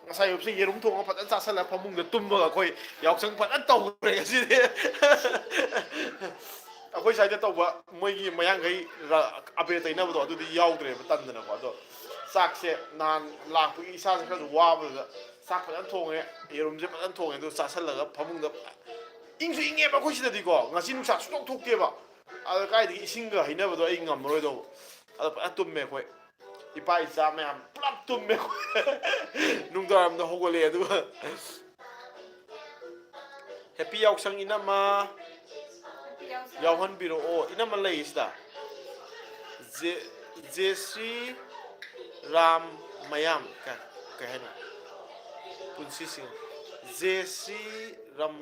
ꯉꯁꯥꯏ ꯑꯌꯨꯛꯁꯦ ꯌꯦꯔꯨꯝ ꯊꯣꯡꯉ ꯐꯖꯅ ꯆꯥꯁꯜꯂ ꯐꯃꯨꯡꯗ ꯇꯨꯝꯃꯒ ꯑꯩꯈꯣꯏ ꯌꯥꯎꯁꯪ ꯐꯖꯅ ꯇꯧꯈ꯭ꯔꯦ ꯉꯁꯤꯗꯤ꯫ ꯑꯩꯈꯣꯏ ꯁ꯭ꯋꯥꯏꯗ ꯇꯧꯕ ꯃꯣꯏꯒꯤ ꯃꯌꯥꯡꯈꯩ ꯔ-, ꯑꯕꯦꯔ ꯇꯩꯅꯕꯗꯣ ꯑꯗꯨꯗꯤ ꯌꯥꯎꯗ꯭ꯔꯦꯕ, ꯇꯟꯗꯅꯀꯣ꯫ ꯑꯗꯣ ꯆꯥꯛꯁꯦ ꯅꯍꯥꯟ ꯂꯥꯛꯄꯒꯤ ꯏꯁꯥꯁꯦ ꯈꯔꯁꯨ ꯋꯥꯕꯗꯨꯗ ꯆꯥꯛ ꯐꯖꯅ ꯊꯣꯡꯉꯦ, ꯌꯦꯔꯨꯝꯁꯦ ꯐꯖꯅ ꯊꯣꯡꯉꯦ, ꯑꯗꯨꯒ ꯆꯥꯁꯜꯂꯒ ꯐꯃꯨꯡꯗ, ꯏꯪꯁꯨ ꯏꯪꯉꯦꯕ ꯑꯩꯈꯣꯏ ꯁꯤꯗꯗꯤꯀꯣ, ꯉꯁꯤ ꯅꯨꯡꯁꯥ ꯁꯨꯡꯊꯣꯛ ꯊꯣꯛꯇꯦꯕ꯫ ꯑꯗ ꯀꯥꯏꯗꯒꯤ ꯏꯁꯤꯡꯒ ꯍꯩꯅꯕꯗꯣ ꯑꯩ ꯉꯝꯃꯔꯣꯏꯗꯧꯕ꯫ ꯑꯗ ꯐꯖꯅ ꯇꯨꯝꯃꯦ ꯑꯩꯈꯣꯏ, ꯏꯄꯥ ꯏꯆꯥ ꯃꯌꯥꯝ ꯄꯨꯂꯞ ꯇꯨꯝꯃꯦ ꯑꯩꯈꯣꯏ꯫ ꯅꯨꯡꯗꯥꯡꯋꯥꯏꯔꯝꯗ ꯍꯧꯒꯠꯂꯛꯑꯦ ꯑꯗꯨꯒ ꯍꯦꯄꯤ ꯌꯥꯎꯁꯪ ꯏꯅꯝꯃ ꯌꯥꯎꯍꯟꯕꯤꯔꯛꯑꯣ꯫ ꯏꯅꯝꯃ ꯂꯩ ꯁꯤꯗ꯫ ꯖꯦ ꯖꯦ ꯁ꯭ꯔꯤ ꯔꯥꯝ ꯃꯌꯥꯝ꯫ ꯀꯩ ꯀꯩ ꯍꯥꯏꯅꯣ? ꯄꯨꯟꯁꯤꯁꯤꯡ꯫ ꯖꯦ ꯁ꯭ꯔꯤ ꯔꯥꯝ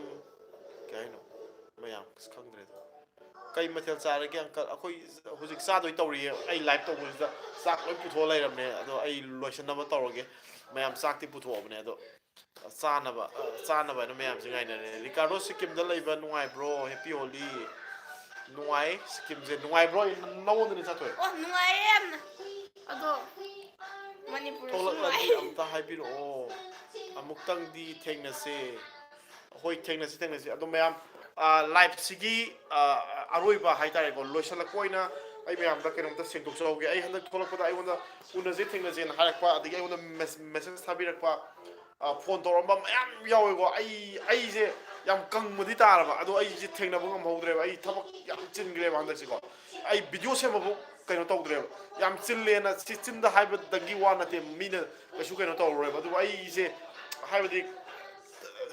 ꯀꯩ ꯍꯥꯏꯅꯣ? ꯃꯌꯥꯝ ꯑꯁ ꯈꯪꯗ꯭ꯔꯦꯗ꯫ ꯀꯩ ꯃꯊꯦꯜ ꯆꯥꯔꯒꯦ ꯑꯪꯀꯜ? ꯑꯩꯈꯣꯏ ꯍꯧꯖꯤꯛ ꯆꯥꯗꯣꯏ ꯇꯧꯔꯤꯌꯦ꯫ ꯑꯩ ꯂꯥꯏꯚ ꯇꯧꯕꯁꯤꯗ ꯆꯥꯛ ꯂꯣꯏ ꯄꯨꯊꯣꯛꯑ ꯂꯩꯔꯝꯅꯦ꯫ ꯑꯗꯣ ꯑꯩ ꯂꯣꯏꯁꯤꯟꯅꯕ ꯇꯧꯔꯒꯦ꯫ ꯃꯌꯥꯝ ꯆꯥꯛꯇꯤ ꯄꯨꯊꯣꯛꯑꯕꯅꯦ ꯑꯗꯣ꯫ ꯆꯥꯅꯕ ꯆꯥꯅꯕ ꯍꯥꯏꯅ ꯃꯌꯥꯝꯁꯦ ꯉꯥꯏꯅꯔꯦ꯫ ꯔꯤꯀꯥꯔꯗꯣ, ꯁꯤꯀꯤꯝꯗ ꯂꯩꯕ ꯅꯨꯡꯉꯥꯏꯕ꯭ꯔꯣ? ꯍꯦꯄꯤ ꯍꯣꯂꯤ꯫ ꯅꯨꯡꯉꯥꯏ꯫ ꯁꯤꯀꯤꯝꯁꯦ ꯅꯨꯡꯉꯥꯏꯕ꯭ꯔꯣ? ꯅꯉꯣꯟꯗꯅꯤ ꯆꯠꯇꯣꯏ꯫ ꯑꯣ, ꯅꯨꯡꯉꯥꯏꯔꯦ ꯌꯥꯝꯅ꯫ ꯑꯗꯣ ꯃꯅꯤꯄꯨꯔꯁꯨ ꯊꯣꯛꯂꯛꯂꯗꯤ ꯅꯨꯡꯉꯥꯏ꯫ ꯑꯝꯇ ꯍꯥꯏꯕꯤꯔꯛꯑꯣ꯫ ꯑꯃꯨꯛꯇꯪꯗꯤ ꯊꯦꯡꯅꯁꯦ꯫ ꯍꯣꯏ, ꯊꯦꯡꯅꯁꯤ, ꯊꯦꯡꯅꯁꯤ꯫ ꯑꯗꯣ ꯃꯌꯥꯝ, ꯂꯥꯏꯐꯁꯤꯒꯤ ꯑꯔꯣꯏꯕ ꯍꯥꯏꯇꯥꯔꯦꯀꯣ, ꯂꯣꯏꯁꯤꯜꯂꯛꯄ ꯑꯣꯏꯅ ꯑꯩ ꯃꯌꯥꯝꯗ ꯀꯩꯅꯣꯝꯇ ꯁꯦꯡꯗꯣꯛꯆꯍꯧꯒꯦ꯫ ꯑꯩ ꯍꯟꯗꯛ ꯊꯣꯛꯂꯛꯄꯗ ꯑꯩꯉꯣꯟꯗ ꯎꯅꯁꯦ ꯊꯦꯡꯅꯁꯦꯅ ꯍꯥꯏꯔꯛꯄ, ꯑꯗꯒꯤ ꯑꯩꯉꯣꯟꯗ ꯃꯦꯁꯦꯖ ꯊꯥꯕꯤꯔꯛꯄ, ꯐꯣꯟ ꯇꯧꯔꯛꯑꯝꯕ ꯃꯌꯥꯝ ꯌꯥꯎꯋꯦꯀꯣ꯫ ꯑꯩ ꯑꯩꯁꯦ ꯌꯥꯝ ꯀꯪꯕꯗꯤ ꯇꯥꯔꯕ, ꯑꯗꯣ ꯑꯩꯁꯦ ꯊꯦꯡꯅꯕ ꯉꯝꯍꯧꯗ꯭ꯔꯦꯕ꯫ ꯑꯩ ꯊꯕꯛ ꯌꯥꯝ ꯆꯤꯟꯈ꯭ꯔꯦꯕ ꯍꯟꯗꯛꯁꯤꯀꯣ꯫ ꯑꯩ ꯚꯤꯗꯤꯑꯣ ꯁꯦꯝꯕꯕꯨ ꯀꯩꯅꯣ ꯇꯧꯗ꯭ꯔꯦꯕ꯫ ꯌꯥꯝ ꯆꯤꯜꯂꯦꯅ ꯁꯤ ꯆꯤꯟꯗ ꯍꯥꯏꯕꯗꯒꯤ ꯋꯥ ꯅꯠꯇꯦ, ꯃꯤꯅ ꯀꯩꯁꯨ ꯀꯩꯅꯣ ꯇꯧꯔꯔꯣꯏꯕ꯫ ꯑꯗꯨꯕꯨ ꯑꯩꯁꯦ ꯍꯥꯏꯕꯗꯤ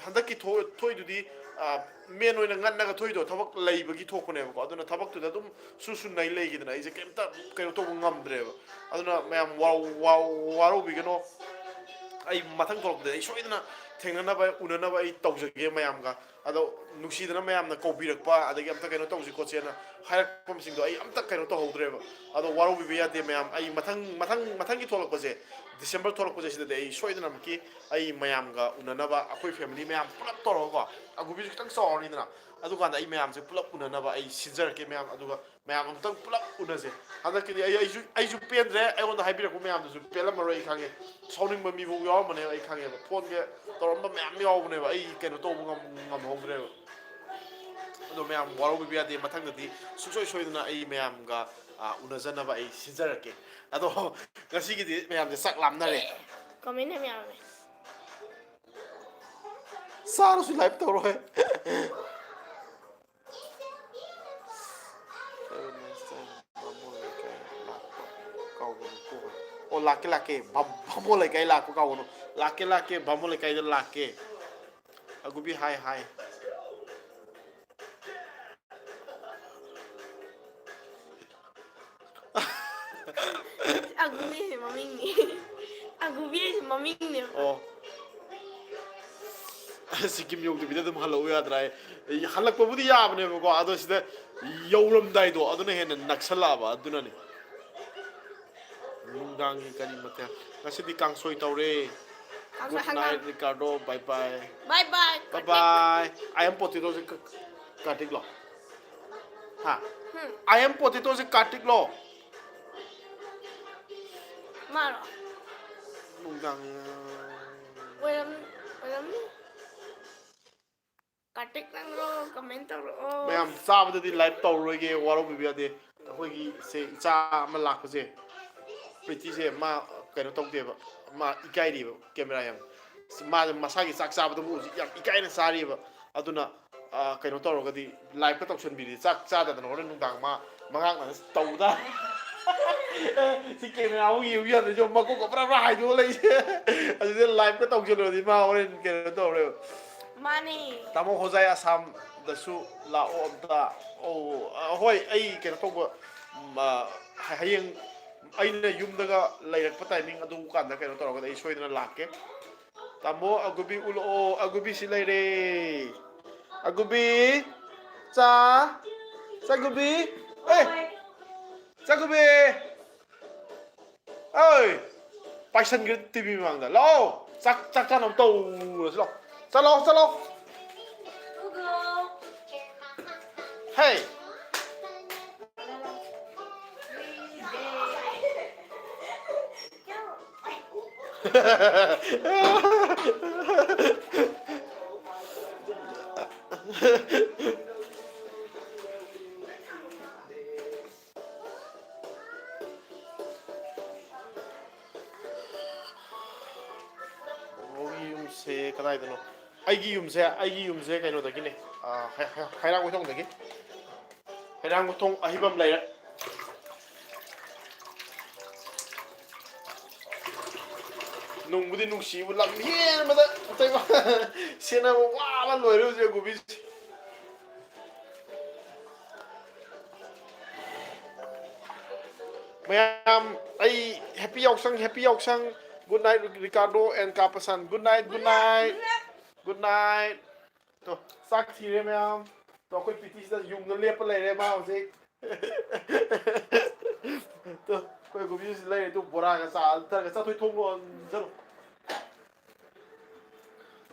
ꯍꯟꯗꯛꯀꯤ ꯊꯣꯛ- ꯊꯣꯛꯏꯗꯨꯗꯤ, ꯃꯦꯟ ꯑꯣꯏꯅ ꯉꯟꯅꯒ ꯊꯣꯛꯏꯗꯣ ꯊꯕꯛ ꯂꯩꯕꯒꯤ ꯊꯣꯛꯄꯅꯦꯕꯀꯣ꯫ ꯑꯗꯨꯅ ꯊꯕꯛꯇꯨꯗ ꯑꯗꯨꯝ ꯁꯨ ꯁꯨ ꯅꯩ ꯂꯩꯈꯤꯗꯅ ꯑꯩꯁꯦ ꯀꯩꯝꯇ ꯀꯩꯅꯣ ꯇꯧꯕ ꯉꯝꯗ꯭ꯔꯦꯕ꯫ ꯑꯗꯨꯅ ꯃꯌꯥꯝ ꯋꯥ- ꯋꯥ- ꯋꯥꯔꯧꯕꯤꯒꯅꯣ꯫ ꯑꯩ ꯃꯊꯪ ꯊꯣꯛꯂꯛꯄꯗ ꯑꯩ ꯁꯣꯏꯗꯅ ꯊꯦꯡꯅꯅꯕ, ꯎꯅꯅꯕ ꯑꯩ ꯇꯧꯖꯒꯦ ꯃꯌꯥꯝꯒ꯫ ꯑꯗꯣ ꯅꯨꯡꯁꯤꯗꯅ ꯃꯌꯥꯝꯅ ꯀꯧꯕꯤꯔꯛꯄ, ꯑꯗꯒꯤ ꯑꯝꯇ ꯀꯩꯅꯣ ꯇꯧꯁꯤ ꯈꯣꯠꯁꯦꯅ ꯍꯥꯏꯔꯛꯄꯁꯤꯡꯗꯣ ꯑꯩ ꯑꯝꯇ ꯀꯩꯅꯣ ꯇꯧꯍꯧꯗ꯭ꯔꯦꯕ꯫ ꯑꯗꯣ ꯋꯥꯔꯧꯕꯤꯕ ꯌꯥꯗꯦ ꯃꯌꯥꯝ꯫ ꯑꯩ ꯃꯊꯪ ꯃꯊꯪ ꯃꯊꯪꯒꯤ ꯊꯣꯛꯂꯛꯄꯁꯦ, ꯗꯤꯁꯦꯝꯕꯔ ꯊꯣꯛꯂꯛꯄꯁꯦ, ꯁꯤꯗꯗꯤ ꯑꯩ ꯁꯣꯏꯗꯅꯃꯛꯀꯤ ꯑꯩ ꯃꯌꯥꯝꯒ ꯎꯅꯅꯕ, ꯑꯩꯈꯣꯏ ꯐꯦꯃꯤꯂꯤ ꯃꯌꯥꯝ ꯄꯨꯂꯞ ꯇꯧꯔꯒꯀꯣ, ꯑꯒꯨꯕꯤꯁꯨ ꯈꯤꯇꯪ ꯆꯥꯎꯔꯅꯤꯗꯅ, ꯑꯗꯨꯀꯥꯟꯗ ꯑꯩ ꯃꯌꯥꯝꯁꯦ ꯄꯨꯂꯞ ꯎꯅꯅꯕ ꯑꯩ ꯁꯤꯟꯖꯔꯛꯀꯦ ꯃꯌꯥꯝ꯫ ꯑꯗꯨꯒ ꯃꯌꯥꯝ ꯑꯃꯨꯛꯇꯪ ꯄꯨꯂꯞ ꯎꯅꯁꯦ꯫ ꯍꯟꯗꯛꯀꯤꯗꯤ ꯑꯩ ꯑꯩꯁꯨ ꯑꯩꯁꯨ ꯄꯦꯟꯗ꯭ꯔꯦ꯫ ꯑꯩꯉꯣꯟꯗ ꯍꯥꯏꯕꯤꯔꯛꯄ ꯃꯌꯥꯝꯗꯨꯁꯨ ꯄꯦꯜꯂꯝꯃꯔꯣꯏ ꯑꯩ ꯈꯪꯉꯦ꯫ ꯁꯥꯎꯅꯤꯡꯕ ꯃꯤꯐꯥꯎ ꯌꯥꯎꯔꯝꯕꯅꯦꯕ ꯑꯩ ꯈꯪꯉꯦꯕ꯫ ꯐꯣꯟꯒ ꯇꯧꯔꯝꯕ ꯃꯌꯥꯝ ꯌꯥꯎꯕꯅꯦꯕ꯫ ꯑꯩ ꯀꯩꯅꯣ ꯇꯧꯕ ꯉꯝ- ꯉꯝꯍꯧꯗ꯭ꯔꯦꯕ꯫ ꯑꯗꯣ ꯃꯌꯥꯝ ꯋꯥꯔꯧꯕꯤꯕ ꯌꯥꯗꯦ꯫ ꯃꯊꯪꯗꯗꯤ ꯁꯨꯡꯁꯣꯏ ꯁꯣꯏꯗꯅ ꯑꯩ ꯃꯌꯥꯝꯒ, ꯑ, ꯎꯅꯖꯅꯕ ꯑꯩ ꯁꯤꯟꯖꯔꯛꯀꯦ꯫ ꯑꯗꯣ ꯉꯁꯤꯒꯤꯗꯤ ꯃꯌꯥꯝꯁꯦ ꯆꯥꯛ ꯂꯥꯝꯅꯔꯦ꯫ ꯀꯃꯦꯟ ꯌꯥꯝ ꯌꯥꯝꯃꯦ꯫ ꯆꯥꯔꯁꯨ ꯂꯥꯏꯚ ꯇꯧꯔꯣꯏ꯫ ꯑꯣ, ꯂꯥꯛꯀꯦ ꯂꯥꯛꯀꯦ꯫ ꯚꯥꯃꯣꯟ ꯂꯩꯀꯥꯏ ꯂꯥꯛꯄ ꯀꯥꯎꯒꯅꯨ꯫ ꯂꯥꯛꯀꯦ ꯂꯥꯛꯀꯦ꯫ ꯚꯥꯃꯣꯟ ꯂꯩꯀꯥꯏꯗ ꯂꯥꯛꯀꯦ꯫ ꯑꯒꯨꯕꯤ ꯍꯥꯏ ꯍꯥꯏ꯫ ꯑꯒꯨꯕꯤ ꯍꯥꯏꯁꯦ ꯃꯃꯤꯡꯅꯤ꯫ ꯑꯒꯨꯕꯤ ꯍꯥꯏꯁꯦ ꯃꯃꯤꯡꯅꯦꯕ꯫ ꯑꯣ꯫ ꯁꯤꯀꯤꯝ ꯌꯧꯗꯕꯤꯗ ꯑꯗꯨꯝ ꯍꯜꯂꯛꯎ ꯌꯥꯗ꯭ꯔꯥ? ꯑꯩ ꯍꯜꯂꯛꯄꯕꯨꯗꯤ ꯌꯥꯕꯅꯦꯕꯀꯣ, ꯑꯗꯣ ꯁꯤꯗ ꯌꯧꯔꯝꯗꯥꯏꯗꯣ ꯑꯗꯨꯅ ꯍꯦꯟꯅ ꯅꯛꯁꯜꯂꯛꯑꯕ, ꯑꯗꯨꯅꯅꯦ꯫ ꯅꯨꯡꯗꯥꯡꯒꯤ ꯀꯔꯤ ꯃꯊꯦꯜ? ꯉꯁꯤꯗꯤ ꯀꯥꯡꯁꯣꯏ ꯇꯧꯔꯦ꯫ ꯀꯥꯡꯁꯣꯏ Good ꯍꯪꯒꯥꯝ꯫ Night, Ricardo, bye bye꯫ Bye bye, Bye bye꯫ I am potato ꯁꯦ ꯀ-, ꯀꯥꯔꯇꯤꯛꯂꯣ? ꯍꯥ? ꯍꯨꯝ꯫ I am potato ꯁꯦ ꯀꯥꯔꯇꯤꯛꯂꯣ? ꯃꯥꯔꯣ? ꯅꯨꯡꯗꯥꯡ ꯑꯣꯏꯔꯝ-, ꯑꯣꯏꯔꯝꯅꯤ꯫ ꯀꯥꯔꯇꯤꯛ ꯅꯪꯔꯣ? ꯀꯃꯦꯟ ꯇꯧꯔꯛꯑꯣ꯫ ꯃꯌꯥꯝ ꯆꯥꯕꯗꯗꯤ ꯂꯥꯏꯚ ꯇꯧꯔꯔꯣꯏꯒꯦ, ꯋꯥꯔꯧꯕꯤꯕ ꯌꯥꯗꯦ꯫ ꯑꯩꯈꯣꯏꯒꯤ ꯁꯦ ꯏꯆꯥ ꯑꯃ ꯂꯥꯛꯄꯁꯦ, ꯄ꯭ꯔꯤꯇꯤꯁꯦ ꯃꯥ ꯀꯩꯅꯣ ꯇꯧꯗꯦꯕ, ꯃꯥ ꯏꯀꯥꯏꯔꯤꯕ ꯀꯦꯃꯦꯔꯥ ꯌꯥꯝ꯫ ꯃꯥꯁꯦ ꯃꯁꯥꯒꯤ ꯆꯥꯛ ꯆꯥꯕꯗꯕꯨ ꯍꯧꯖꯤꯛ ꯌꯥꯝ ꯏꯀꯥꯏꯅ ꯆꯥꯔꯤꯕ꯫ ꯑꯗꯨꯅ, ꯑ, ꯀꯩꯅꯣ ꯇꯧꯔꯒꯗꯤ ꯂꯥꯏꯚꯀ ꯇꯧꯁꯟꯕꯤꯔꯗꯤ ꯆꯥꯛ ꯆꯥꯗꯗꯅ ꯍꯣꯔꯦꯟ ꯅꯨꯡꯗꯥꯡ ꯃꯥ ꯃꯉꯥꯛꯅꯅ ꯇꯧꯗ꯫ ꯁꯤ ꯀꯦꯃꯦꯔꯥ ꯑꯃꯨꯛ ꯌꯦꯡꯉꯨ ꯌꯥꯗ꯭ꯔꯗꯤ ꯃꯀꯣꯛꯀ ꯄꯨꯔꯥ ꯄꯨꯔꯥ ꯍꯥꯏꯗꯣꯛꯑ ꯂꯩꯁꯦ꯫ ꯑꯗꯨꯗ ꯂꯥꯏꯚꯀ ꯇꯧꯁꯜꯂꯨꯔꯗꯤ ꯃꯥ ꯍꯣꯔꯦꯟ ꯀꯩꯅꯣ ꯇꯧꯔꯦꯕ꯫ ꯃꯥꯅꯤ꯫ ꯇꯥꯃꯣ ꯍꯣꯖꯥꯏ ꯑꯁꯥꯝꯗꯁꯨ ꯂꯥꯛꯑꯣ ꯑꯝꯇ꯫ ꯑꯧ, ꯑ, ꯍꯣꯏ, ꯑꯩ ꯀꯩꯅꯣ ꯇꯧꯕ, ꯎꯝ, ꯑ, ꯍ-, ꯍꯌꯦꯡ ꯑꯩꯅ ꯌꯨꯝꯗꯒ ꯂꯩꯔꯛꯄ ꯇꯥꯏꯃꯤꯡ ꯑꯗꯨ ꯀꯥꯟꯗ ꯀꯩꯅꯣ ꯇꯧꯔꯒꯗꯤ ꯑꯩ ꯁꯣꯏꯗꯅ ꯂꯥꯛꯀꯦ꯫ ꯇꯥꯃꯣ ꯑꯒꯨꯕꯤ ꯎꯠꯂꯛꯑꯣ, ꯑꯒꯨꯕꯤꯁꯤ ꯂꯩꯔꯦ꯫ ꯑꯒꯨꯕꯤ, ꯆꯥ, ꯆꯥꯒꯨꯕꯤ, ꯑꯦ, ꯆꯥꯒꯨꯕꯤ꯫ ꯑꯣꯏ! ꯄꯥꯏꯁꯟꯈ꯭ꯔꯦ ꯇꯤꯚꯤ ꯃꯃꯥꯡꯗ꯫ ꯂꯥꯛꯑꯣ! ꯆꯥꯛ, ꯆꯥꯛ ꯆꯥꯅꯕ ꯇꯧꯔꯁꯤ ꯂꯥꯛꯑꯣ꯫ ꯆꯠꯂꯣ, ꯆꯠꯂꯣ! ꯍꯦ! ꯌꯨꯝꯁꯦ ꯀꯗꯥꯏꯗꯅꯣ? ꯑꯩꯒꯤ ꯌꯨꯝꯁꯦ, ꯑꯩꯒꯤ ꯌꯨꯝꯁꯦ ꯀꯩꯅꯣꯗꯒꯤꯅꯦ, ꯑ, ꯍꯩ-, ꯍꯩ-, ꯍꯩꯔꯥꯡꯒꯣꯏꯊꯣꯡꯗꯒꯤ꯫ ꯍꯩꯔꯥꯡꯒꯣꯏꯊꯣꯡ ꯑꯍꯤꯕꯝ ꯂꯩꯔꯛ꯫ ꯅꯨꯡꯕꯨꯗꯤ ꯅꯨꯡꯁꯤꯕꯨ ꯂꯝ ꯍꯦꯟꯕꯗ ꯑꯇꯩ ꯁꯦꯟꯅꯕ ꯋꯥꯕ ꯂꯣꯏꯔꯦ ꯍꯧꯖꯤꯛ ꯑꯒꯨꯕꯤꯁꯦ꯫ ꯃꯌꯥꯝ, ꯑꯩ happy ꯌꯥꯎꯁꯪ, happy ꯌꯥꯎꯁꯪ꯫ Good night, Ricardo and ꯀꯥꯄꯁꯟ꯫ Good night, good night꯫ Good night꯫ ꯇꯣ, ꯆꯥꯛ ꯊꯤꯔꯦ ꯃꯌꯥꯝ꯫ ꯇꯣ, ꯑꯩꯈꯣꯏ ꯄꯤꯇꯤꯁꯤꯗ ꯌꯨꯡꯅ ꯂꯦꯞꯄ ꯂꯩꯔꯦ ꯃꯥ ꯍꯧꯖꯤꯛ꯫ ꯇꯣ, ꯑꯩꯈꯣꯏ ꯒꯨꯕꯤꯁꯤ ꯂꯩꯔꯦ꯫ ꯇꯨ, ꯕꯣꯔꯥꯒ ꯆꯥ ꯊꯔꯒ ꯆꯥꯊꯣꯏ ꯊꯣꯡ ꯂꯣꯟꯖꯔꯣ꯫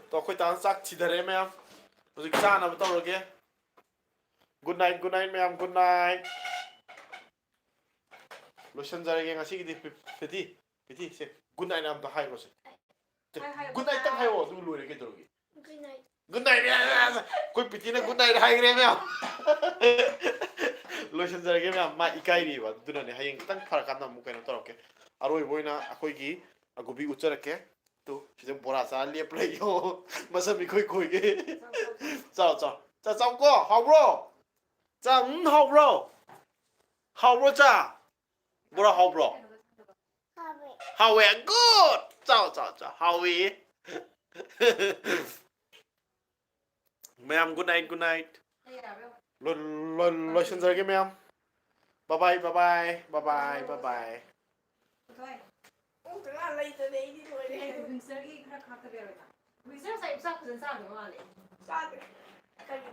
ꯇꯣ, ꯑꯩꯈꯣꯏ ꯇꯥꯅ ꯆꯥꯛ ꯊꯤꯊꯔꯦ ꯃꯌꯥꯝ꯫ ꯍꯧꯖꯤꯛ ꯆꯥꯅꯕ ꯇꯧꯔꯒꯦ꯫ Good night, good night ꯃꯌꯥꯝ, good night꯫ ꯂꯣꯏꯁꯤꯟꯖꯔꯒꯦ ꯉꯁꯤꯒꯤꯗꯤ ꯄꯤ-, ꯄꯤꯇꯤ, ꯄꯤꯇꯤ, ꯁꯦ, good night ꯑꯝꯇ ꯍꯥꯏꯈ꯭ꯔꯣꯁꯦ꯫ ꯁꯦ, ꯍꯥꯏ, ꯍꯥꯏ, good night ꯇꯪ ꯍꯥꯏꯌꯣ, ꯑꯗꯨ ꯂꯣꯏꯔꯦ ꯀꯩꯗꯧꯔꯒꯦ? Good night꯫ Good night, ꯑꯩꯈꯣꯏ ꯄꯤꯇꯤꯅ good night ꯍꯥꯏꯈ꯭ꯔꯦ ꯃꯌꯥꯝ꯫ ꯂꯣꯏꯁꯤꯟꯖꯔꯒꯦ ꯃꯌꯥꯝ, ꯃꯥ ꯏꯀꯥꯏꯔꯤꯕ, ꯑꯗꯨꯅꯅꯦ ꯍꯌꯦꯡ ꯈꯤꯇꯪ ꯐꯔꯀꯥꯟꯗ ꯑꯃꯨꯛ ꯀꯩꯅꯣ ꯇꯧꯔꯛꯀꯦ꯫ ꯑꯔꯣꯏꯕ ꯑꯣꯏꯅ ꯑꯩꯈꯣꯏꯒꯤ ꯑꯒꯨꯕꯤ ꯎꯠꯆꯔꯛꯀꯦ꯫ ꯇꯨ, ꯁꯤꯗ ꯕꯣꯔꯥ ꯆꯥꯔ ꯂꯦꯞ ꯂꯩꯌꯣ꯫ ꯃꯁꯝ ꯏꯈꯣꯏ ꯈꯣꯏꯒꯩ꯫ ꯆꯥꯎ, ꯆꯥꯎ꯫ ꯆꯥ, ꯆꯥꯎꯀꯣ, ꯍꯥꯎꯕ꯭ꯔꯣ? ꯆꯥ, ꯎꯝ, ꯍꯥꯎꯕ꯭ꯔꯣ? ꯍꯥꯎꯕ꯭ꯔꯣ ꯆꯥ? ꯕꯣꯔꯥ ꯍꯥꯎꯕ꯭ꯔꯣ? ꯍꯥꯎꯋꯦ꯫ ꯍꯥꯎꯋꯦ, good! ꯆꯥꯎ, ꯆꯥꯎ, ꯆꯥꯎ, ꯍꯥꯎꯋꯤ꯫ ꯃꯌꯥꯝ, good night, good night꯫ ꯂꯣꯏ-, ꯂꯣꯏ-, ꯂꯣꯏꯁꯤꯟꯖꯔꯒꯦ ꯃꯌꯥꯝ꯫ Bye bye, bye bye, bye bye, bye bye꯫ ꯄꯨꯡ ꯇꯔꯥ ꯂꯩꯇꯅꯦ ꯑꯩꯗꯤ ꯂꯣꯏꯔꯦ꯫ ꯑꯩ ꯋꯤꯟꯁꯔꯒꯤ ꯈꯔ ꯈꯥꯛꯇꯕ ꯌꯥꯔꯣꯏꯗ꯫ ꯋꯤꯟꯁꯔ ꯉꯁꯥꯏ ꯆꯥꯛ ꯐꯖꯅ ꯆꯥꯗꯕ ꯃꯥꯜꯂꯦ꯫ ꯆꯥꯗꯦ꯫ ꯀꯔꯤꯅꯣ?